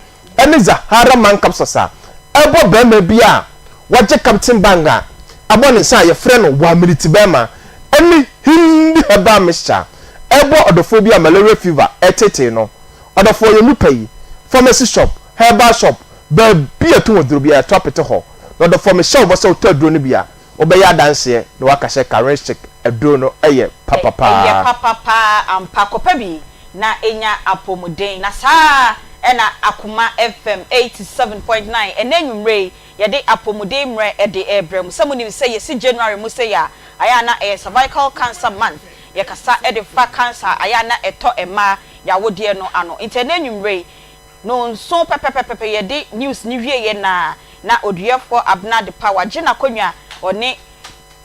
ne Zahara Man Capsules a ɛbɔ barima bi a wagye Captain Bang a abɔ ne nsa a wɔfrɛ no Wamiriti Barima ne Hindi Herbal Mixture a ɛbɔ ɔdɔfoɔ bi a malaria fever reteetee no. Ɔdɔfoɔ, yɛn mu pɛ yi, pharmacy shop, herbal shop, baabi a ɛtɔn aduro biara, yɛtɔ apete hɔ. Na ɔdɔfoɔ, mehyɛ wo bɔ sɛ wotɔ aduro no bi a, wobɛyɛ adanseɛ na woaka sɛ Karenchic aduro no yɛ papa paa. Ɛyɛ papa paa ampa. Kɔpɛ bi na nya apɔmuden. Na saa ara na Akoma FM 87.9 ɛnnɛ anwummerɛ yi yɛde apɔmuden mmerɛ de rebrɛ mo. Sɛ monim sɛ yɛsi January mu sei a, ayɛ a na ɛyɛ Cervical Cancer Month. Yɛkasa de fa cancer a ayɛ a na ɛtɔ mmaa yawodeɛ no ano. Nti ɛnnɛ anwummerɛ yi, Nonson pɛpɛpɛpɛpɛ yɛde news no wieɛ no ara na Oduyɛfoɔ Abena Adepa wagye n'akonnwa ɔne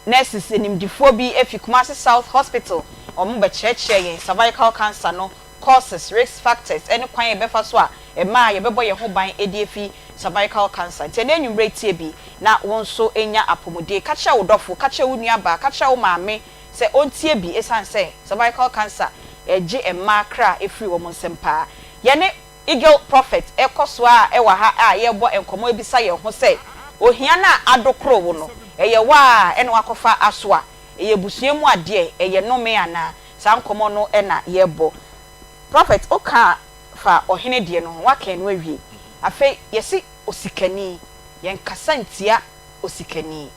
nurses animdifoɔ bi afi Kumasi South Hospital wɔn bɛkyerɛkyerɛ yɛn cervical cancer no causes, risk factors ɛne kwan a yɛbɛfa so a mmaa yɛbɛbɔ yɛn ho ban de afi cervical cancer. Nti ɛnɛ anwummerɛ tie bi na wo nso nya apɔmuden. Ka kyerɛ wo dɔfo, ka kyerɛ wo nuabaa, ka kyerɛ wo maame sɛ ɔntie bi ɛsiane sɛ cervical cancer gye mmaa kra firi wɔn nsam paa. Yɛne Eagle Prophet rekɔ so ara wɔ ha a yɛrebɔ nkɔmmɔ abisa yɛn ho sɛ, ohia no a adokoro wo no, ɛyɛ wo ara na woakɔfa asoa? Ɛyɛ abusua mu adeɛ? Ɛyɛ nnome anaa? Saa nkɔmmɔ no na yɛrebɔ. Prophet, wokaa fa ɔhene deɛ no ho, woaka ɛno awie. Afei yɛse osikani, yɛnkasa ntia osikani.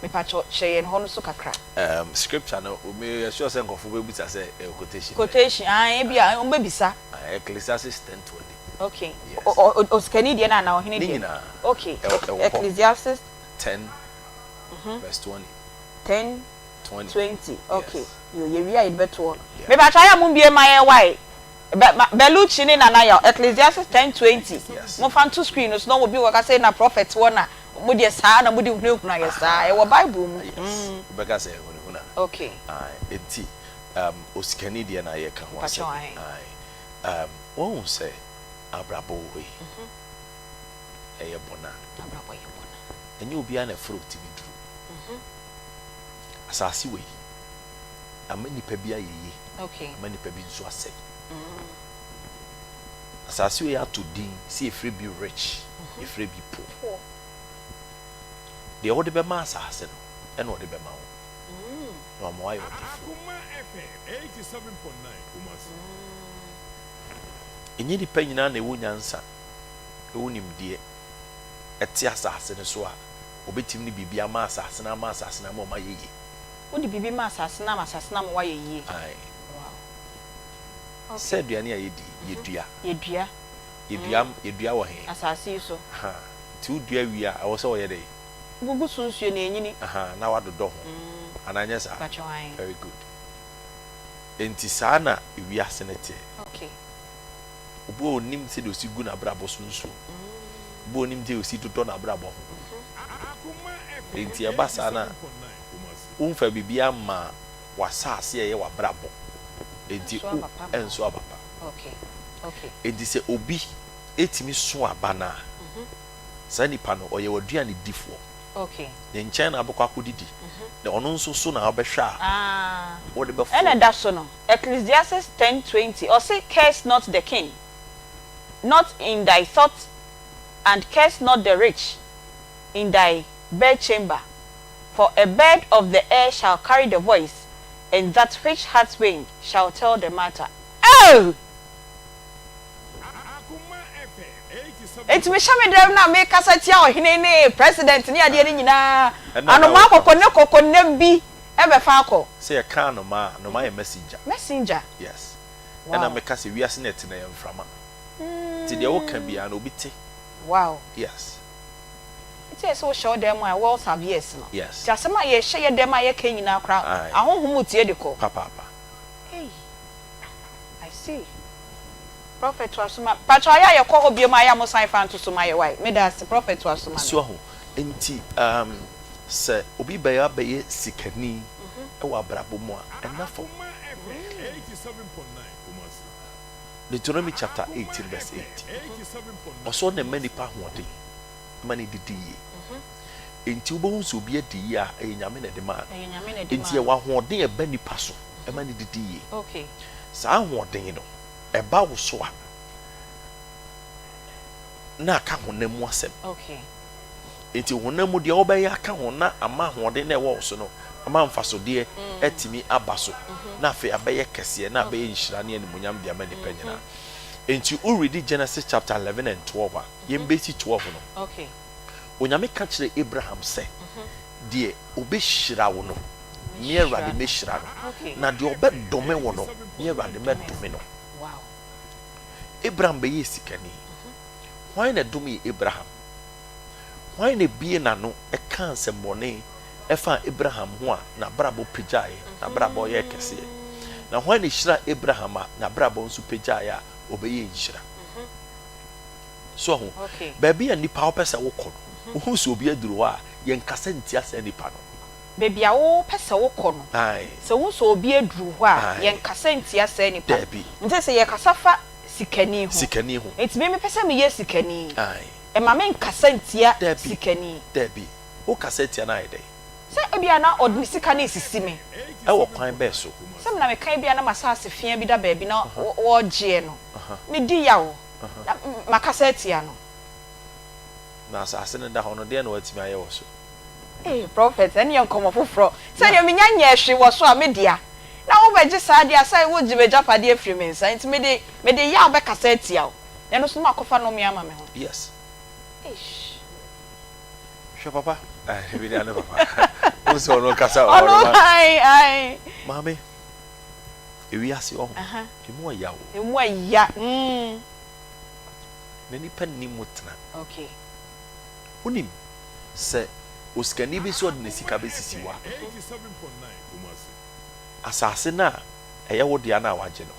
Mepakyɛw kyerɛ yɛn hɔ no so kakra. Um, scripture no, me yɛ sure sɛ nkurɔfo bɛbisa sɛ ɛyɛ quotation bɛn. Quotation, ae, ebi a wɔn bɛbisa. Ah, Ecclesiastes 10:20. Okay. Yes. O, o, osikani deɛ no anaa ɔhene Ne deɛ? nyinaa. Okay. Ɛwɔ, ɛwɔ hɔ. Ecclesiastes 10 verse 20. 10 20. 20. Okay. Yes. Yo, yɛwie a yɛde bɛto hɔ. Yeah. Mepakyɛw ayɛ a mombie ma yɛn wae. Bɛ, ma, Bellucci ne Nana Yaw, Ecclesiastes 10:20. Yes. Momfa nto screen no so na obi wɔ ka sɛ na prophet wɔ na mo deɛ saa na mode hunahuna yɛ saa. Ɛwɔ Bible mu. Yes. Wobɛka sɛ hunahuna. Okay. Ae, enti um, osikani deɛ na yɛka ho asɛm. Mpakyɛw, ae. Ae. Um, woahu sɛ abrabɔ wɔ hɔ yi, ɛyɛ bɔna. Abrabɔ yɛ bɔna. Ɛnyɛ obiara na ɛforo tumi duru. Asase wɔ yi, ama nipa bi ayɛ yie, Okay. ama nipa bi nso asɛe. Asase wei ato din sɛ yɛfrɛ bi rich, yɛfrɛ bi poor. Poor. Deɛ wode bɛma asase no, ɛna ɔde bɛma wo. Na wama woayɛ ɔdefoɔ. Ɛnyɛ nnipa nyinaa na ɛwɔ nyansa, ɛwɔ nimdeɛ, ɛte asase no so a wɔbɛtumi de biribi ama asase no ama asase no ama wɔn ayɛ yie. Wode biribi ma asase no ama asase no ama woayɛ yie. Ae. Wow. Sɛ aduane a yɛdi, yɛdua. Yɛdua. Yɛdua, yɛdua wɔ he? Asase yi so. Aha. Nti wodua wie a, ɛwɔ sɛ wɔyɛ dɛn? Wogugu so nsuo na ɛnyini. Aha, na wadodɔ ho. Anaa nyɛ saa? Mpakyɛw, ae. Very good. Nti saa na wiase no teɛ. Okay. Obi a ɔnnim sɛdeɛ ɔsi gu n'abrabɔ so nsuo. Obi a ɔnnim sɛdeɛ ɔsi dodɔ n'abrabɔ ho. Nti ɛba saa no a, womfa biribiara mmaa w'asase a ɛyɛ w'abrabɔ. Enti wo ɛnso aba pa. Enti sɛ obi tumi so aba no a, saa nipa no ɔyɛ w'aduane difoɔ. Ne nkyɛn na wobɛkɔ akɔdidi, na ɔno nso so na wobɛhwɛ a wode bɛforo. Ɛna ɛda so no, Ecclesiastes 10:20, ɔse, Curse not the king, not in thy thought, and curse not the rich in thy bedchamber, for a bird of the air shall carry the voice, and that which hath wing shall tell the matter. Oh! Enti mehyɛ me dɛm na mekasa tia ɔhene ne president ne adeɛ no nyinaa, anomaa kɔkɔnɛ kɔkɔnɛ bi bɛfa akɔ. Sɛ yɛka anomaa a, anomaa yɛ messenger. Messenger. Yes. Wow. Ɛna meka sɛ wiase no ɛte na ɛyɛ mframa. Nti deɛ woka biara no obi te. Wow. Yes. Nti ɛsɛ sɛ wohyɛ wo dan mu a world have ears no. Yes. Nti asɛm a yɛhyɛ yɛ dan mu a yɛka nyinaa koraa Aye. ahonhom retie de kɔ. Papaapa. Ei. I see. Prophet toa so ma pakyɛw ayɛ a yɛkɔ hɔ biom a ayɛ a mo san fa nto so ma yɛ wai. Meda ase prophet toa so ma me. So ahu? Nti um sɛ obi bɛyɛ abɛyɛ sikani wɔ abrabɔ mu a, ɛnna fam. Deuteronomy chapter 18 verse 8. Ɔsɛ ɔna ɛma nipa ahoɔden. ma no didi yie. Enti wobɛhu sɛ obi adi yie a, ɛyɛ Nyame na ɛde maa no. Enti ɛwɔ ahoɔden a ɛba nipa so ma no didi yie. Saa ahoɔden no, ɛba wo so a, na aka honam mu asɛm. Enti honam mu deɛ wobɛyɛ aka ho na ama ahoɔden na ɛwɔ wo so no, ama mfasodeɛ atumi aba so, na afei abɛyɛ kɛseɛ, na abɛyɛ nhyira ne animuonyam de ama nnipa nyinaa. Enti woredi Genesis chapter 11 and 12 a, yɛn bɛsi 12 no, Onyame ka kyerɛɛ Abraham sɛ, Deɛ ɔbɛhyira wo no, me Awurade mɛhyira no, na deɛ ɔbɛdome wo no, me Awurade mɛdome no. Abraham bɛyɛɛ sikani. Hwan na ɛdomee Abraham? Hwan na ɛbue n'ano kaa nsɛmmɔne faa Abraham ho a n'abrabɔ pagyaeɛ, n'abrabɔ yɛɛ kɛseɛ? Na hwan na ɛhyiraa Abraham a n'abrabɔ nso pagyaeɛ a ɔbɛyɛɛ nhyira? So ahu? Baabi a nnipa wopɛ sɛ wokɔ no, wohu sɛ obi aduru hɔ a, yɛnkasa ntia saa nipa no. Baabi a wopɛ sɛ wokɔ no, sɛ wohu sɛ obi aduru hɔ a, yɛnkasa ntia saa nipa no. Dabi. Nti sɛ yɛkasa fa sikani ho. Sikani ho. Nti me mepɛ sɛ meyɛ sikani. Mma menkasa ntia sikani. Dabi. Wokasa tia no ayɛ dɛn? Sɛ ebia na ɔde ne sika no resisi me. Ɛwɔ kwan bɛn so? Sɛ me na meka ebia na m'asase fea bi da baabi na wɔregyeɛ no, medi yaw na makasa atia no. Na asase no da hɔ no, deɛn na woatumi ayɛ wɔ so? Ei Prophet, ɛno yɛ nkɔmmɔ foforɔ. Sɛdeɛ menya nyɛɛ hwee wɔ so a, me dea. Na wobɛgye saa deɛ a, sɛ wogye m'agyapadeɛ afiri me nsa. Nti mede, mede yaw bɛkasa atia wo. Na ɛno nso na makɔfa nnome ama me ho. Yes. Eish. Hwɛ papa, ebi de ane papa. Wo sɛ ɔno kasa wɔ hɔ no ma. Ɔno ae ae. Maame, ewiase ɔho, emu ɔya o. Emu ɔya mm. Na nipa nni mu tena. Okay. Wonim sɛ osikani bi sɛ ɔde ne sika bɛsisi hɔ a, asase no a ɛyɛ wo dea no a wagye no,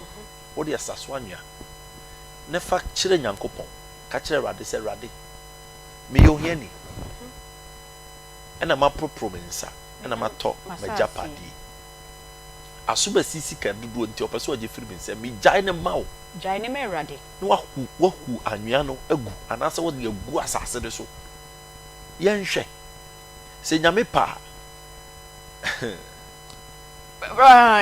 wode sa so anwea na fa kyerɛ Nyankopɔn, ka kyerɛ Awurade sɛ, Awurade, Meyɛ ohiani, ɛna maporoporo me nsa, ɛna matɔ m'agyapadeɛ. Asobasi sika dodoɔ nti ɔpɛ sɛ ɔgye firi me nsam. Megyae no ma wo. Gyae no ma Awurade. Na wahu, wahu anwea no agu, anaasɛ wode agu asase no so. Yɛnhwɛ. Sɛ Nyame pɛ a.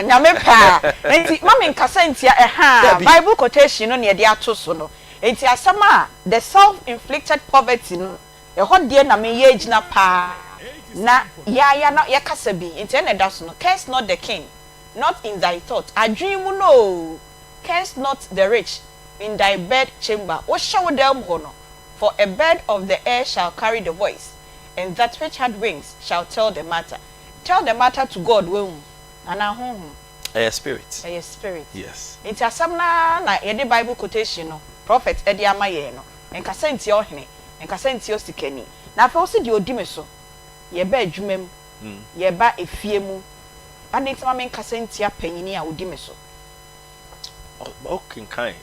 Nyame pɛ a. Enti ma me nkasa ntia ɛha a Bible quotation no na yɛde ato so no. Enti asɛm a the self-inflicted poverty no, ɛhɔ deɛ na me yɛgyina paa na yɛaya na yɛkasa bi. Enti ɛna ɛda so no, curse not the king, not in thy thought, adwene mu no oo, curse not the rich in thy bed chamber, wohyɛ wo dan mu hɔ no, for a bird of the air shall carry the voice, and that which had wings shall tell the matter. Tell the matter to God wahu anaa honhom? Ɛyɛ spirit. Ɛyɛ spirit. Yes. Nti asɛm no ara na yɛde bible quotation no prophet de ama yɛn no. Nkasa ntia ɔhene, nkasa ntia osikani. Na afei wose deɛ odi me so, yɛba adwuma mu, yɛba efie mu, adɛn nti ma menkasa ntia panyini a odi me so? Wokenkan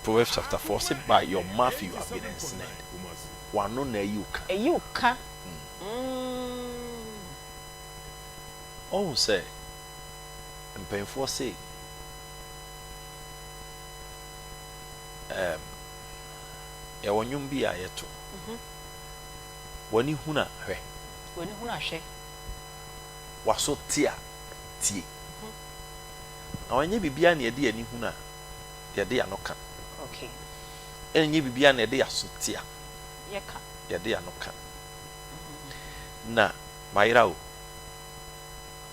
Proverbs chapter 4 ɔse by your mouth you have been ensnared. W'ano na ayi wo ka. Ayi wo ka. Mm. Woahu sɛ mpanyimfoɔ se ɛɛm yɛwɔ nnwom bi a yɛto. Mhm. W'ani hunu a hwɛ. W'ani hunu a hwɛ. W'aso te a tie. Mhm. Na ɛnyɛ biribiara na yɛde yɛn ani hunu a yɛde yɛn ano ka. Okay. Ɛnyɛ biribiara na yɛde yɛn aso te a Yɛka. Yɛde yɛn ano ka. Na mayera o.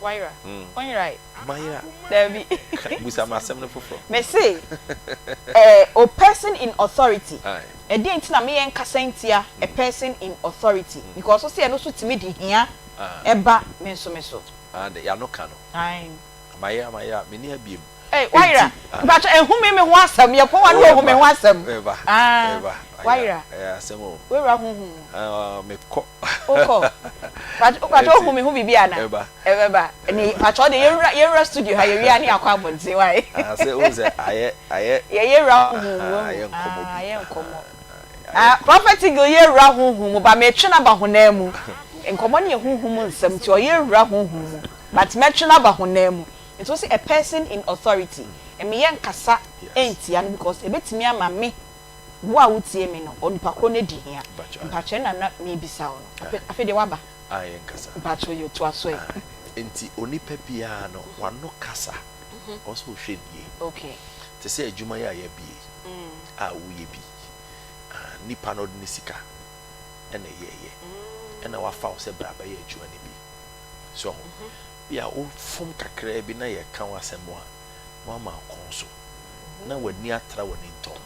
Wayera? Wonyerae? Mayera. Dabi. Busa me asɛm no foforɔ. Mese, eh, o person in authority. Ɛdeɛn nti na me yɛn nkasa ntia a person in authority? Because wose ɛno nso tumi de hia ɛba me nso me so. Ah, de y'ano ka no. Ae. Mayera, mayera, menni ha biom. Ei, wayera. Mpakyɛ, ehu me me ho asɛm. Yɛ pɔn a na wahu me ho asɛm. Meba, Ah, meba. wayera. Ɛyɛ asɛm o. Wawura honhom mu. Ah, mekɔ. Wokɔ. Mpakyɛ, mpakyɛ wohu me ho biribi ana? Meba. Ɛbɛba. Ɛne, mpakyɛ ɔde yɛwura, yɛwura studio ha, yɛwie a ne yɛakɔ abɔnten, why? Ah, sɛ wohu sɛ ayɛ, ayɛ. Yɛ, yɛwura honhom mu, wahu. Ayɛ nkɔmmɔ bi. Ah, ayɛ nkɔmmɔ. Ah, Prophet Eagle yɛwura honhom mu, but metwe no aba honam mu. Nkɔmmɔ no yɛ honhom mu nsɛm, nti ɔyɛwura honhom mu, but mɛtwe no aba honam mu. Nti wose a person in authority, meyɛ nkasa ntia no because ɛbɛtumi ama me, wo a wotie me no, onipa korɔ no adi hia. Mpakyɛ ɛna na mebisa wo no. Afei deɛ woaba. Mpakyɛ yɛ toa so ɛ. Nti onipa biara no w'ano kasa ɔwɔ sɛ ɔhwɛ no yie. Okay. Te sɛ adwuma yi a yɛabue yi a woyɛ bi, nipa no ɔde ne sika ɛna ɛyɛɛyɛ ɛna wafa wo sɛ bra bɛyɛ adwuma no bi. So ho? Bi a wofom kakraa bi na yɛka wo asɛm a, na woama wo kɔn so, na w'ani atra w'ani ntɔn,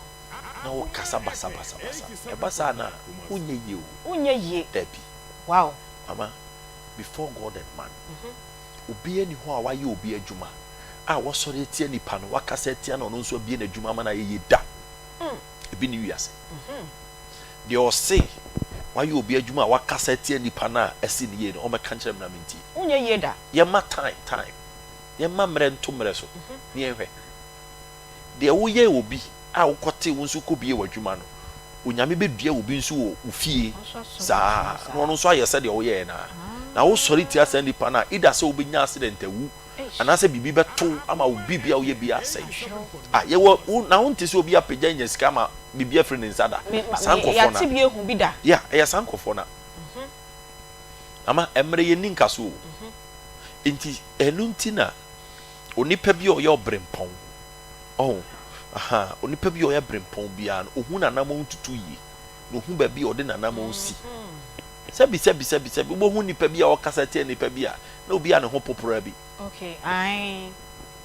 na wokasa basabasabasa. Ɛba saa no a, wonyɛ yie o. Wonyɛ yie. Dabi. Wow. Mama, before God and man, obiara nni hɔ a wayɛ obi adwuma a wasɔre atia nipa no, wakasa atia no, ɔno nso abue n'adwuma ama no ayɛ yie da. Ebi nni wiase. Deɛ ɔse wayɛ obi adwuma a wakasa atia nipa no a asi no yie no, ɔmmɛka nkyerɛ me na mentie. Wonyɛ yie da. Yɛmma time time. Yɛmma mmerɛ nto mmerɛ so na yɛnhwɛ. Deɛ woyɛɛ obi a wokɔtee wo nso kɔbie w'adwuma no, Onyame bɛdua obi nso wɔ wo fie saa na ɔno nso ayɛ sɛdeɛ woyɛɛ no ara. Na wosɔre tia saa nipa no a, either sɛ wobɛnya accident awu anaasɛ biribi bɛto wo ama wo biribi a woyɛ biara asɛe. Ah, yɛwɔ wo na wonte sɛ obi apagya anya sika ama biribi afiri ne nsa da. Saa nkurɔfoɔ no a. Yeah, ɛyɛ saa nkurɔfoɔ no a. Ama mmerɛ yɛnni nkaso o. Nti ɛno nti na onipa bi a ɔyɛ ɔbrempɔn, ɔho, aha, onipa bi a ɔyɛ brempɔn biara no, ɔhu n'anammɔn tutu yie, na ɔhu baabi a ɔde n'anammɔn si. Sɛbi, sɛbi, sɛbi, sɛbi, wobɛhu nipa bi a ɔkasa tia nipa bi a, na obi a ne ho popora bi. Okay, ae.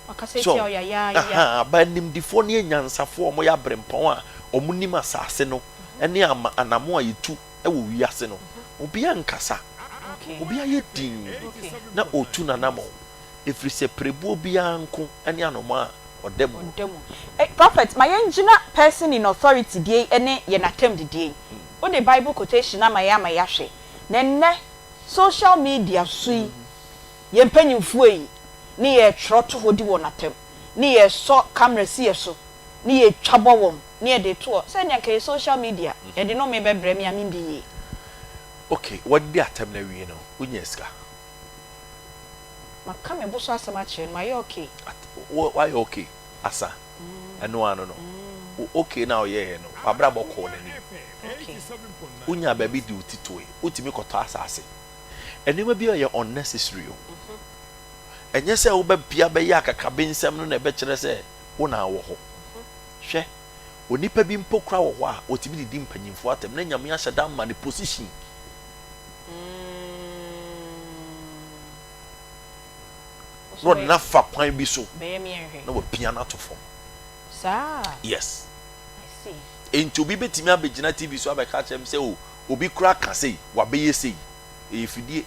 Ɔkasa So, tia wo yayaaya. aha, aba animdefoɔ ne anyansafoɔ a wɔyɛ abrempɔn a wɔnim asase no ne ama anammɔn a yɛtu wɔ wiase no, obiara nkasa, obiara yɛ dinn na ɔretu n'anammɔn, ɛfiri sɛ pirebuo biara nko ne anomaa a ɔda mu. Ɔda mu. Eh, Prophet, ma yɛngyina person in authority deɛ yi ne yɛn atɛmdidie yi. Wode Bible quotation ama yɛn ama yɛahwɛ. Na ɛnnɛ, social media so yi, yɛn mpanyimfoɔ yi ne yɛretwerɛ to hɔ di wɔn atɛm, ne yɛresɔ camera si yɛn so, ne yɛretwa bɔ wɔn, ne yɛde reto hɔ. Sɛ nea anka ɛyɛ social media, yɛde nnome bɛbrɛ me a mendi yie. Ok, wadi atɛm no awie no, wonyaa sika? Maka me bo so asɛm akyerɛ no, mayɛ okay. Wo wayɛ okay asa, ɛno ara no no. Wo okay no a woyɛeɛ no, w'abrabɔ kɔɔ n'anim. Wonyaa baabi de wo ti toe, wotumi kɔtɔ asase. Nneɛma bi a ɛyɛ unnecessary o. Ɛnyɛ sɛ wobɛpia bɛyɛ akakabensɛm no na ɛbɛkyerɛ sɛ wo na wɔ hɔ. Hwɛ, onipa bi mpo koraa wɔ hɔ a, ɔtumi didi mpanyimfoɔ atɛm na Nyame ahyɛ da ama no position. Na ɔde no afa kwan bi so na wapia no ato fam. Yes. Enti obi bɛtumi abɛgyina TV so abɛka akyerɛ me sɛ o, obi koraa ka sei, wabɛyɛ sei. Ɛyɛ fidie.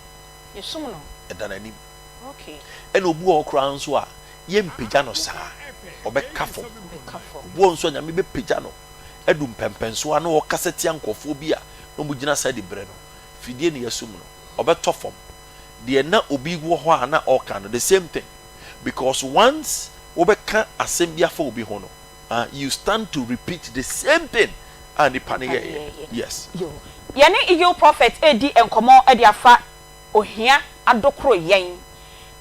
Ɛda n'anim. Ɛna obi wɔ hɔ koraa nso a, yɛmpagya no saa. Ɔbɛka fam. Obi wɔ hɔ nso a, Nyame bɛpagya no adu mpɛmpɛnsoɔ a na ɔkasa tia nkurɔfoɔ bi a na wɔgyina saa diberɛ no. Fidie na yɛasum no. Ɔbɛtɔ fam. Deɛ na obi wɔ hɔ a na ɔreka no, the same thing. Because once wobɛka asɛm bi afa obi ho no, ah, you stand to repeat the same thing a nipa no yɛeɛ. Yes. Yo. Yɛne Eagle Prophet redi nkɔmmɔ de afa ohia adokoro yɛn.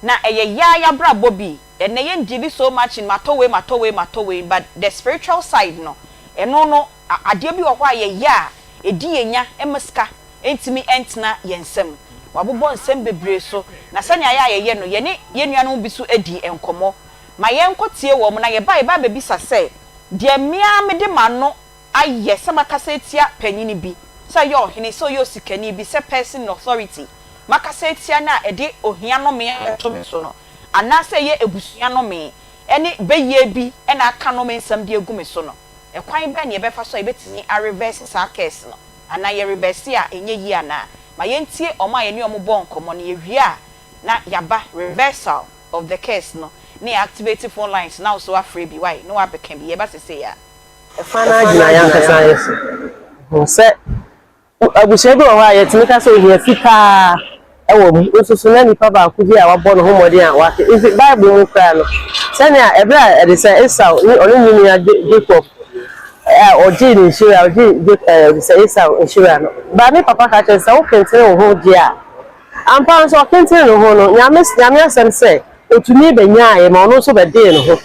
Na ɛyɛ yaa y'abrabɔ bi. Ɛnnɛ yɛn deali so much in matɔ wei matɔ wei matɔ wei but the spiritual side no, ɛno no adeɛ bi wɔ hɔ a yɛyɛ a ɛdi yɛn nya ɛma sika ntumi ntena yɛn nsam. Wabobɔ nsɛm bebree so na sɛnea ayɛ a yɛyɛ no yɛne yɛn nuanom bi nso adi nkɔmmɔ. Ma yɛnkɔ tie wɔn na yɛba a yɛba abɛbisa sɛ, deɛ me ara mede m'ano ayɛ sɛ makasa atia panyin bi, sɛ ɔyɛ ɔhene, sɛ ɔyɛ osikani bi, sɛ person in authority, makasa atia no a ɛde ohia nnome abɛto me so no, anaasɛ ɛyɛ abusua nnome ne bayie bi na aka nnome nsɛm de agu me so no, ɛkwan bɛn na yɛbɛfa so a yɛbɛtumi a reverse saa curse no? Anaa yɛ reverse a ɛnyɛ yie anaa? Ma yɛntie wɔn a yɛne wɔn bɔɔ nkɔmmɔ no, yɛwie a na yɛaba reversal of the curse no na yɛ activate phone lines na wo nso woafrɛ bi, wai, na woabɛka bi, yɛba sesei ara. Ɛfa no ara gyina yɛn ankasa yɛ so. Hu sɛ abusua bi wɔ hɔ a yɛtumi ka sɛ ohia fitaa wɔ mu, nso so na nipa baako bi a wabɔ ne ho mmɔden a wake. Efi Bible mu koraa no, sɛnea ɛberɛ a ɛde sɛ Esau ne ɔne ne nua Jacob a ɔgyee ne nhyira, ɔgyee ɛde sɛ Esau nhyira no, ba ne papa ka kyerɛ sɛ wokentene wo ho gye a, ampa ara nso ɔkentene ne ho no, Nyame, Nyame asɛm sɛ Otumi bɛnyaaeɛ ma ɔno nso bɛdee ne ho.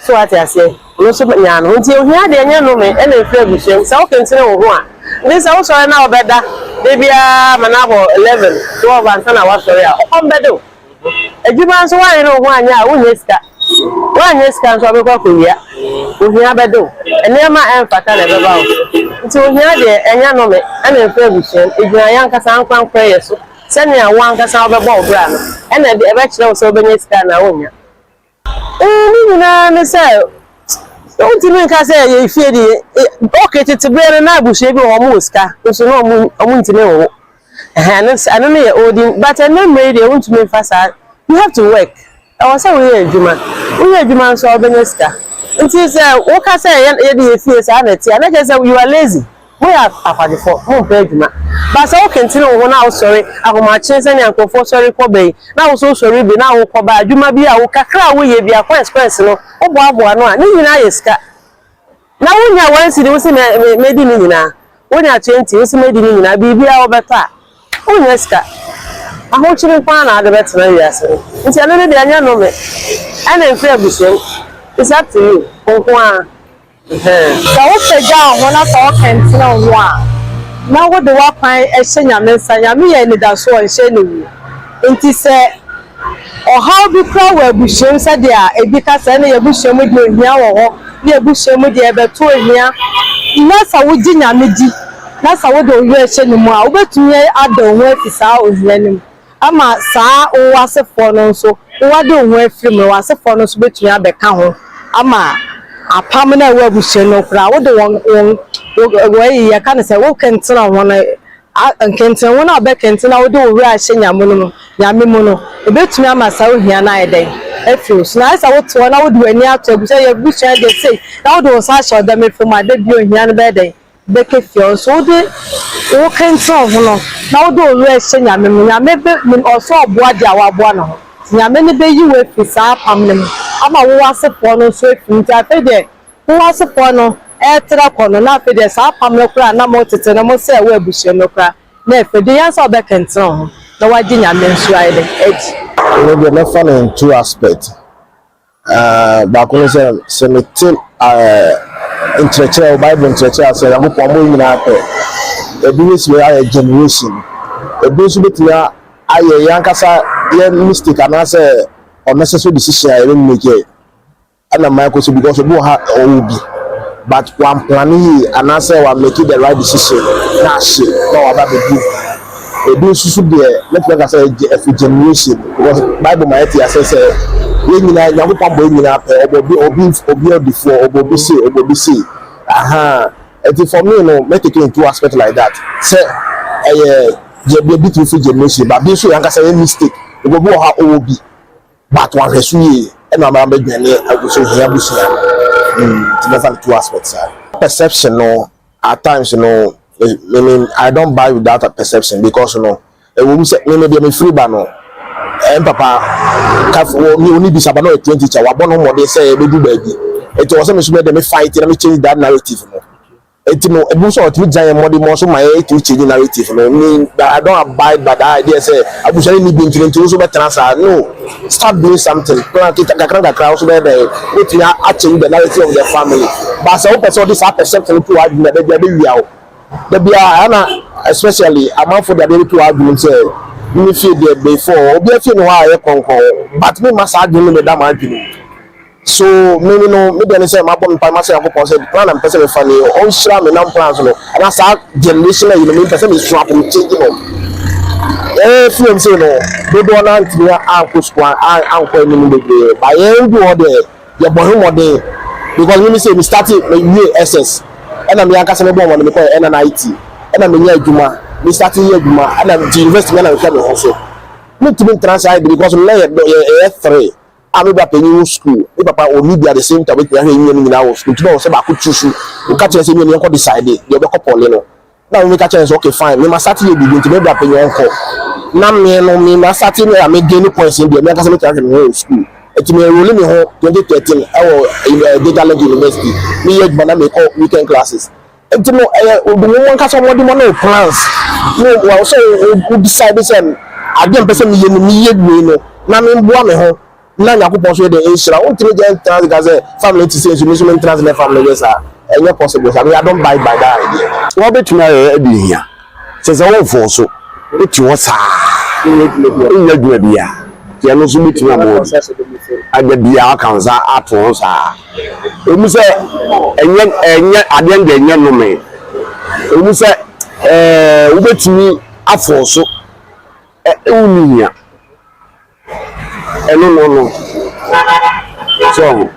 So wate aseɛ? Ɔno nso nyaa ne ho. Nti ohia deɛ ɛnyɛ nnome ɛna ɛmfiri abusua mu. Sɛ wokentene wo ho a, nti sɛ wosɔre na wobɛda da biara ma no abɔ 11, 12 ansa na woasɔre a, ɔkɔm bɛde wo. Adwuma nso woanyere wo ho anyɛ a, wonnya sika. Woannya sika nso a, wobɛkɔ akɔwia. Ohia bɛde wo. Nneɛma a ɛmfata na ɛbɛba wo so. Nti ohia deɛ ɛnyɛ nnome ɛna ɛmfiri abusua mu. Ɛgyina yɛn ankasa ankorankorɛ yɛ so. Sɛnea wo ankasa wobɛbɔ wo bra no na ɛbɛkyerɛ wo sɛ wobɛnya sika anaa wonnya. Ne nyinaa ne sɛ, wontumi nka sɛ yɛn fie de, okay, tete berɛ no na abusua bi wɔ hɔ, wɔwɔ sika, nso na wɔntumi nwo. Ɛhɛn, ɛno no yɛ olden, but ɛnnɛ mmerɛ yi deɛ wontumi mfa saa, you have to work. Ɛwɔ sɛ woyɛ adwuma. Woyɛ adwuma nso a wobɛnya sika. Nti sɛ woka sɛ yɛde yɛ fie saa na ɛte a, na kyerɛ sɛ you are lazy. Moyɛ akwadwofoɔ, mompɛ adwuma. But sɛ wokentene wo ho na wosɔre ahomakye sɛnea nkurɔfoɔ sɔre kɔ ba yi, na wo nso wosɔre bi na wokɔ ba, adwuma bi a wo kakra a woyɛ bi a coins coins no woboaboa ano a, ne nyinaa yɛ sika. Na wonya one cedi wose mɛdi ne nyinaa, wonya 20 wose mɛdi ne nyinaa, biribiara wobɛtɔ a, wonnya sika. Ahokyere nko ara na wode bɛtena wiase no. Nti ɛno no deɛ ɛnyɛ nnome, ɛna ɛmfiri abusua mu. It's up to you, wo nko ara. Sɛ wopagya wo ho na sɛ wokɛntene wo ho a, na wode w'akwan hyɛ Nyame nsa. Nyame yɛ anidasoɔ, ɔnhyɛ aniwuo. Nti sɛ ɔhaw bi koraa wɔ abusua mu sɛdeɛ ebi ka sɛ ɛne y'abusua mu deɛ ohia wɔ hɔ, ne y'abusua mu deɛ ɛbɛto ohia, na sɛ wogye Nyame di na sɛ wode wo werɛ hyɛ ne mu a, wobɛtumi ada wo ho afi saa ohia no mu. Ama saa wo asefoɔ no nso, woade wo ho afiri mu no, w'asefoɔ no nso bɛtumi abɛka ho ama apam no a ɛwɔ abusua no koraa, wode wɔn, wɔn, wɔyi, yɛka no sɛ wokentena ho no, nkentena ho no a wobɛkentena na wode wo werɛ ahyɛ Nyame no mu, Nyame mu no, ɛbɛtumi ama saa ohia no ayɛ dɛn? Afiri wo so. Na ayɛ sɛ wote hɔ na wode w'ani ato abusua, yɛ abusua deɛ sei, na wode wo nsa ahyɛ ɔdɔ mefa mu a, da bi ohia no bɛyɛ dɛn? Bɛkɛ fie hɔ nso wode wo kɛntɛn wo ho no na wode wo werɛ hyɛ Nyame mu, Nyame bɛ nim ɔsɛ ɔboa deɛ a waboa ne ho, nti Nyame no bɛyi wo afiri saa apam no mu ama wo asefoɔ no nso afiri mu, nti afei deɛ wo asefoɔ no ɛretrɛ kɔ no na afei deɛ saa apam no koraa a na mo tete no mo sɛɛ wɔ abusua no koraa na afei deɛ yɛn sɛ wobɛkɛntɛn wo ho na wagye Nyame nso ayɛ dɛn adi. Me deɛ mɛfa no in two aspect. Uh, baako ne sɛ sɛ mete uh, nkyerɛkyerɛ Bible nkyerɛkyerɛ ase Nyankopɔn mo nyinaa pɛ. Ebi bɛtumi ayɛ generation, ebi nso bɛtumi ayɛ yɛn ankasa yɛ mistake anaasɛ unnecessary decision a yɛbɛ make. Ɛna mmaa kɔ so because obi wɔ ha ɔwɔ bi but wan plan yie anaasɛ wan make the right decision na ahye na waba abɛdu. Ebi nso so deɛ mɛtumi aka sɛ ɛfiri generation because bible ma yɛte asɛ sɛ yɛn nyinaa Nyankopɔn bɔ yɛn nyinaa pɛ ɔbɔ obi obi obi ɔdifoɔ ɔbɔ obi sei ɔbɔ obi sei ahaa nti for me no mɛ take it in two aspect like that sɛ ɛyɛ deɛ bi tumi firi generation but bi nso yɛn ankasa yɛ mistake obi wɔ ha ɔwɔ bi But wanhwɛ so yie ɛna ama abɛdwane agu so hia abusua no mm nti mɛfa no two aspect saa. Perception no at times no me me I don't buy with that perception because no ɛwɔ mu sɛ me me deɛ me firi ba no ɛn papa kaf wɔ ni oni bisa ba na ɔyɛ train teacher wabɔ no mmɔden sɛ ɛbɛdu baabi nti wɔ sɛ me so bɛ deɛ me fight na me change that narrative no. Enti no, ebinom nso a wɔtumi gyina yɛn mmɔdemmɔ so ma yɛtumi change narrative no. Me, I don't abide by that idea sɛ abusua no nni bi nti no nti wo nso bɛtena saa. No, start doing something. Plan kita kakra nkakra wo nso bɛyɛ dɛn? Wobɛtumi a change the narrative of the family. But sɛ wopɛ sɛ wode saa perception no to w'adwene mu a, da biara ɛbɛwia wo. Da biara, ɛna especially amanfoɔ de adeɛ bɛto w'adwene mu sɛ me fie deɛ before, obiara fie nni hɔ a ɛyɛ kronkron. But memma saa adwene no mmɛda m'adwene mu. So me me no, me deɛ ne sɛ mabɔ mpae masrɛ Nyankopɔn sɛ plan a mepɛ sɛ mefa nie, ɔnhyira me na plans no, anaa saa generation ayi no mempɛ sɛ mesu ako me change no. Yɛn fie sei no, dodoɔ no ara ntumi ankɔ sukuu ankɔ anim bebree, but yɛn bi wɔ hɔ deɛ yɛbɔ ho mmɔden because me me sei me start me wie SS ɛna me ankasa mebɔ mmɔden mekɔɛ NNIT ɛna menya adwuma, me start yɛ adwuma ɛna nti university me na mehwɛ me ho so. Mentumi ntena saa ade because nnɛ yɛ yɛyɛ three. a me bra panyin wɔ school, me papa ɔnni bi at the same time obetumi ahwɛ yɛn mmienu nyinaa wɔ school nti na ɔwɔ sɛ baako choose, ɔka kyerɛ sɛ mmienu yɛnkɔ decide deɛ ɔbɛkɔ poly no na me meka kyerɛ no sɛ okay fine me ma start yɛ biribi nti me bra panyin ɔnkɔ na me no me ma start me a me gain points no deɛ me ankasa metumi ahwɛ me ho wɔ school nti me enroll me ho 2013 ɛwɔ eh, Data Link University meyɛ adwuma na mekɔ weekend classes nti no ɛyɛ wɔn ankasa wɔn de wɔn no plans no wɔn sɛ wo decide sɛ adeɛ mpɛ sɛ meyɛ no meyɛ wei no na memboa me ho na Nyankopɔn nso yɛ dɛ nhyira wo ntumi gya ntena ase ka sɛ family te sɛ nso me nso mentena ase na family yɛ saa ɛnyɛ possible saa me I don't buy by that idea. Wobɛtumi ayɛ de hia kyerɛ sɛ womfɔɔ so wote hɔ saa wonyɛ adwuma biara nti ɛno nso bɛtumi ama wo da biara waka wo nsa ato ho saa ɛmu sɛ ɛnyɛ ɛnyɛ adeɛ no deɛ ɛnyɛ nnome ɛmu sɛ ɛɛ wobɛtumi afɔɔ so ɛ wonni hia Ɛno no no. So ho?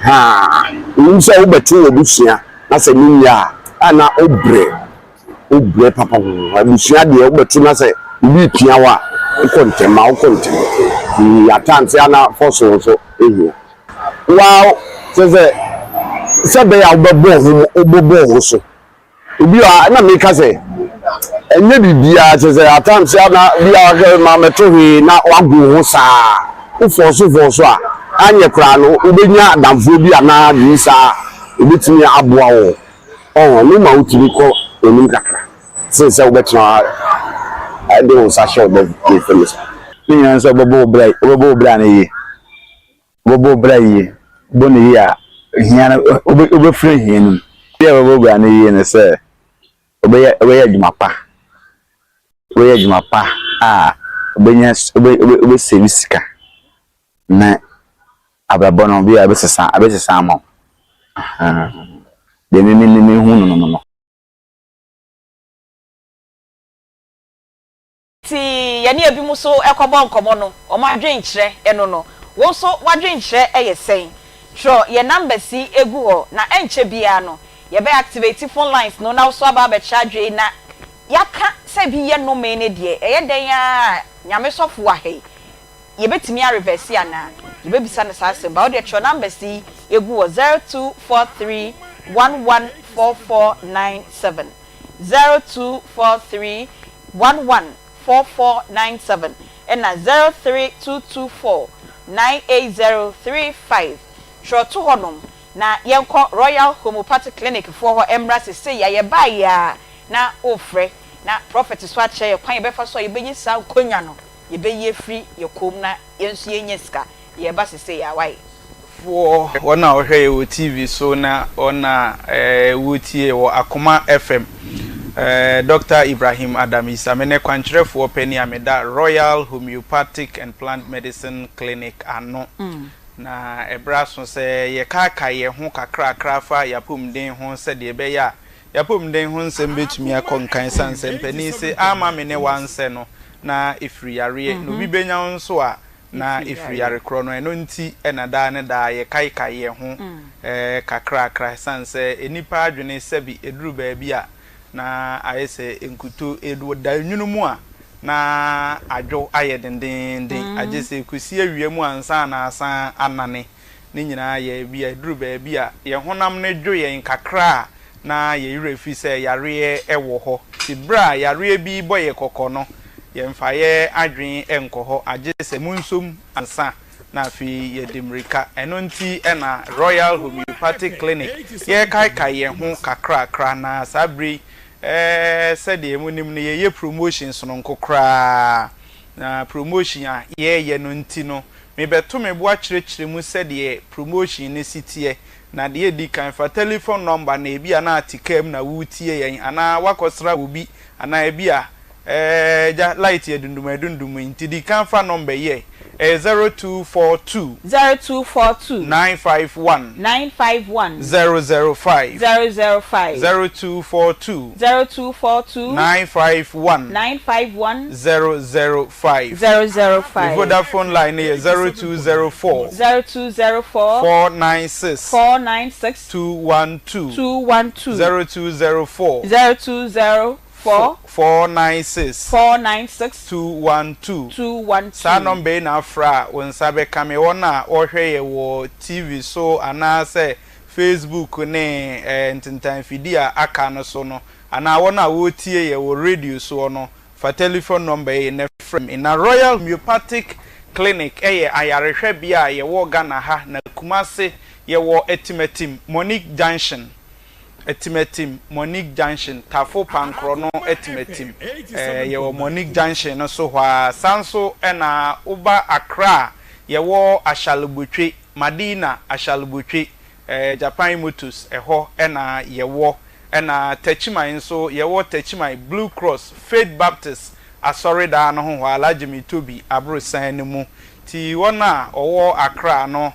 Haa. Wonim sɛ wobɛto w'abusua na sɛ ne nni a, a na wobrɛ. Wobrɛ papa ho. Abusua deɛ wobɛto na sɛ obi repia wo a, wokɔ ntɛm ma wokɔ ntɛm. Mm, at times a na fɔso nso ehia. Wow, kyerɛ sɛ sɛ ɛbɛyɛ a wobɛbɔ ho wobɛbɔ ho so. Obi wɔ ha na meka sɛ ɛnyɛ biribiara kyerɛ sɛ at times a na bi a waka ma mɛto hwee na wago ho saa wofɔɔ so fɔɔ so a anyɛ koraa no wobɛnya adamfoɔ bi anaa biribi saa a ɛbɛtumi aboa wo ɔho no ma wotumi kɔ anim kakra sen sɛ wobɛtena hɔ de wo nsa hyɛ wo bɛ fam saa. Ne nyinaa ne sɛ wobɛbɔ wo bra wobɛbɔ wo bra no yie. Wobɛbɔ wo bra yie. Wobɔ no yie a, hia no wobɛ wobɛfiri hia no mu. Deɛ wobɛbɔ bra no yie ne sɛ wobɛyɛ wobɛyɛ adwuma pa. Wobɛyɛ adwuma pa a wobɛnya wobɛ wobɛ wobɛsave sika na abrabɔ no bi a ɛbɛsesa ɛbɛsesa ama wo. Ahaa deɛ me me mehu no no no. Nti yɛne ebinom nso kɔbɔ nkɔmmɔ no, wɔn adwenkyerɛ no no. Wo nso w'adwenkyerɛ yɛ sɛn? Twerɛ yɛn numbers yi gu hɔ na ɛnkyɛ biara no, yɛbɛ activate phone lines no na wo nso aba abɛkyerɛ adwene na yɛaka sɛ bi yɛ nnome no deɛ, ɛyɛ dɛn ara a Nyame sɔfo wɔ ha yi, yɛbɛtumi a reverse anaa? Yɛbɛbisa no saa asɛm, but wo deɛ twerɛ numbers yi gu hɔ, 0243 114497. 0243 11 4497 ɛna 03224 98035. Twerɛ to hɔ nom na yɛnkɔ Royal Homeopathic Clinic foɔ hɔ mmra sesei a yɛbaeɛ yi ara na worefrɛ na Prophet nso akyerɛ yɛn kwan yɛbɛfa so a yɛbɛnya saa nkonya no. yɛbɛyi afiri yɛ kɔn mu na yɛn nso yɛnya sika. Yɛreba sesei a, wai? Foɔ, wɔn a wɔhwɛ yɛ wɔ TV so na wɔn a wɔretie wɔ Akoma FM. Dɔkta Ibrahim Adam Issah, me ne kwankyerɛfoɔ panin a meda Royal Homeopathic and Plant Medicine Clinic ano. Na ɛberɛ aso sɛ yɛkaakae yɛn ho kakrakra fa yɛn apɔmuden ho sɛdeɛ ɛbɛyɛ a yɛn apɔmuden ho nsɛm bɛtumi akɔ nkan ɛsiane sɛ mpanin se amma me ne wo ansɛ no na ɛfiri yareɛ na obi bɛnya wo nso a na ɛfiri yare korɔ no. Ɛno nti na daa ne daa yɛkaekae yɛn ho kakrakra ɛsiane sɛ nnipa adwene sɛbe ɛduru baabi a na ayɛ sɛ nkuto da nwunu mu a na adwo ayɛ dendeenden, agye sɛ ɛkɔsi awia mu ansa na asan anane. Ne nyinaa yɛ ebia ɛduru baabi a yɛn honam no dwo yɛn kakra a na yɛn werɛ fi sɛ yareɛ wɔ hɔ. Nti berɛ a yareɛ bi rebɔ yɛn kɔkɔ no, yɛmfa yɛn adwene nkɔ hɔ agye sɛ monsom ansa na afei yɛde mmirika. Ɛno nti na Royal Homeopathic Clinic yɛrekaekae yɛn ho kakrakra na saa berɛ yi sɛdeɛ monim no yɛyɛ promotion sononko koraa. Na promotion a yɛreyɛ no nti no mebɛto me bo akyerɛkyerɛ mu sɛdeɛ promotion no si teɛ. Na deɛ ɛdi kan fa telephone number na ebia na ate kaa mu na woretie yɛn anaa woakɔsra obi anaa ebia Ɛɛ agya, light yɛ dundum adundum yi nti di kan fa number yi ɛ, ɛyɛ 0242. 0242. 951. 951. 005. 005. 0242. 0242. 951. 951. 005. 005. Me Vodafone line no yɛ 0204. 0204. 496. 496. 212. 212. 0204. 020. 4. 496. 496. 212. 212. Saa nɔmba yi na afrɛ a wo nsa bɛka me. Wɔn a wɔhwɛ yɛ wɔ TV so anaasɛ Facebook ne ntentanfidie a aka no so no, anaa wɔn a wɔretie yɛ wɔ radio soɔ no, fa telephone nɔmba yi na frɛ me. Na Royal Homeopathic Clinic yɛ ayarehwɛbea a yɛwɔ Ghana ha, na Kumasi yɛwɔ Atimatim, Monique Junction. Atimatim, Monique Junction, Tafo Pankorɔ no Atimatim. Ɛɛ, yɛwɔ Monique Junction no so hɔ ara. Saa nso na woba Accra a, yɛwɔ Ashalebotwe, Madina Ashalebotwe, ɛɛ, Japan Motors, ɛhɔ na yɛwɔ. Ɛna Techiman nso, yɛwɔ Techiman Blue Cross Faith Baptist Asɔredan no ho hɔ ara, Alhaji Mitobi aborosan no mu. Nti wɔn a wɔwɔ Accra no,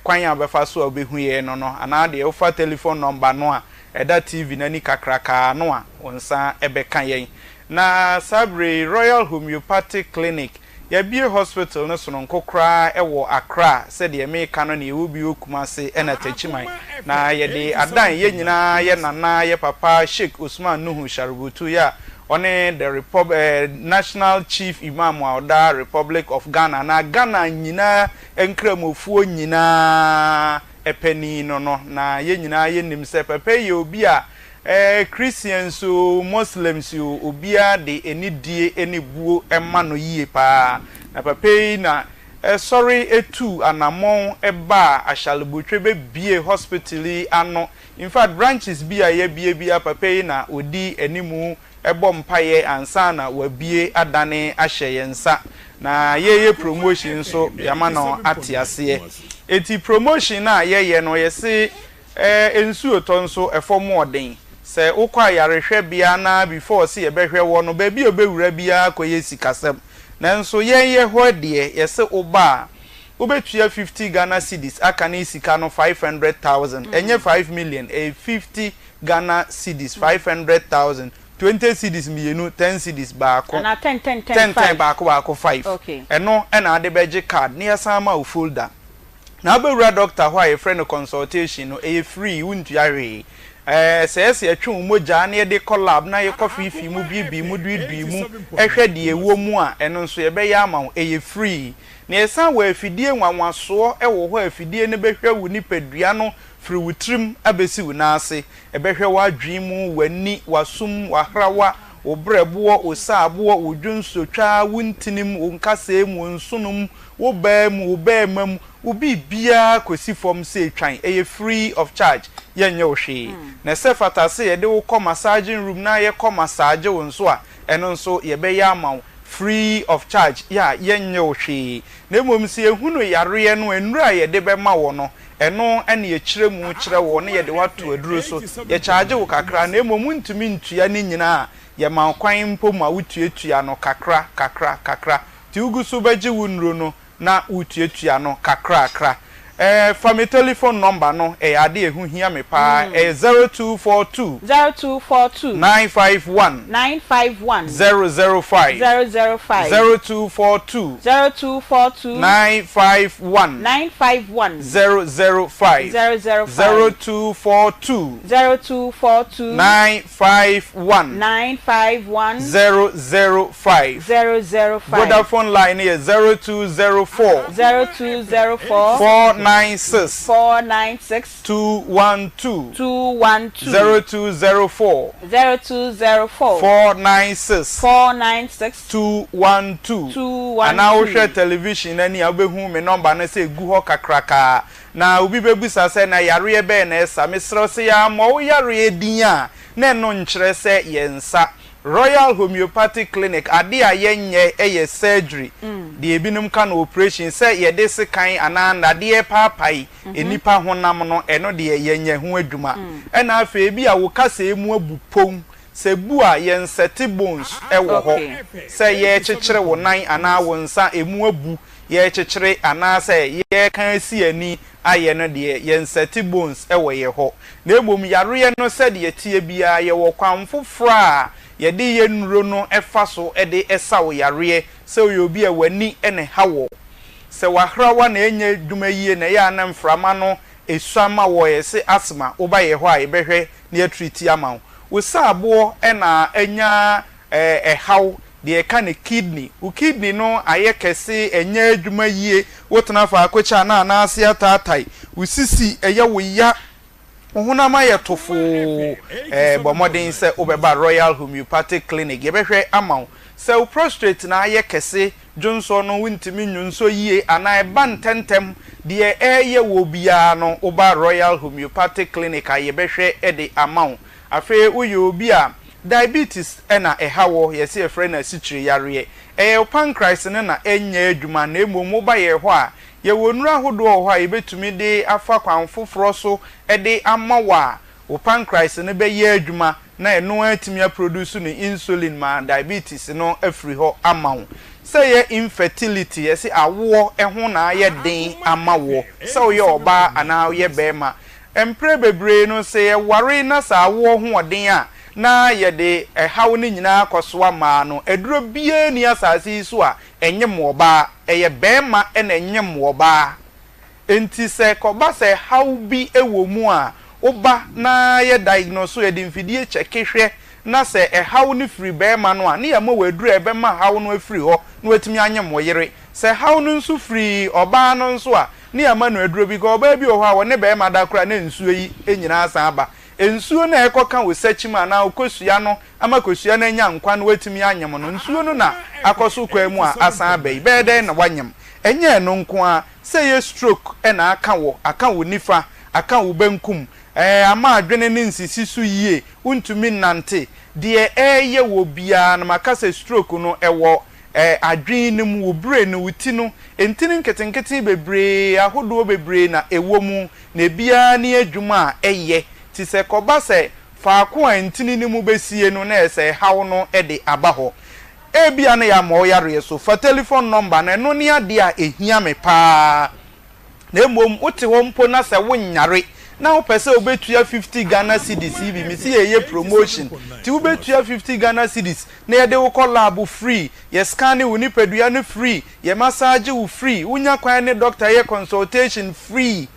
Kwan a wobɛfa so a wobɛhu yɛn no no, anaa deɛ wofa telefon nɔmba no a ɛda TV no ani kakrakaa no a, wo nsa bɛka yɛn. Na saa berɛ yi, Royal Homeopathic Clinic, yɛabue hospital no sononko koraa wɔ Accra, sɛdeɛ mereka no na yɛwɔ bi wɔ Kumasi ɛna Techiman. Na yɛde adan yɛn nyinaa yɛ nana, yɛ papa Sheik Osman Nuhu Sharubutu yɛ a ɔne the Repub eh, National Chief Imam a ɔda Republic of Ghana anaa Ghana nyinaa Nkramofoɔ nyinaa panin no no, na yɛn nyinaa yɛnim sɛ papa yi yɛ obi a eh, Christians o, Muslims o, obiara de anidie ne buo ma no yie paa. Na papa yi na sɔre tuu anammɔn baa Ashalebotwe bɛbue hospital yi ano. In fact, branches bi a yɛabue biara papa yi na ɔdi animu bɔ mpaeɛ ansa na wabue adane ahyɛ yɛn nsa na yɛyɛ promotion nso yɛama no ate aseɛ. Enti promotion no a yɛyɛ no yɛse eh, nsuo tɔ nso ɛfam ɔden. Sɛ wokɔ ayarehwɛbea na before se yɛbɛhwɛ wɔ no baabi a wobɛwura biara kɔyɛ sikasɛm. Nanso yɛn yɛ hɔ deɛ yɛse woba a wobɛtua 50 Ghana cedis aka ne sika no 500,000 ɛnyɛ 5 million ɛyɛ 50 Ghana cedis 500,000, 20 cedis mmienu, 10 cedis baako, Anaa ten ten ten ten ten five. baako baako five. Okay. Ɛno na wode bɛgye card na yɛasan ama wo folder. Na wobɛwura doctor hɔ a yɛfrɛ no consultation no, ɛyɛ free, wontua hwee. Ɛɛ, sɛ ɛsɛ yɛtwe wo mogya na yɛde kɔ lab na yɛkɔ feefee mu, biibii mu, duidui mu, hwɛ deɛ ɛwɔ mu a, ɛno nso yɛbɛyɛ ama wo, ɛyɛ free. Na yɛsan wɔ afidie nwanwasoɔ wɔ hɔ a afidie no bɛhwɛ wo nipadua no Firi wo tirim abɛsi wo nan ase. Ɛbɛhwɛ w'adwene mu, w'ani, w'asom, w'ahrawa, wo berɛboɔ, wo saaboɔ, wo dwonsotwa, wo ntinim, wo nkasɛɛ mu, wo nsono mu, wo baa mu, wo barima mu, wo biribiara kɔsi fam sɛ twan. Ɛyɛ free of charge, yɛnyɛ wo hwee. Na ɛsɛ fata sɛ yɛde wo kɔ massaging room na yɛkɔ massage wo nso a, ɛno nso yɛbɛyɛ ama wo. Free of charge, yɛ a yɛnnye wo hwee. Na mmom sɛ yɛhunu yareɛ no a, nnuro a yɛde bɛma wo no, ɛno na yɛkyerɛ mu kyerɛ wo na yɛde wo ato aduro so. Yɛkyaagye wo kakra, na mmom wontumi ntua ne nyinaa a, yɛma wo kwan mpo ma wotuatua no kakra kakra kakra. Nti wogu so bɛgye wo nnuro no na wotuatua no kakrakra. Eh, fa me telefon nɔmba no, ɛyɛ ade a ɛho hia me paa. Ɛyɛ 0242. 0242. 951. 951. 005. 005. 0242. 0242. 951. 951. 005. 005. 0242. 0242. 951. 951. 005. 005. Vodafone line no yɛ 0204. 0204. 496. 496. 212. 212. 0204. 0204. 496. 496. 212. 212. Anaa wohwɛ television no ani a wobɛhu me nɔmba no sɛ ɛgu hɔ kakrakaa. Na obi bɛbisa sɛ na yareɛ bɛn na ɛsa? Mesrɛ wo sɛ yɛammɔ wo yareɛ din a na ɛno nkyerɛ sɛ yɛnsa. Royal Homeopathic Clinic, ade a yɛnyɛ yɛ surgery, deɛ ebinom ka no operation, sɛ yɛde sekan anaa nnadeɛ repaapae nnipa honam no, ɛno deɛ yɛnyɛ ho adwuma. Ɛna afei ebia wo kasɛɛ mu abu pow, sɛ bu a yɛnsɛte bones wɔ hɔ, sɛ yɛrekyekyere wo nan anaa wo nsa emu abu, yɛrekyekyere anaasɛ yɛreka asi ani ayɛ no deɛ, yɛnsɛte bones wɔ yɛ hɔ. Na mmom yareɛ no sɛdeɛ ɛteɛ biara, yɛwɔ kwan foforɔ a yɛde yɛn nnuro no fa so de sa wo yareɛ. Sɛ woyɛ obi a w'ani na ɛha wɔ, sɛ w'ahrawa na ɛnyɛ adwuma yie na ɛyɛ a na mframa no sua ma wɔ, yɛse asthma, woba yɛn hɔ a yɛbɛhwɛ na yɛatreati ama wo. Wo saaboɔ na anya ɛhaw, deɛ yɛka no kidney, wo kidney no ayɛ kɛse, ɛnyɛ adwuma yie, wotena faako kyɛ a na anaase ataatae, wo sisi yɛ wo ya, wo honam ayɛ tofoo, bɔ mmɔden sɛ wobɛba Royal Homeopathic Clinic, yɛbɛhwɛ ama wo. Sɛ wo prostrate no ayɛ kɛse, dwonsɔ no wontumi nnwonsɔ yie anaa ɛba ntɛntɛm, deɛ ɛreyɛ woɔ biara no, woba Royal Homeopathic Clinic a yɛbɛhwɛ de ama wo. Afei woyɛ obi a diabetes na ɛha wo, yɛse yɛfrɛ no asikyire yareɛ. Ɛyɛ wo pancreas no na ɛnyɛ adwuma na mmom woba yɛn hɔ a, yɛwɔ nnuro ahodoɔ wɔ hɔ a yɛbɛtumi de afa kwan foforɔ so de ama wo a wo pancreas no bɛyɛ adwuma na ɛno ara atumi aproduce ne insulin ma diabetes no afiri hɔ ama wo. Sɛ ɛyɛ infertility, yɛse awoɔ ho na ayɛ den ama woɔ, sɛ woyɛ ɔbaa anaa woyɛ barima, Mprɛ bebree no, sɛ yɛware na sɛ awoɔ ho ɔden a, na yɛde ɛhaw no nyinaa kɔsoa mmaa no. Aduro biara nni asase yi so a ɛnyem ɔbaa. Ɛyɛ barima na ɛnyem ɔbaa. Enti sɛ ɛkɔba sɛ haw bi wɔ mu a, woba na yɛ diagnose, yɛde mfidie kyɛke hwɛ na sɛ ɛhaw no firi barima no a, na yɛama wo aduro a ɛbɛma haw no afiri hɔ na watumi anyem wo yere. Sɛ haw no nso firi ɔbaa no nso a, ne yɛama no aduro bi, because ɔbaa bi wɔ hɔ a ɔne barima da koraa na nsuo yi nyinaa san aba. Nsuo no a ɛkɔka wo sakyim anaa wo kosua no ama kosua no anya nkwa na watumi anyem no, nsuo no na akɔ so kwan mu a asan aba yi, bɛyɛ dɛn na woanyem? Ɛnyɛ ɛno nko ara, sɛ ɛyɛ stroke na aka wo, aka wo nifa, aka wo benkum, ɛɛ ama adwene no nsisi so yie, wontumi nnante, deɛ ɛreyɛ wɔ biara no, maka sɛ stroke no ɛwɔ adwene no mu, wo brain no, wo ti no, ntini nketenkete bebree, ahodoɔ bebree na ɛwɔ mu, na ebiara ne adwuma a ɛyɛ. Nti sɛ ɛkɔba sɛ faako a ntini no mu bɛsie no na ɛyɛ sɛ ɛhaw no de aba hɔ. Ebia na yɛama wo yareɛ so, fa telefon nɔmba no, ɛno ne adeɛ a ɛhia me pa ara. Na mmom wote hɔ mpo na sɛ wonyare na wopɛ sɛ wobɛtua 50 Ghana cedis yi bi, mese yɛyɛ promotion, nti wobɛtua 50 Ghana cedis na yɛde wo kɔ lab free, yɛ scanne wo nipadua no free, yɛ massage wo free, wonya kwan ne doctor yɛ consultation free,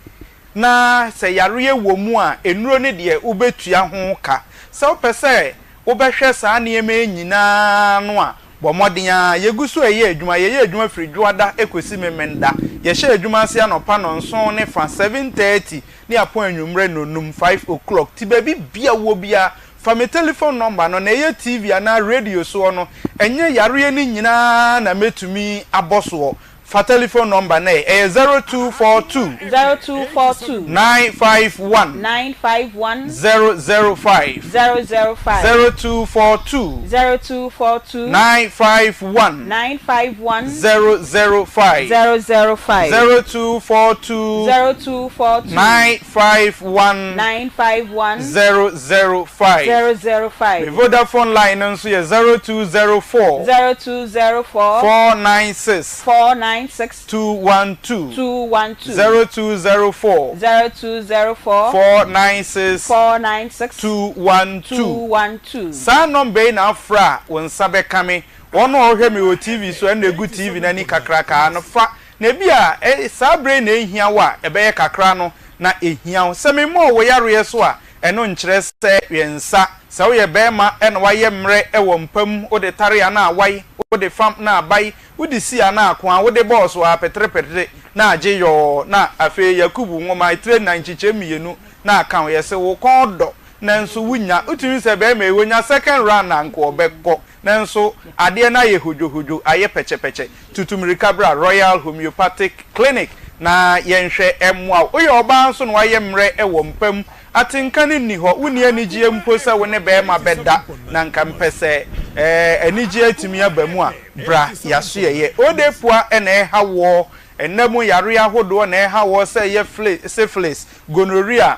na sɛ yareɛ wɔ mu a, nnuro no deɛ wobɛtua ho ka. Sɛ wopɛ sɛ wobɛhwɛ saa nneɛma yi nyinaa no a, bɔ mmɔden ara. Yɛgu so reyɛ adwuma. Yɛyɛ adwuma firi Dwoada kɔsi Memenda. Yɛhyɛ adwuma ase anɔpa nnɔnson ne fa, 7:30, ne yɛapɔn anwummerɛ nnɔnnum, 5 o'clock. Nti baabi biara wowɔ biara, fa me telefon nɔmba no, na ɛyɛ TV anaa radio soɔ no, ɛnyɛ yareɛ no nyinaa na mɛtumi abɔ soɔ. Fa telephone number no ɛ, ɛyɛ 0242. 0242. 951. 951. 005. 005. 0242. 0242. 951. 951. 005. 005. 0242. 0242. 951. 951. 005. 005. Me Vodafone line no nso yɛ 0204. 0204. 496. 496. 212. 212. 0204. 0204. 496. 496. 212. 212. Saa nɔmba yi na afrɛ a wo nsa bɛka me. Wɔn a wɔhwɛ me wɔ TV so ɛna egu TV no ani kakrakaa no fa. Na ebia ɛ, saa berɛ yi na ehia wo a, ɛbɛyɛ kakra no na ehia wo. Sɛ memmɔɔ wo yareɛ so a, ɛno nkyerɛ sɛ yɛn nsa. Sɛ woyɛ barima na woayɛ mmerɛ wɔ mpa mu, wode tare a na awae, wode fam na abae, wode si a na akoa, wode bɔɔ so ara peterepetere na agye yɔɔ, na afei Yakubu nwoma etire nnan nkyekyɛm mmienu na aka wo, yɛse wo kɔn dɔ nanso wonnya. Wotumi hu sɛ barima yi ɔnya second round a anka ɔbɛkɔ. Nanso adeɛ no ayɛ hodwohodwo, ayɛ pɛkyɛpɛkyɛ. Tutu mmirika bra Royal Homeopathic Clinic na yɛnhwɛ mmoa wo. Woyɛ ɔbaa nso na woayɛ mmerɛ wɔ mpa mu, atenka no nni hɔ, wonni anigyeɛ mpo sɛ wo ne barima bɛda, na nka mpɛ sɛ anigyeɛ atumi aba mu a, bra y'asoɛeɛ. Odepoa na ɛha woɔ, nna mu yareɛ ahodoɔ na ɛha woɔ sɛ ɛyɛ syphilis, gonorrhea,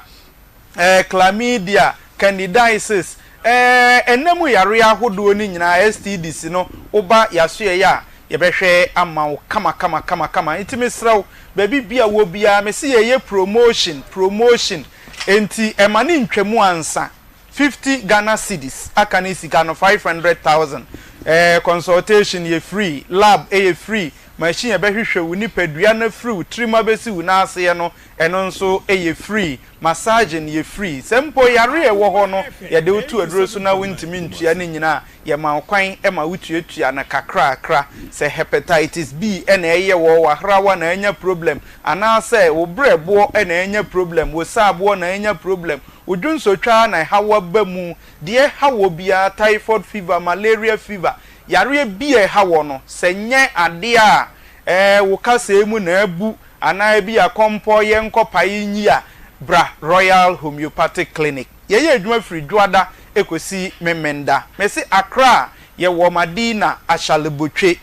eh, chlamydia, candidiasis, eh, ɛnna mu yareɛ ahodoɔ no nyinaa, STDs no, woba yɛasoɛeɛ a, yɛbɛhwɛ ama wo kama kama kama kama. Nti mesrɛ wo, baabi bi a wɔ biara, mese yɛyɛ promotion, promotion, nti ɛma no ntwamu ansa. 50 Ghana cedis, aka ne sika no 500,000. Eh, consultation yɛ free, lab yɛ free, machine a ɛbɛhwehwɛ wo nipadua no afiri wo tirim abɛsi wo nan aseɛ no, Ɛno nso yɛ free, massaging yɛ free. Sɛ mpo yare a ɛwɔ hɔ no yɛde wo to aduro so na wontumi ntua ne nyinaa a, yɛma wo kwan ma wotuatua no kakrakra. Sɛ Hepatitis B na ɛyɛ wo, w'ahrawa na anya problem, anaasɛ wo berɛboɔ na anya problem, wo saaboɔ na anya problem, wo dwonsotwaa na ɛhaw aba mu, deɛ ɛha wɔ biara, typhoid fever, malaria fever, yareɛ bi a ɛha wɔ no, sɛ nyɛ adeɛ a ɛɛ wo kasɛɛ mu na abu Anaa ebia kɔmpɔ yɛnkɔ pae nyi a, bra Royal Homeopathic Clinic. Yɛyɛ adwuma firi Dwoada kɔsi Memenda. Mese Accra a, yɛwɔ Madina Ashalebotwe.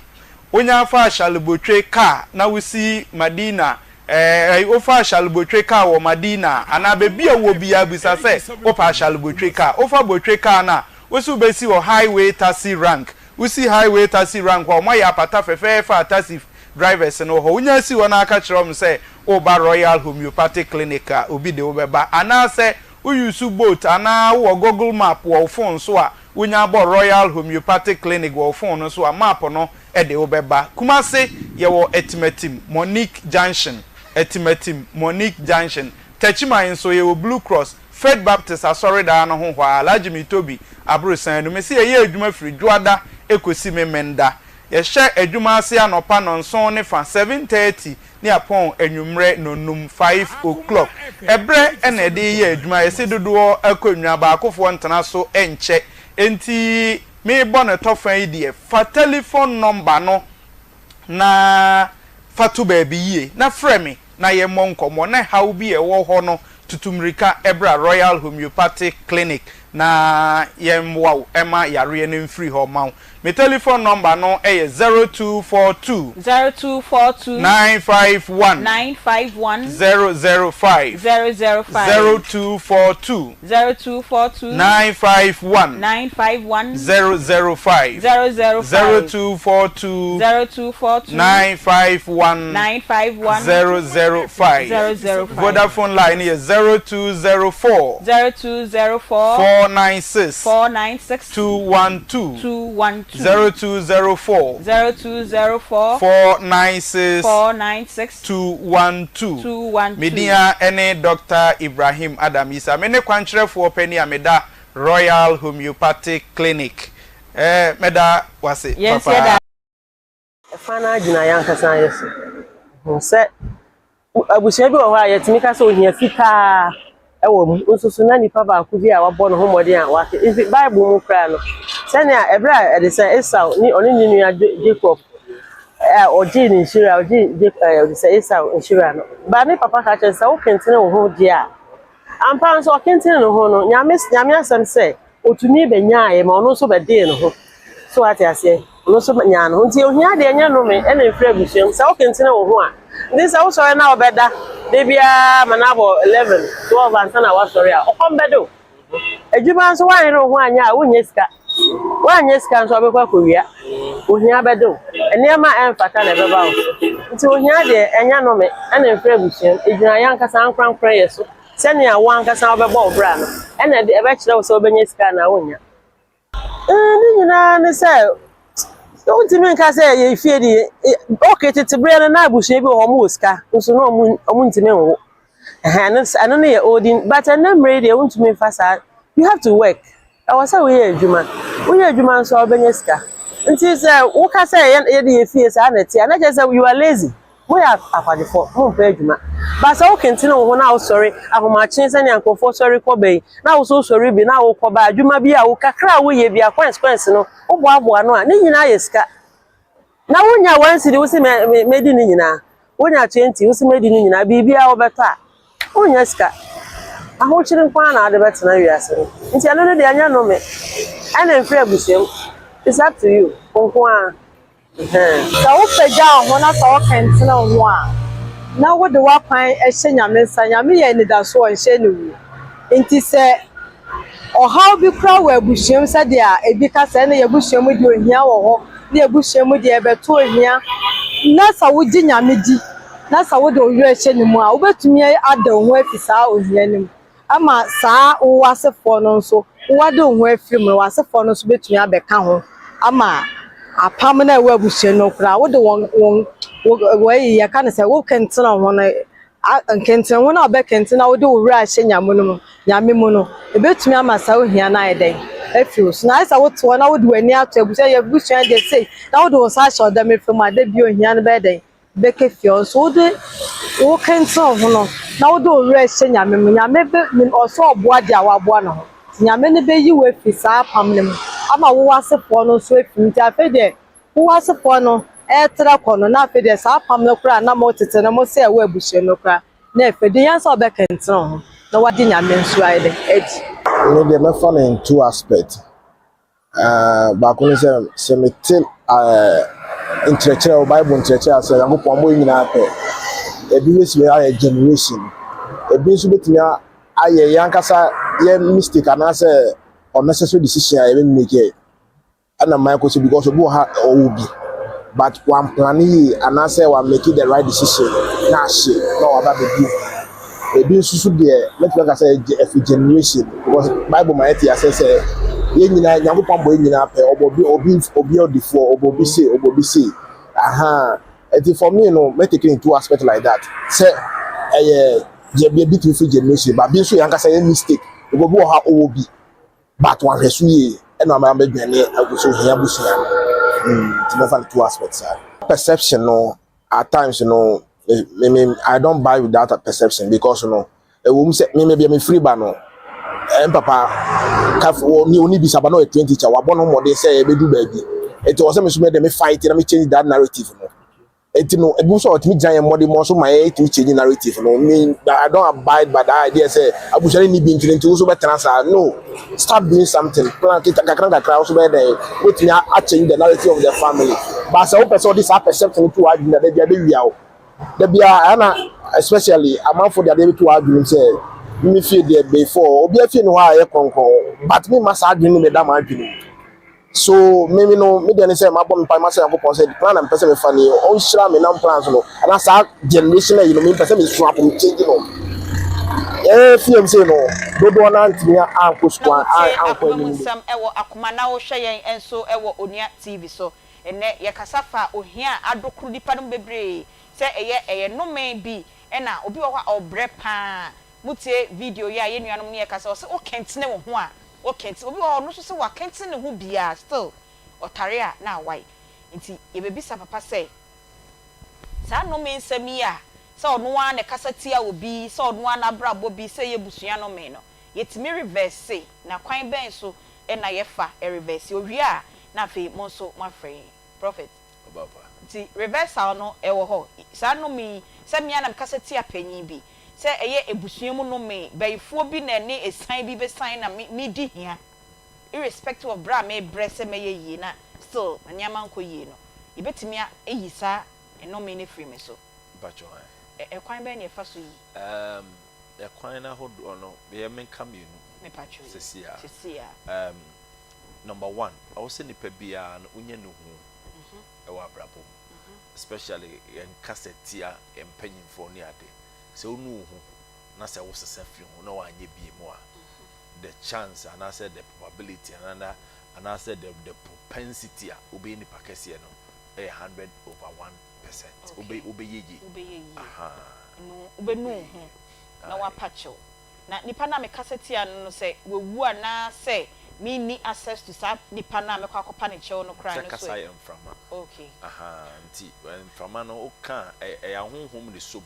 Wonya fa Ashalebotwe car na wosi Madina eh, wofa Ashalebotwe car wɔ Madina a, anaa baabi a wowɔ biara bisa sɛ wopɛ Ashalebotwe car. Wofa Botwe car no a, wose wobɛsi wɔ Highway Taxi Rank. Wosi Highway Taxi Rank hɔ a, wɔayɛ apata fɛfɛɛfɛ a taxi drivers no wɔ hɔ. Wonya si hɔ na aka kyerɛ wɔn sɛ woreba Royal Homeopathic Clinic a, obi de wo bɛba. Anaasɛ wo use boat anaa wowɔ Google map wɔ wo phone so a, wonya bɔ Royal Homeopathic Clinic wɔ wo phone no so a, map no de wo bɛba. Kumasi, yɛwɔ Atimatim, Monique Junction. Atimatim, Monique Junction. Techiman nso, yɛwɔ Blue Cross, Faith Baptist Asɔredan no ho hɔ ara, Alhaji Mitobi aborosan no. Mese yɛyɛ adwuma firi Dwoada kɔsi Memenda. Yɛhyɛ adwuma ase anɔpa nnɔnson ne fa, 7:30, ne apɔn anwummerɛ nnɔnnum, 5 o'clock. Ɛberɛ na yɛde yɛ adwuma, yɛse dodoɔ akonnwa, baakofoɔ ntena so nkyɛ. Enti merebɔ no tɔfa yi deɛ, fa telefon nɔmba no na fa to baabi yie na frɛ me na yɛmmɔ nkɔmmɔ na haw bi a ɛwɔ hɔ no tutu mmirika bra Royal Homeopathic Clinic na yɛmmoa wo ma yareɛ no mfiri hɔ mma wo. Me telefon nɔmba no yɛ 0242. 0242. 951. 951. 005. 005. 0242. 0242. 951. 951. 005. 005. 0242. 0242. 951. 951. 005. 005. Vodafone line no yɛ 0204. 0204. 496. 496. 212. 212. 0204. 0204. 496. 496. 212. 212. Me din ara ne Dɔkta Ibrahim Adam Issah. Me ne kwankyerɛfoɔ panin a meda Royal Homeopathic Clinic. Eh, mɛda wo ase Yɛn nso papa. yɛda. Ɛfa no ara gyina yɛn ankasa yɛ so. Hu sɛ abusua bi wɔ hɔ a yɛtumi ka sɛ ohia fitaa wɔ mu nso so na nipa baako bi a wabɔ ne ho mmɔden a waka nti Bible mu koraa no sɛnea ɛberɛ a ɛde sɛ Esau ne ɔne ne nua Jacob a ɔgyee ne nhyira, ɔgyee Jac ɛɛ ɔde sɛ Esau nhyira no. Ba ne papa ka kyerɛ no sɛ wokentene wo ho deɛ a, ampa nso ɔkentene ne ho no, Nyame Nyame asɛm sɛ otumi bɛnyaaeɛ ma ɔno nso bɛdee ne ho. So wate aseɛ? Ɔno nso nyaa ne ho. Nti ohia deɛ ɛnyɛ nnome ɛna mfiri abusua mu. Sɛ wokentene wo ho a, nti sɛ wosɔre na wobɛda da biara ma no abɔ 11, 12 ansa na woasɔre a, ɔkɔm bɛde wo. Adwuma nso woanyere wo ho anyɛ a wonnya sika. Woannya sika nso a wobɛkɔ akɔwia. Ohia bɛde wo. Nneɛma a ɛmfata na ɛbɛba wo so. Nti ohia deɛ ɛnyɛ nnome ɛna mfiri abusua mu. Ɛgyina yɛn ankasa ankorankorɛ yɛ so. Sɛnea wo ankasa wobɛbɔ wo bra no ɛna ɛde ɛbɛkyerɛ wo sɛ wobɛnya sika anaa wonnya. Ne nyinaa ne sɛ wontumi nka sɛ yɛ fie de okay tete berɛ no na abusua bi wɔ hɔ wɔn wɔ sika nso na wɔn wɔn ntumi nwo ɛhɛn ɛno ɛno no yɛ olden but ɛnɛ mmerɛ yi deɛ wontumi nfa saa you have to work ɛwɔ sɛ woyɛ adwuma woyɛ adwuma nso a wobɛnya sika nti sɛ woka sɛ yɛde yɛ fie saa na ɛte a na kyerɛ sɛ you are lazy. Moyɛ akwadwofoɔ, mompɛ adwuma. But sɛ wokentene wo ho na wosɔre ahomakye sɛnea nkurɔfoɔ sɔre kɔ ba yi, na wo nso wosɔre bi na wokɔ ba, adwuma bi a wo kakra a woyɛ bi a coins coins no, woboaboa ano a, ne nyinaa yɛ sika. Na wonya one cedi wo se mɛdi ne nyinaa, wonya 20 wo se mɛdi ne nyinaa, biribiara wobɛtɔ a, wonnya sika. Ahokyere nko ara na wode bɛtena wiase no. Nti ɛno no deɛ ɛnyɛ nnome, ɛna ɛmfiri abusua mu. It's up to you, wo nko ara. Sɛ wopagya wo ho na sɛ wokɛntene wo ho a, na wode w'akwan hyɛ Nyame nsa. Nyame yɛ anidasoɔ, ɔnhyɛ aniwuo. Nti sɛ ɔhaw bi koraa wɔ abusua mu sɛdeɛ ebi ka sɛ ɛne yɛabusua mu deɛ ohia wɔ hɔ, ne yɛabusua mu deɛ yɛbɛto ohia, na sɛ wogye Nyame di na sɛ wode wo werɛ hyɛ ne mu a, wobɛtumi ada wo ho afi saa ohia no mu. Ama saa wo asefoɔ no nso, woade wo ho afiri mu no, w'asefoɔ no nso bɛtumi abɛka ho ama apam no a ɛwɔ abusua no koraa, wode wɔn, wɔn, wɔyi, yɛka no sɛ wokentene wo ho no, nkentene ho no a wobɛkentene na wode wo werɛ ahyɛ Nyame no mu, Nyame mu no, ɛbɛtumi ama saa ohia no ayɛ dɛn? Afiri wo so. Na ayɛ sɛ wote hɔ na wode w'ani ato abusua, yɛ abusua deɛ sei, na wode wo nsa ahyɛ ɔdam nifa mu a, da bi ohia no bɛyɛ dɛn? Bɛkɛ fie hɔ nso wode wo kɛntɛn wo ho no na wode wo werɛ hyɛ Nyame mu, Nyame bɛ nim ɔsɛ ɔboa deɛ a waboa ne ho, nti Nyame no bɛyi wo afiri saa apam no mu ama wo asefoɔ no nso afiri mu, nti afei deɛ wo asefoɔ no ɛretrɛ kɔ no na afei deɛ saa apam no koraa a na mo tete no mo sɛ ɛwɔ abusua mu no koraa na afiri, deɛ hia sɛ wobɛkɛntɛn wo ho na wagye Nyame nso ayɛ dɛn adi. Me deɛ mɛfa no in two aspect. Eh, baako ne sɛ, sɛ mete eh, nkyerɛkyerɛ wɔ Bible nkyerɛkyerɛ ase a, Nyankopɔn abɔ yɛn nyinaa pɛ. Ebi bɛtumi ayɛ generation, ebi nso bɛtumi ayɛ yɛn ankasa yɛ mistake anaasɛ unnecessary decision a yɛbɛ make ɛna mma ɛkɔ so because obi wɔ ha ɔwɔ bi but wamplane yie anaasɛ wamake the right decision na ahye na waba abɛdi ho. Ebi nso so deɛ mɛtumi aka sɛ ɛfiri generation because bible ma yɛte aseɛ sɛ yɛn nyinaa Nyankopɔn bɔ yɛn nyinaa pɛ ɔbɔ obi obi obi ɔdifoɔ ɔbɔ obi sei ɔbɔ obi sei aha ɛti for me no mɛ take it in two aspect like that sɛ ɛyɛ deɛ bi ebi tumi firi generation ba bi nso yɛn ankasa yɛ mistake obi wɔ ha ɔwɔ bi but wanhwɛ so yie ɛna ama abɛdwane agu so ohia abusua no mm nti mɛfa no two aspect saa. Perception no at times no me me I don't buy with that perception because no ɛwɔ mu sɛ me me bia me firi ba no ɛn papa kaf wɔ ni oni bisa ba no ɔyɛ train teacher wabɔ no mmɔden sɛ ɛbɛdu baabi nti wɔ sɛ me so me de me fight na me change that narrative no nti no ebi nso a ɔtumi gyina yɛn mmɔden mu nso ma yɛ tumi change narrative no me I don't abide by that idea sɛ abusua no ni bi nti nti wo nso bɛtena saa no start doing something plan kita kakra kakra wo nso bɛyɛ dɛn wobɛtumi a change the narrative of the family but sɛ wopɛ sɛ wode saa perception no to w'adwene na da bia bɛwia wo da bia ɛna especially amanfo de adeɛ bɛto w'adwene mu sɛ me fie deɛ before obi afie ne hɔ a ɛyɛ kronkron but me ma saa adwene no meda m'adwene mu So me me no, me deɛ ne sɛ mabɔ me mpae masrɛ Nyankopɔn sɛ plan a mepɛ sɛ mefa nie, ɔnhyira me nam plans no, anaa saa generation ayi no, mempɛ sɛ mesua po, me change no. Yɛn fie mu sei no, dodoɔ no ara ntumi ankɔ sukuu, Na wotie ankɔ Akoma mu anim de. Nsɛm wɔ Akoma na wohwɛ yɛn nso wɔ Onua TV so. Ɛnnɛ yɛkasa fa ohia a adokoro nnipa no mu bebree sɛ ɛyɛ ɛyɛ nnome bi ɛna obi wɔ hɔ a ɔbrɛ paa. Motie video yi a yɛn nuanom ne yɛkasa ɔse wokɛntene wo ho a Ɔkɛntsen, obi wɔ hɔ a ɔno so sɛ ɔakɛntsen no ho bi a still ɔtare a na awae. Ntsi yebebisa papa sɛ, saa nnome nsɛm yi a sɛ ɔno ara na ɛkasa tia obi, sɛ ɔno ara n'abrabɔ bi, sɛ ɛyɛ abusua nnome no, yɛtumi reverse na kwan bɛn so na yɛfa reverse? Owie a na afei mo nso moafrɛ yɛn. Prophet. Ɔba pa. Nti reversal no ɛwɔ hɔ. Saa nnome yi, sɛ me ara na mekasa tia panyin bi, sɛ ɛyɛ abusua mu nnome, bayifoɔ bi na ɛne ɛsan bi bɛsan na me medi hia, irrespective of berɛ a mebrɛ sɛ mɛyɛ yie na still nneɛma nkɔ yie no, yɛbɛtumi ayi saa nnome no afiri me so. Mpakyɛw ae. Ɛ ɛkwan bɛn na yɛfa so yi? Erm, ɛkwan no ahodoɔ no, meyɛ menka mmienu Mepakyɛw yi. sɛsi ara. Sɛsi ara. Erm, number one, ɛwɔ sɛ nipa biara no wonya nuhu wɔ abrabɔ mu, especially yɛn kasa tia yɛn mpanyinfoɔ ne ade. Sɛ wonu wo ho na sɛ wosesa firi ho na wanyɛ bie mu a, the chance anaasɛ the probability anaasɛ the the propensity a wobɛyɛ nipa kɛseɛ no yɛ 100/1%. Okay. Wobɛ wobɛyɛ yie. Wobɛyɛ yie. Ahaa. Nu wobɛnu wo ho na woapa kyɛw. Na nipa no a mekasa tia no no sɛ wawu anaa sɛ menni access to saa nipa no a mɛkɔ akɔpa ne kyɛw no koraa Sɛ no kasa so ɛ? yɛ mframa. Okay. Ahaa, nti mframa no woka a, ɛyɛ ahonhom na ɛsɔ mu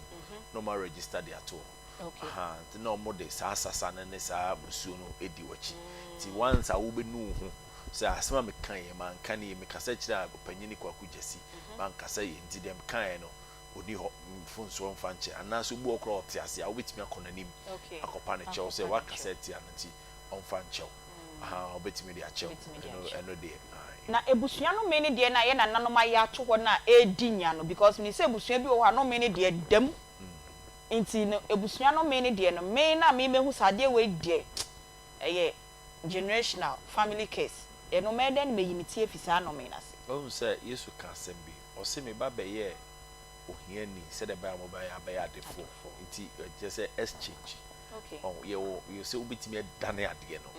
na wɔn aregister de ato hɔ. Okay. Ahaa, nti na wɔde saa sasa no ne saa musuo no di w'akyi. Nti once a wobɛnu wo ho sɛ asɛm a mekaeɛ manka no yie, mekasa kyerɛɛ ɔpanyini Kwaku Gyasi, mankasa yie, nti deɛ mekaeɛ no ɔnni hɔ, mfomsoɔ mfa nkyɛ. Anaasɛ obi wɔ hɔ koraa a ɔte ase a, wobɛtumi akɔ n'anim akɔpa no kyɛw sɛ woakasa atia no nti ɔmfa nkyɛ wo. Ahaa, ɔbɛtumi de akyɛ wo. Ɛno, ɛno deɛ, ae. Na abusua nomee no deɛ no a yɛ nananom ayɛ ato hɔ no a ɛredi nya no, because menim sɛ abusua bi wɔ hɔ a nomee no deɛ da mu. Nti no abusua nomee no deɛ no, me na me mɛhu sɛ adeɛ wei deɛ ɛyɛ generational family curse. Ɛno mɛyɛ dɛn na mayi me ti afi saa nomee no ase? Woahu sɛ Yesu ka asɛm bi, ɔse, Me ba bɛyɛɛ ohiani sɛdeɛ ɛbɛyɛ a mobɛyɛ abɛyɛ adefoɔ. Nti ɛkyerɛ sɛ exchange. Ɔho, yɛwɔ, yɛwɔ sɛ wobɛtumi adane adeɛ no.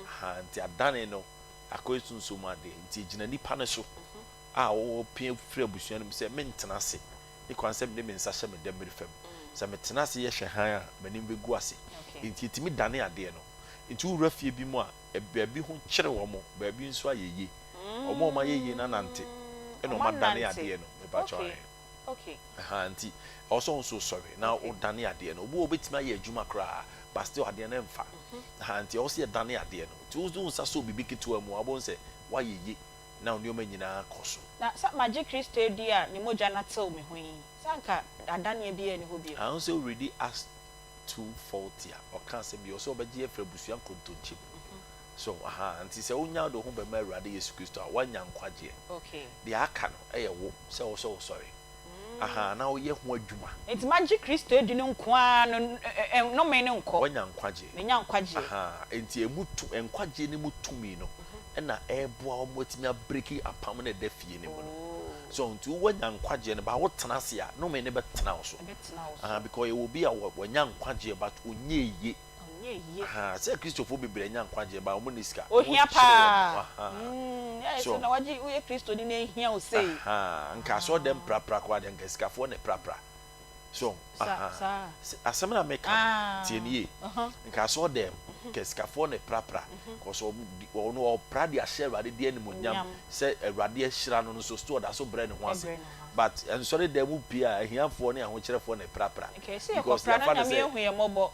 Ahaa, nti adane no akɔyɛ sunsum mu adeɛ. Nti ɛgyina nipa no so a ɔpia firi abusua no mu sɛ mentena ase. Ne kwan sɛ mede me nsa hyɛ me dɛmmere fam. Sɛ metena ase yɛ hwɛ hann a, m'anim bɛgu ase. Nti ɛtumi dane adeɛ no. Nti wowura fie bi mu a, baabi ho kyere wɔn, baabi nso ayɛ yie. Wɔn a wɔayɛ yie no anante ɛna wɔadane adeɛ no. Mepakyɛw ahe? Ahaa, nti ɛwɔ sɛ wo nso wosɔre na wodane adeɛ no. Obi wɔ hɔ obɛtumi ayɛ adwuma koraa but still adeɛ no ɛmfa. Ahaa, nti ɛwɔ sɛ yɛdane adeɛ no. Nti wode wo nsa sɔ biribi ketewa mu a, wobɛhu sɛ woayɛ yie na wo nneɛma nyinaa kɔ so. Na sɛ magye Kristo adi a ne mogya no atew me ho yi, sɛ anka adaneɛ biara nni hɔ bio. Ahu sɛ woredi Acts 2:40 a, ɔka asɛm bi, ɔsɛ ɔbɛgye afiri abusua nkontonkye mu. So, ahaa, nti sɛ wonya wode wo ho bɛma Awurade Yesu Kristo a, woanya nkwagyeɛ. Okay. Deɛ aka no yɛ wo, sɛ wo sɛ wosɔre, ahaa, na woyɛ ho adwuma. Nti magye Kristo adi no nko ara no, ɛ, nnome no nkɔ. Woanya nkwagyeɛ. Manya nkwagyeɛ. Ahaa, nti ɛmu tu, nkwagyeɛ no mu tumi no na ɛreboa wo ma woatumi abreki apam no a ɛda fie no mu no. So, nti woanya nkwagyeɛ no, but wotena ase a, nnome no bɛtena wo so. Ɛbɛtena wo so. Ahaa, because yɛwɔ obi a wanya nkwagyeɛ but ɔnyɛɛ yie. Ɔnyɛ yie. Ahaa sɛ Kristofoɔ bebree anya nkwagyeɛ but wɔn nni sika. Ohia Wɔn kyere wɔn paa. ho ahaa. Mm, ɛyɛ So. sɛ na wagye woyɛ Kristoni na ehia wo sei. Ahaa nka asɔre dɛm prapra koraa deɛ nka sikafoɔ na ɛprapra. So Sa ahaa saa. sɛ asɛm na meka no Ah. tie no yie. Uh-huh. Nka asɔre dɛm nka sikafoɔ na ɛprapra cause wɔn di wɔn wɔpra de ahyɛ Awurade de animuonyam Nyam. sɛ Awurade ahyira no no so still ɔda so brɛ ne ho ase. Ɛbrɛ ne ho ase. But nsɔre dɛm mu pii a ahiafoɔ ne ahokyerɛfoɔ na ɛprapra Nka ɛsɛ because yɛkɔpra na yɛafa no Nyame sɛ ahu yɛn mmɔbɔ.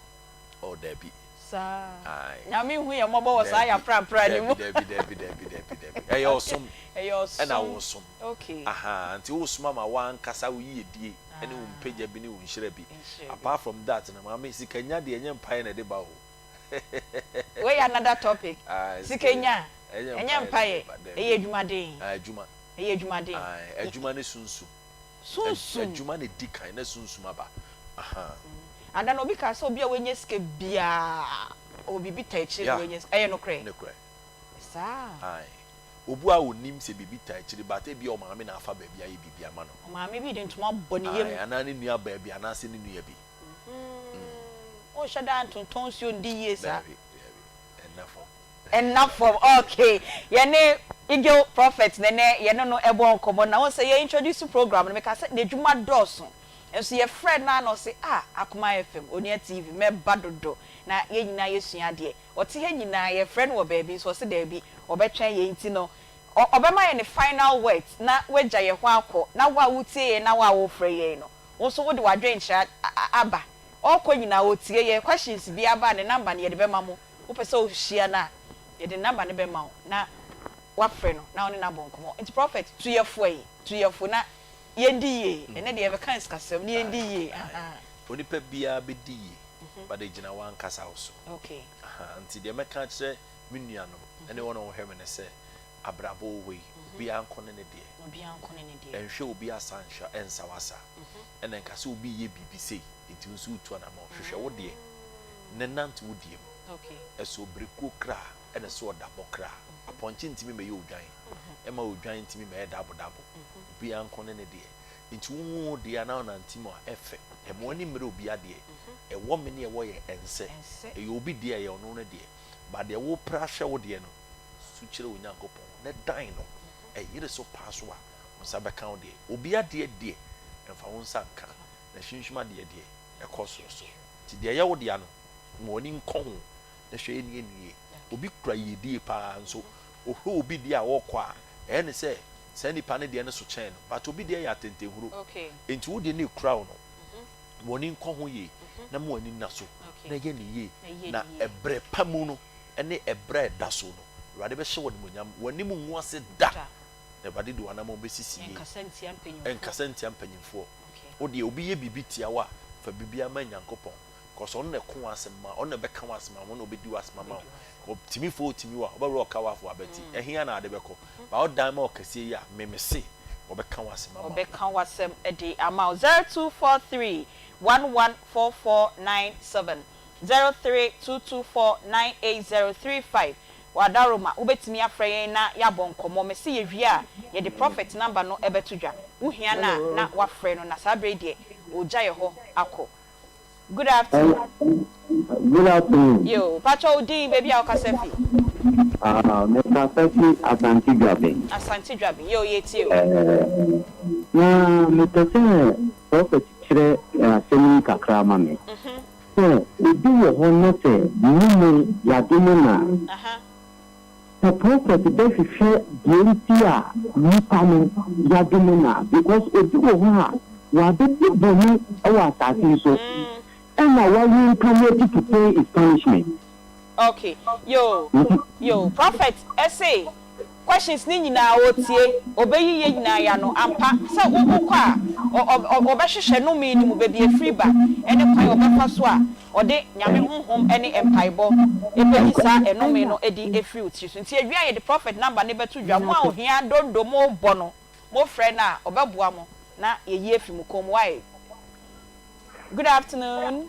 Oh dabi. Saa. Ae. Nyame nhu yɛn mmɔbɔ wɔ saa Dabi, yɛaprapra no mu. dabi, dabi, dabi, dabi, dabi. Ɛyɛ ɔsom. Ɛyɛ ɔsom. Ɛna wosom. Okay. Ahaa, nti wosom ama w'ankasa wo yiyedie ɛne wo mpagya bi ne wo nhyira bi. Nhyira bi. Apart from that no, maame, sikanya deɛ ɛnyɛ mpaeɛ na ɛde ba o. Wei yɛ another topic. Ae, Sikanya, ɛnyɛ ɛnyɛ mpaeɛ na ɛde mpaeɛ, ba, dabi. ɛyɛ adwumaden. Ae, adwuma. Ɛyɛ adwumaden. Ae, adwuma ne sunsum. Sunsum. Adwuma na ɛdi kan na sunsum aba. Ahaa. Ada no obi kaa sɛ obi a wanya sika biara ɔwɔ biribi taa akyire na wanya sika. Ɛyɛ nokorɛ? Nokorɛ. Saa? Ae. Obu a ɔnnim sɛ biribi taa akyire but ebia ɔmaame na afa baabi ayɛ biribi ama no. Ɔmaame bi de ntoma abɔ ne yam. Ae, anaa ne nua baa bi anaasɛ ne nua bi. Wonhyɛ da ntontɔn nsuo ndi yie saa. Daabi, daabi. Ɛnna fam. Ɛnna fam, okay. Yɛne Eagle Prophet na ɛnɛ yɛne no ɛbɔ nkɔmmɔ na wohu sɛ yɛ introduce program no mekaa sɛ n'adwuma dɔɔso. Nso yɛfrɛɛ no ara na ɔse ah Akoma FM, Onua TV, mɛba dodo na yɛn nyinaa yɛsua adeɛ. Ɔte ha nyinaa yɛfrɛ no wɔ baabi nso ɔse daabi ɔbɛtwɛn yɛn nti no ɔbɛma yɛn ne final words na wagya yɛn hɔ akɔ na wo a wotie yɛn na wo a wofrɛ yɛn no wo nso wode w'adwenkyerɛ aba. Ɔrekɔ nyinaa ɔtie yɛn, questions biara ba a ne number no yɛde bɛma mo. Wopɛ sɛ wohyia no a yɛde ne number no bɛma wo na. wafrɛ no na wo ne no abɔ nkɔmmɔ. Nti Prophet, tu yɛ fo ɛ, tu yɛ fo na yɛndi yie. Ɛnnɛ deɛ yɛbɛka nsikasɛm na yɛndi yie. Ahaa. Onipa biara bɛdi yie but ɛgyina w'ankasa wo so. Ahaa, nti deɛ mɛka akyerɛ me nuanom ne wɔn a wɔhwɛ me ne sɛ, abrabɔ wɔ hɔ yi, obiara nko ne ne deɛ. Ɛnhwɛ obi asa nhwɛ ɛnsa w'asa. Ɛna nka sɛ obi reyɛ biribi sei nti wo nso woretu anamɔn. Hwehwɛ wo deɛ na nante wo deɛ mu. Ɛsɛ obirekuo kra ɛna ɛsɛ ɔdabɔ kra. Apɔnkye ntumi mmɛyɛ odwan, ɛma odwan ntumi mmɛyɛ dabodabo. Obiara nko ne ne deɛ. Nti wo wo deɛ a na wonante mu a ɛfɛ. Ɛma w'ani mmere obi adeɛ. Ɛwɔ me ne ɛwɔ yɛ ɛnsɛ. Ɛyɛ obi deɛ a ɛyɛ ɔno ne deɛ. But deɛ wopere ahwɛ wo deɛ no, su kyerɛ Onyankopɔn na dan no. Ɛyere so paa so a, wo nsa bɛka wo deɛ. Obi adeɛ deɛ, mfa wo nsa nka, na sunsum adeɛ deɛ, ɛkɔ soro so. Nti deɛ ɛyɛ wo dea no, ma w'ani nkɔ ho na hwɛ ɛnni annie. Obi kura yiedie paa nso ɔhwɛ obi deɛ a ɔrekɔ a, ɛyɛ no sɛ saa nipa no deɛ no so kyɛn no, but obi deɛ yɛ atɛntɛhuro. Nti wo deɛ no ɛkura wo no, ma w'ani nkɔ ho yie na ma w'ani nna so na yɛ no yie, na ɛberɛ pa mu no ne ɛberɛ a ɛda so no, Awurade bɛhyɛ wo animuonyam, w'anim ngu ase da, na Awurade de w'anammɔn bɛsisi yie. Nkasa ntia mpanyimfoɔ. Wo deɛ, obi yɛ biribi tia wo a, fa biribiara ma Nyankopɔn, cause ɔno na ɛko w'asɛm ma wo, ɔno na ɛbɛka w'asɛm ama wo, ɔno na ɔbɛdi w'asɛm ama wo. Ɔtimifoɔ ɔtumi wo a, ɔbɛwerɛ ɔka w'afo abati, ɛhe ara na ade bɛkɔ? But wodan ma ɔkɛseɛ yi a, me mese, ɔbɛka w'asɛm ama wo. Ɔbɛka w'asɛm de ama wo. 0243 114497. 0322498035 Wɔ Adaworoma wobɛtumi afrɛ yɛn na yɛabɔ nkɔmmɔ. Mese yɛwie a yɛde Prophet number no bɛto dwa. Wohia no a na woafrɛ no na saa berɛ yi deɛ ɔregya yɛ hɔ akɔ. Good afternoon. Good afternoon. Yoo, pakyɛ wo din, baabi a wokasa fi? Ah, me kasa fi Asante Dwaben. Asante Dwaben, yoo yɛtie o. Eh, na mepɛ sɛ Prophet kyerɛ asɛm yi kakra ma me. Sɛ obi wɔ hɔ na sɛ ne mu yɛadome no a, sɛ prophet bɛhwehwɛ deɛ nti a nipa no yɛadome no a, because obi wɔ hɔ a wabɛdi bɔne wɔ asase yi so ɛna wa reincarnate to pay his punishment. Ok yoo yoo prophet ɛse questions ne nyinaa ɔtie ɔbɛyi yɛ nyinaa yano ampa sɛ wo wokɔ a ɔ ɔ ɔbɛhwehwɛ nomee no mu baabi ɛfiri ba ɛne kwan ɔbɛfa so a ɔde Nyame honhom ɛne mpaebɔ ɛbɛyi saa ɛnomee no ɛdi ɛfiri wo tiri so nti ɛwie a yɛde prophet number no bɛto dwa mo a ohia dondo mo bɔ no mo frɛ no a ɔbɛboa mo na yɛyi afi mo kɔn mu wai Good afternoon.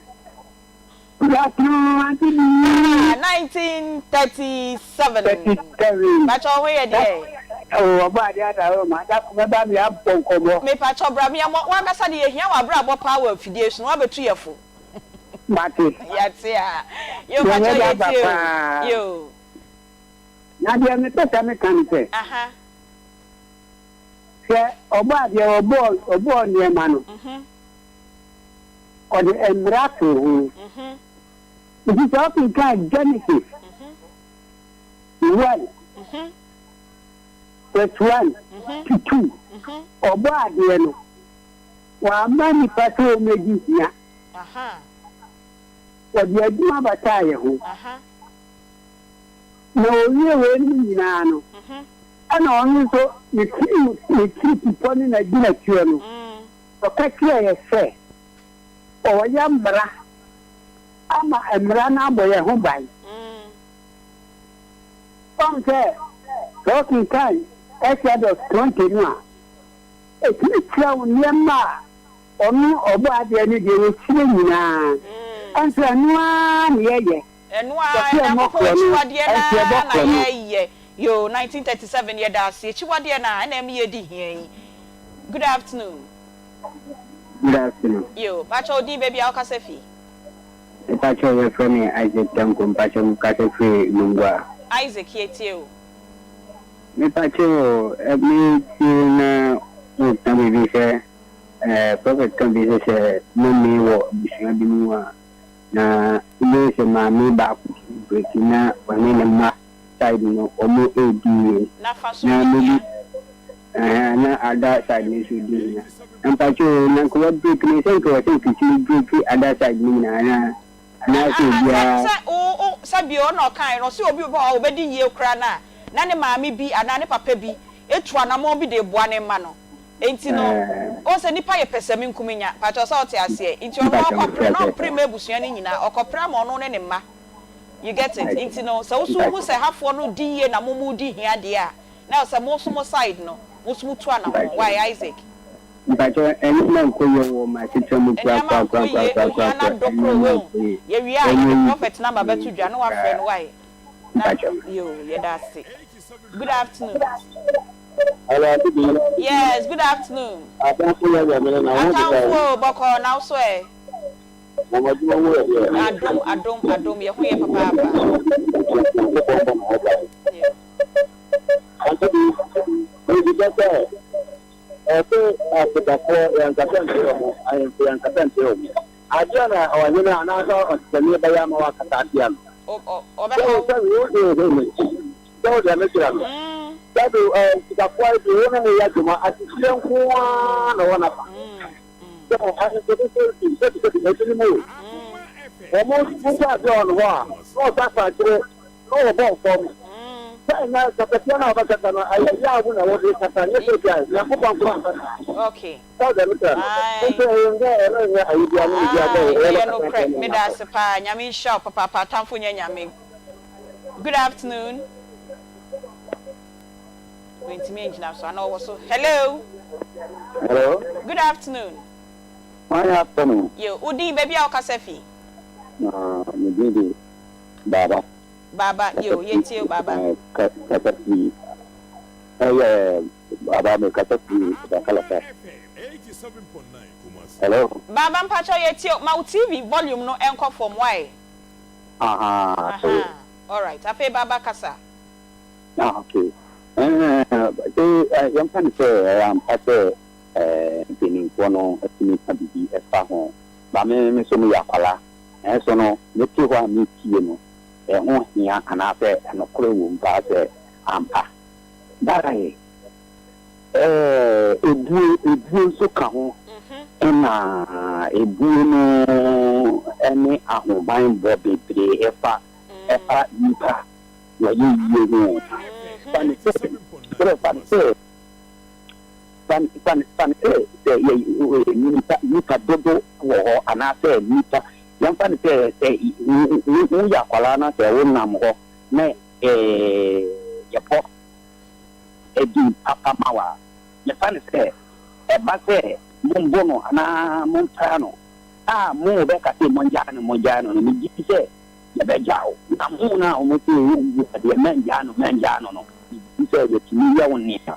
Good afternoon, Auntie B. Ah, 1937. 37. Pacho ho yɛ deɛ. Oh, ɔbɔ ade ada o ma da kuma ba mi abɔ nkɔmɔ. Me pacho bra mi amɔ wankasa de yɛhia wɔ abrabɔ paa wɔ afidie so na wabɛtu yɛ fo. Mate. Yɛte a. Yo pacho yɛtie o. Yo. Na deɛ mepɛ sɛ meka ne sɛ. Aha. Sɛ ɔbɔ adeɛ ɔbɔɔ ɔbɔɔ nneɛma no. Mhm. Ɔde mmara too ho. Nti sɛ wokenkan Genesis 1 verse 1 to 2, ɔbɔɔ adeɛ no, wamma nnipa sɛ wɔmmɛdi hia. Ɔde adwuma bataa yɛn ho. Na ɔwie weinom nyinaa no, ɛna ɔno nso ne tirim ne tiritipɔ ne n'agyinatuo no, Ɔka kyerɛɛ yɛn sɛ ɔreyɛ mmara ama mmara no abɔ yɛn ho ban. Woahu sɛ, sɛ wokenkan Exodus 20 no a, ɛtumi kyerɛ wo nneɛma a ɔno Ɔbɔadeɛ no deɛ ɔkyerɛ nyinaa. Ɛnso ɛno ara na yɛyɛ. Ɛno ara, Nyankopɔn akyiwadeɛ no ara na yɛyɛ. Yoo, 1937, yɛda ase. Akyiwadeɛ no ara na ɛma yɛdi hia yi. Good afternoon. Good afternoon. Yoo, pakyɛ wo din, baabi a wokasa fi? Mpakyɛ yɛfrɛ me Isaac Tanko, mpakyɛ mekasa firi Nungua. Isaac, yɛtie wo. Mepakyɛ o, metie na woka biribi sɛ, eh, prophet ka biribi sɛ sɛ nnome wɔ abusua bi mu a, Na wobɛhu sɛ maame baako tumi breki na ɔne ne mma side no wɔn redi yie. Na fa so Na di maybe hia. ɛhɛn na other side no nso di hia. Na mpakyɛ o na nka wa break no sɛ nka wɔ sɛ nka etumi break other side no nyinaa anaa anaasɛ Sɛ obiara. sɛ wo wo sɛ bio ɔna ɔkaeɛ no ɔse obi wɔ hɔ a ɔbɛdi yie koraa no a. na ne maame bi anaa ne papa bi atu anamɔn bi de reboa ne mma no. Enti no, wohu sɛ nnipa yɛ pɛsɛmenkominya. Pakyɛw sɛ wote aseɛ? Nti ɔno ɔkɔpere na ɔmpere mma abusua no nyinaa, ɔkɔpere ama ɔno ne ne mma. You get it? Nti no, sɛ wo nso wohu sɛ hafoɔ no di yie na mo modi hia deɛ a, na ɛwɔ sɛ mo nso mo side no, mo nso motu anamɔn. Why, Isaac? Mpakyɛw nneɛma nkɔ yie wɔ m'asetena mu Nneɛma nkɔ yie, ohia no korakorakorakorakorakora adɔ koro, nneɛma woahu. nkɔ yie Yɛwie a, ɛnyɛ yɛde easy prophet number bɛto dwa na woafrɛ no, koraa why? Na, mpakyɛw. yoo, yɛda ase. Good afternoon. Hello, Auntie B. Yes, good afternoon. Atamfo yɛ deɛ mene na ho te sɛ. Atamfo o, bɔkɔɔ na wo so ɛ? Na mo adwuma mu yɛ deɛ. Adom, adom, adom, yɛ ho yɛ papaapa. Nyankopɔn bɔ mo ho ban. Auntie B, mebisa sɛ, ɔse Afrikafoɔ yɛnkasa nkyerɛ wɔn, ahemfo yɛnkasa nkyerɛ wɔn. Adeɛ na ɔhene anaasɛ ɔsesani bɛyɛ ama wakasa atia no. Ɔbɛhaw. Sɛ wo sɛ Sɛ wo deɛ mekyerɛ no. Sɛbi ɛɛ sikafoɔ yi deɛ wɔn ne yɛ adwuma asisie nko ara na wɔn afa. Sɛ ahemfo bi sɛ bi sɛbi sɛbi ebinom o. Wɔn nso adeɛ wɔn hɔ a na wɔsa fa akyire na wɔbɔ fam. Sɛ ɛnyɛ kasatia no a wɔbɛkasa no ɛyɛ yaw mu na wɔde kasa nyɛ sɛ bi a Nyankopɔn nko anka saa. Okay. Sɛ wo deɛ mekyerɛ no. Nso ɛyɛ nyɛ ɛno nyɛ ayi bi a ne bi a sɛ Ae ɛyɛ wɔbɛkasa nokorɛ akyerɛ no meda ase paa Nyame nhyira wo papaapa atamfo nyɛ nyame. Good afternoon. Wentumi angyina so ana ɔwɔ so. Hello. Hello. Good afternoon. My afternoon. Yo, wo din baabi a wokasa fi? Na me din de Baba. Baba, yo, yɛtie o Baba. Kasa fi ɛyɛ Baba me kasa fi Bakalasa. Hello. Baba mpakyɛw yɛtie o. Ma wo TV volume no ɛnkɔ fam why? Ahaa Ahaa alright afei Baba kasa. Ah okay ɛɛ eh, yɛmfa no sɛ ɛyɛ ampa sɛ ɛɛ mpanimfoɔ no atumi ka biribi ɛfa ho ba me me nso meyɛ akwala nanso no mete hɔ a metie no ɛho hia anaasɛ ɛnokorɛ wɔ mu paa sɛ ampa bae Ɛɛ, ebuo, ebuo nso ka ho. Ɛna ebuo no ne ahobanbɔ bebree ɛfa, ɛfa nipa wɔyɛ yie ho. Fa no sɛ, sɛ fa no sɛ, fa no, fa no, fa no sɛ, sɛ yɛ, nipa, nipa dodo wɔ hɔ anaasɛ nipa, yɛmfa no sɛ, sɛ wo, woyɛ akwadaa na sɛ wonam hɔ na ɛɛ, yɛbɔ. din papa ma wo a, mefa no sɛ ɛba sɛ mombo no anaa mompra no a, mo bɛka sɛ mongyaa no, mongyaa no no, megye di sɛ yɛbɛgyaa wo. Na mo no a wɔse wongu adeɛ, mɛngyaa no, mɛngyaa no no, megye di sɛ yɛtumi yɛ wo nea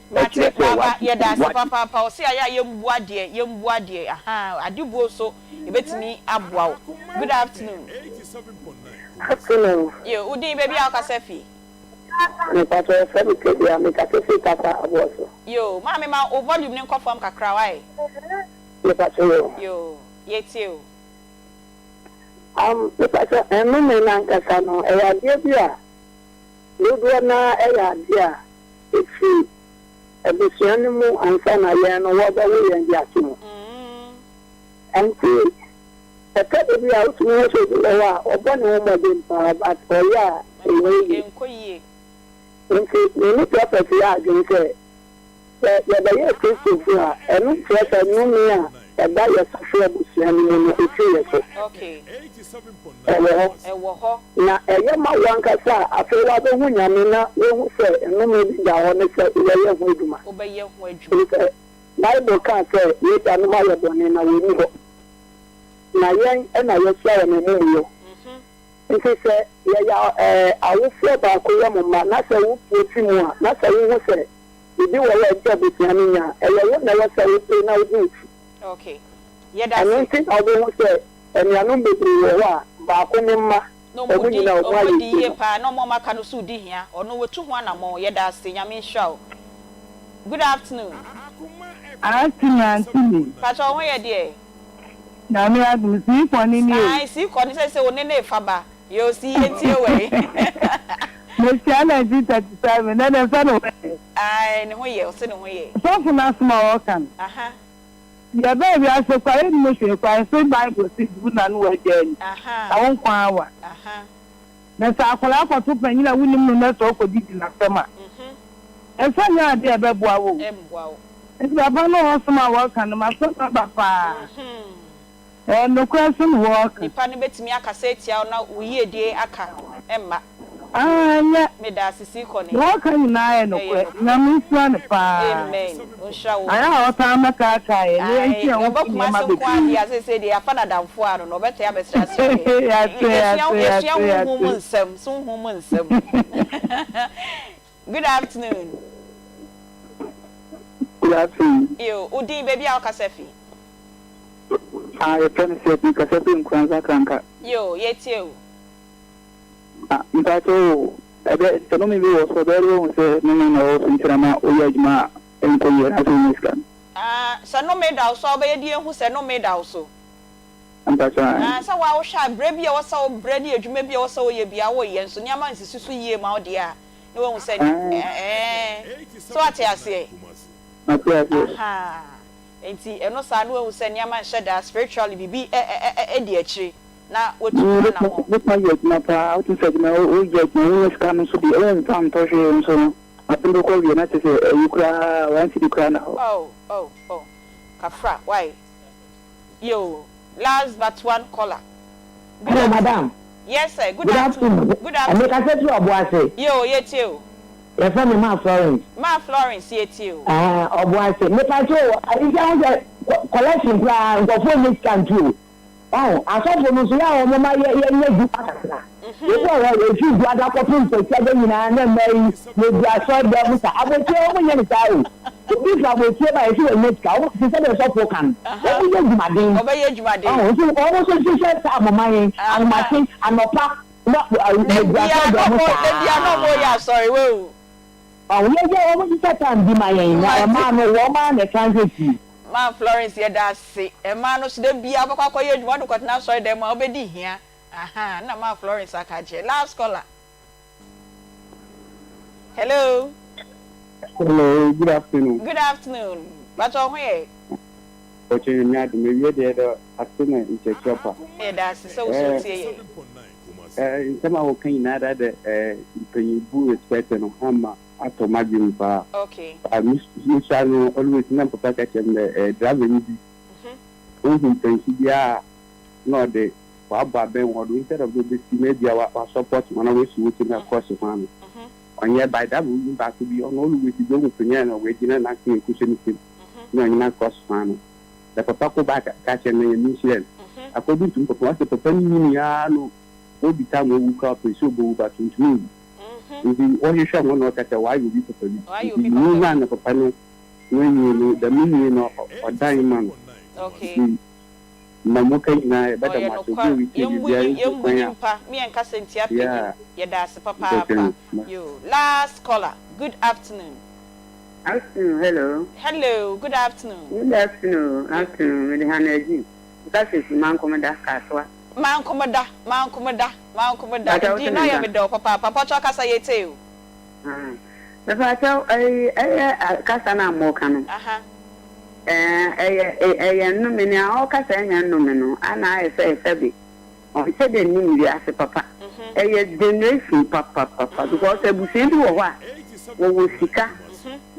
Mate ɛkyerɛ sɛ Baaba, woagye yɛda ase woagye. papaapa. Ɔse ayɛ a yɛmbu adeɛ, yɛmbu adeɛ, ahaa, adebuo nso ɛbɛtumi aboa wo. Good afternoon. Afternoon. Yo, wo din, baabi a wokasa fi? Mepakyɛ yɛfrɛ me Tedua mekasa firi Tarkwa aboɔ so. Yoo maame ma wo volume no nkɔ fam kakra wai. Mepakyɛ yoo. Yoo yɛtie o. Um mepakyɛ nnome no ankasa no ɛyɛ adeɛ bi a dodoɔ no ara ɛyɛ adeɛ a ɛfiri abusua no mu ansa na yɛn no wɔrebɛwo yɛn de ato mu. Ɛnti Ɛtɔ da bi a wotumi hu sɛ obi wɔ hɔ a ɔbɔ ne ho mmɔden paa but ɔyɛ a ɛnyɛ yie. Nti me ne Prɔfɛt yɛ adwene sɛ, sɛ yɛbɛyɛ Kristofo a, ɛno nkyerɛ sɛ nnome a ɛba yɛn so fi abusua no mu no efi yɛn so. Ɛwɔ hɔ. Na ɛyɛ ma wo ankasa a afei woabɛhu Nyame na woahu sɛ nnome bi da hɔ ne sɛ wobɛyɛ ho adwuma. Efisɛ Bible kaa sɛ yɛn agyanom ayɛ bɔne na wɔnni hɔ. Na yɛn na yɛsoa wɔn amumuyɔ. Nti sɛ yɛyɛ awofoɔ baako yɛ mo mma, na sɛ wopue fi mu a, na sɛ wohu sɛ biribi wɔ hɔ a ɛsɛ sɛ abusua no nya a, ɛyɛ wo na ɛwɔ sɛ wopere na wode wo ti. Ɛno nti na wobɛhu sɛ anuanom bebree wɔ hɔ a, baako ne mma, Na wɔn ɔmo di nyinaa wɔn ɔmo ayɛ adi yie yie no. paa na ɔmo a ɔmo aka no nso redi hia ɔno watu ho anamɔn yɛda ase Nyame nhyira wo Good afternoon. Auntie me auntie me. Pakyɛ wo ho yɛ deɛ. Nyame adom sii kɔ ne nie o. Ae sii kɔ ne sɛ sɛ wo ne no refa ba yoo sii yɛntie wɛ. Mehyia 1937 nɛ dɛ sɛ ne ho yɛ. Ae ne ho yɛ ɔse ne ho yɛ. Sɔfo no asem a ɔka no. Aha. Yɛbaa wiase koraa yɛnnim hwee koraa yɛse bible se bu na ne w'agya ani na wo nkwa awa. Na sɛ akwadaa kɔto panyin a wonnim no na sɛ ɔkɔdidi n'asɛm a, ɛsɛ nyɛ adeɛ a ɛbɛboa wo o. Nti papa no ɔsom a wɔka no, m'asɛm aba paa. Ɛyɛ nokorɛ so na wɔreka. Nipa no bɛtumi akasa atia wo na wo yiedie aka mma. Ah ɛnyɛ. Medaase sii kɔ ne. Deɛ ɔka nyinaa yɛ nokorɛ. Nyame nhyira no paa. Amen ɔnhyira wo. Ayɛ a ɔtaa mɛkaakae yɛn na yɛnte yɛn ho Ɔba fi nneɛma Kumasi nko ara bebree. deɛ a seesei deɛ yɛafa no adamfo a no no ɔbɛtɛɛ abɛsrasra yɛn. Yɛate Yɛsua yɛate yɛsua yɛate honhom mu yɛate. nsɛm sonhom mu nsɛm. Good afternoon. Good afternoon. Yo, wo din baabi a wokasa fi? Ah, yɛfrɛ me Seth, mekasa firi Nkoranza Kranka. Yo, yɛtie wo. Ah, mpakyɛw o, ɛbɛ, sɛ nome bi wɔ so a, ɛbɛyɛ dɛ woahu sɛ nome na ɛwɔ so nti na ma woyɛ adwuma a ɛnkɔ yie anaasɛ wonnya sika no. Ah, sɛ nome da wo so a, wobɛyɛ de ahu sɛ nome da wo so? Mpakyɛw ae. Ah, sɛ wo ara wohwɛ a, berɛ bi a ɛwɔ sɛ wobrɛ ne adwuma bi a ɛwɔ sɛ woyɛ biara woyɛ nso nneɛma nsisi so yie ma wo deɛ a, na woahu sɛ, ɛɛ, so woate aseɛ? Mate aseɛ. Ahaa. Enti ɛno saa no wahu sɛ nneɛma nhyɛ da spiritually biribi di akyire na watu ho anammɔn. Wobɛtumi ayɛ adwuma paa, wotumi sɛ adwuma woyɛ adwuma wonya sika no nso deɛ womfa ntɔ hwee nso no afe no bɛkɔ awie na kyerɛ sɛ ayi koraa one cedi koraa nna hɔ. Oh oh oh kafra why yoo last but one caller good Hello afternoon madam. yes sir good Good afternoon afternoon. good afternoon Mekasa firi Ɔboase. yoo yɛtie o. Yɛfrɛ me Ma Florence. Ma Florence yɛtie o. Ɛɛ Ɔboase. Mepakyɛ o, ayisa ho sɛ collection koraa nkurɔfoɔ nnya sika ntu o. Wahu, asɔfo no nso yɛ a wɔn ma yɛ yɛnyɛ adwuma kakra. Ebi wɔ hɔ a yɛfiri Duada kɔpem Kwasiada nyinaa na mmaa yi yɛgu asɔredan mu saa. Abokyire wɔn nyɛ no saa o. Obi firi abokyire ba yɛse wɔnya sika, wɔn te sɛdeɛ sɔfo ka no, wɔn yɛ adwumaden. Wɔbɛyɛ adwumaden. Wahu, nti wɔn nso nhyehyɛ saa moma yɛn, ahomakye, anɔpa. Na Da biara na ɔmo da biara na ɔmo yɛ asɔre wahu. Ɔmo yɛ yɛ ɔmo hyehyɛ time bi ma yɛn na ɛmaa no wɔn ara na ɛka hwɛ fie. Maa Florence yɛda ase ɛmaa no so da biara wobɛkɔ akɔyɛ adwuma wode kɔtena asɔre dan mu a wobɛdi hia ahaa na maa Florence aka akyerɛ last caller hello. Hello, good afternoon. Good afternoon. Bàtà ɔho yɛ. Ɔkyɛ Nyame adom ewie deɛ yɛda ase na nkyerɛkyerɛ pa. Yɛda ase sɛ wo so wotie yɛn. Eh, nsɛm a woka nyinaa da dɛ eh, mpanyin bu respect no ama atɔ m'adwene mu paa. Okay. Ah, mesua no always na papa ka kyerɛ me dɛ eh, driver ni bi ohu mpanyinfo biara na ɔde wabɔ abɛn wɔ do instead of dɛ obesi na ebia wa wa support wɔn na wesi wo ti na cross kwan no. Ɔnyɛ by driver ni baako bi ɔno always bi ohu panyin na wagyina n'ase ekuhyɛ ne tirim. na ɔnye no akɔ soma no. Na papa kor baa kaa kyerɛɛ no dɛ Nyame nhyira no. According to papa, ɔse papa no nyinii ara no obi time owu koraa ɔpɛ sɛ obowu but onntum nnwu. Ntsi wɔhwehwɛ ho na ɔka sɛ ɔayɛ obi papa bi. Ntsi nyii no a na papa no n'enyi no dɛm nyii no ɔdan ma no. Ntsi ma moka nyina yɛbɛda Ɔyɛ mo ase obi nokwar a oritsie yɛmbu biribiara nyi nntu yɛmbu kwan a nyimpa me yɛnkasa ntsia panyin yeah yɛda ase papaapa yoo last caller good afternoon. Afternoon hello. Hello good afternoon. Good afternoon afternoon mede Hannah Agyin meka sɛ fi Mankomoda Kasoa. Mankomoda Mankomoda Mankomoda Mpakyɛw ndi wote na me ɔyɛ nka? me dɛw papaapa mpakyɛw kasa yɛtie o. Ah mepakyɛw ɛyi ɛyɛ kasa no a moka no Aha. ɛɛ ɛyɛ ɛyɛ nnome nea ɔkasa ɛnyɛ nnome no ana ayɛ sɛ sɛbe Ɔnhyɛ da nnim wiase papa. Ɛyɛ generation papapapa because abusua bi wɔ hɔ a wɔwɔ sika,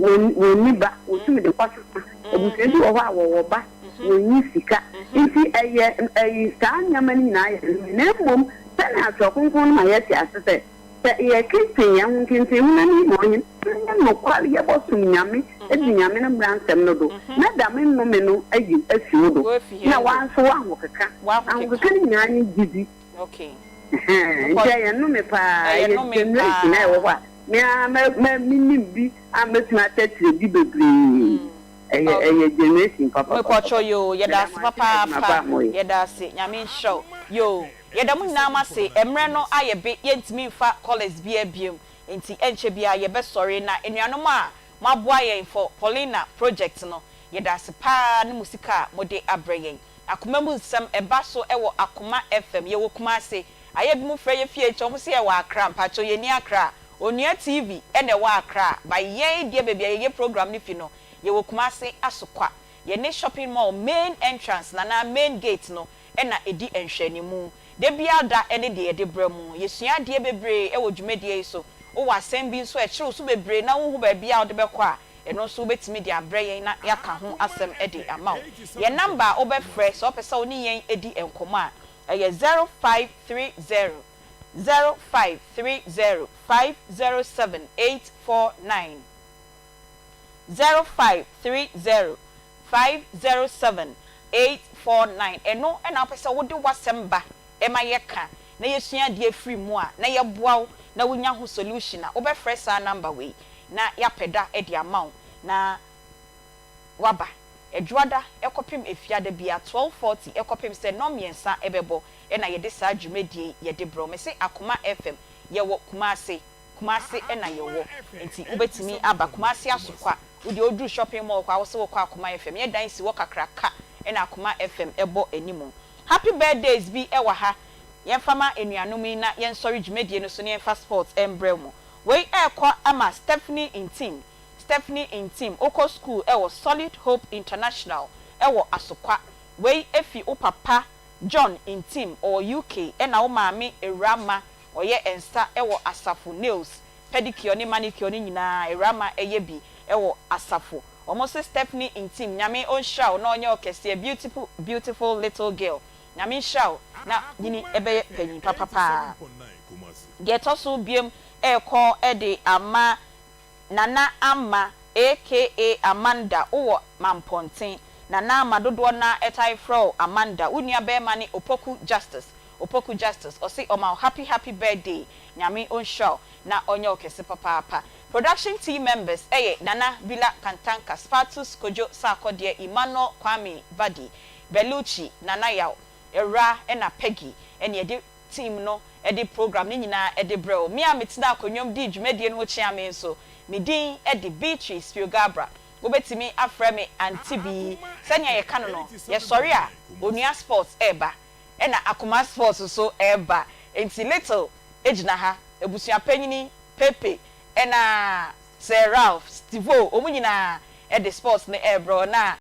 wɔnni ba, wɔtumi de kɔsesa. Abusua bi wɔ hɔ a wɔwɔ ba, wɔnni sika. Nti ɛyɛ ɛyi saa nneɛma no nyinaa yɛ nnome. Na mmom sɛnea Twerɛ Kronkron no ma yɛte ase sɛ, sɛ yɛkenten yɛn ho nkenten ho na ne ma ɔnye yɛ nokware yɛbɔsom Nyame adi Nyame no mmara nsɛm no do na dɛm nnome no ayi afi wo do na woa so w'ahokeka. Ahokeka no nyinaa nye gyedzi. Ɛhɛn, ntsi ɛyɛ nnome paa, ɛyɛ generation a ɛwɔ hɔ a me ara mɛ minyim bi a mɛtumi akyerɛkyerɛ bi bebree. Ɛyɛ ɛyɛ generation papapapa. Mepɔtɔ yoo, yɛda Meda ase mo ase ne adwuma pa papaapa, a moyɛ. yɛda ase, Nyame nhyira wo. Yoo, yɛda mo nyinaa mo ase, mmerɛ no ayɛ be, yɛntumi mfa callers biara biom, nti ɛnkyɛ biara yɛbɛsɔre, na anuanom a moaboa yɛn for Paulina project no, yɛda ase paa ne mo sika a mode abrɛ yɛn. Akoma mu nsɛm ɛba so wɔ Akoma FM, yɛwɔ Kumasi, ayɛ binom frɛ yɛ fie nkyɛ wɔn se yɛwɔ Accra, mpakyɛw yɛnni Accra, Onua TV na ɛwɔ Accra, but yɛn deɛ baabi a yɛyɛ program no fi no, yɛwɔ Kumasi Asokwa, yɛne shopping mall main entrance no anaa main gate no na ɛdi nhwɛanimu. Da biara da ne deɛ yɛde brɛ mo. Yɛsua adeɛ bebree wɔ dwumadie yi so. Wowɔ asɛm bi nso a ɛkyere wo so bebree na wonhu baabi a wode bɛkɔ a, ɛno nso wobɛtumi de abrɛ yɛn na yɛaka ho asɛm de ama wo. Yɛn namba a wobɛfrɛ sɛ wopɛ sɛ wo ne yɛn di nkɔmmɔ a, ɛyɛ 0530 0530 507 849. 0530 507 849. Ɛno na wopɛ sɛ wode w'asɛm ba ma yɛka na yɛsua adeɛ firi mu a, na yɛboa wo na wonya ho solution a, wobɛfrɛ saa number wei na yɛapɛ da de ama wo na woaba. Ɛdwoada kɔpem Efiada biara 12:40 kɔpem sɛ nnɔnmiɛnsa bɛbɔ na yɛde saa dwumadie yi yɛde brɛ wo. Mese Akoma FM, yɛwɔ Kumasi. Kumasi na yɛwɔ nti wobɛtumi aba Kumasi Asokwa wo deɛ woduru shopping mall hɔ a wose wokɔ Akoma FM yɛ dan si hɔ kakraka na Akoma FM bɔ anim. Happy birthdays bi wɔ ha yɛmfa ma anuanom yi na yɛnsɔre dwumadie no so na yɛmfa sports mbrɛ mo. Wei ɛrekɔ ama Stephanie Ntim Stephanie Ntim wokɔ school wɔ Solid Hope International wɔ Asokwa wei fi wo papa John Ntim ɔwɔ UK ɛna wo maame Awurama Ɔyɛ nsa wɔ asafo nails, pedicure ne manicure no nyinaa awurama yɛ bi wɔ asafo. Ɔmo se Stephanie Ntim Nyame ɔnhyira wo na ɔnyɛ wo kɛseɛ beautiful beautiful little girl Nyame nhyira wo na nyini bɛyɛ panyin papa paa. Deɛ ɛtɔ so biom ɛrekɔ de ama Nana Ama aka Amanda wowɔ Mampɔnten. Nana Ama dodoɔ no ara tae frɛ wo Amanda. Wo nua barima ne Opoku Justice. Opoku Justice ɔse ɔma wo happy happy birthday Nyame ɔnhyira wo na ɔnyɛ wo kɛse papaapa. Production team members yɛ Nana Bila Kantanka, Spartus Kojo Sarkodie, Emmanuel Kwame Vadi, Bellucci, Nana Yaw, Awuraa ɛna Peggy ɛne yɛde team no de program no nyinaa de brɛ wo. Me a metenaa akonnwa mu dii dwumadie no ho kyea me nso, me din de Beatrice Spio-Garbrah. Wobɛtumi afrɛ me Auntie Bee. Sɛnea yɛka no no, yɛsɔre a, Onua Sports reba, ɛna Akoma Sports nso reba. Enti Little gyina ha, abusua panyini Pepe, ɛna Sir Ralph, Stevo, wɔn nyinaa de sports no rebrɛ wo. Na.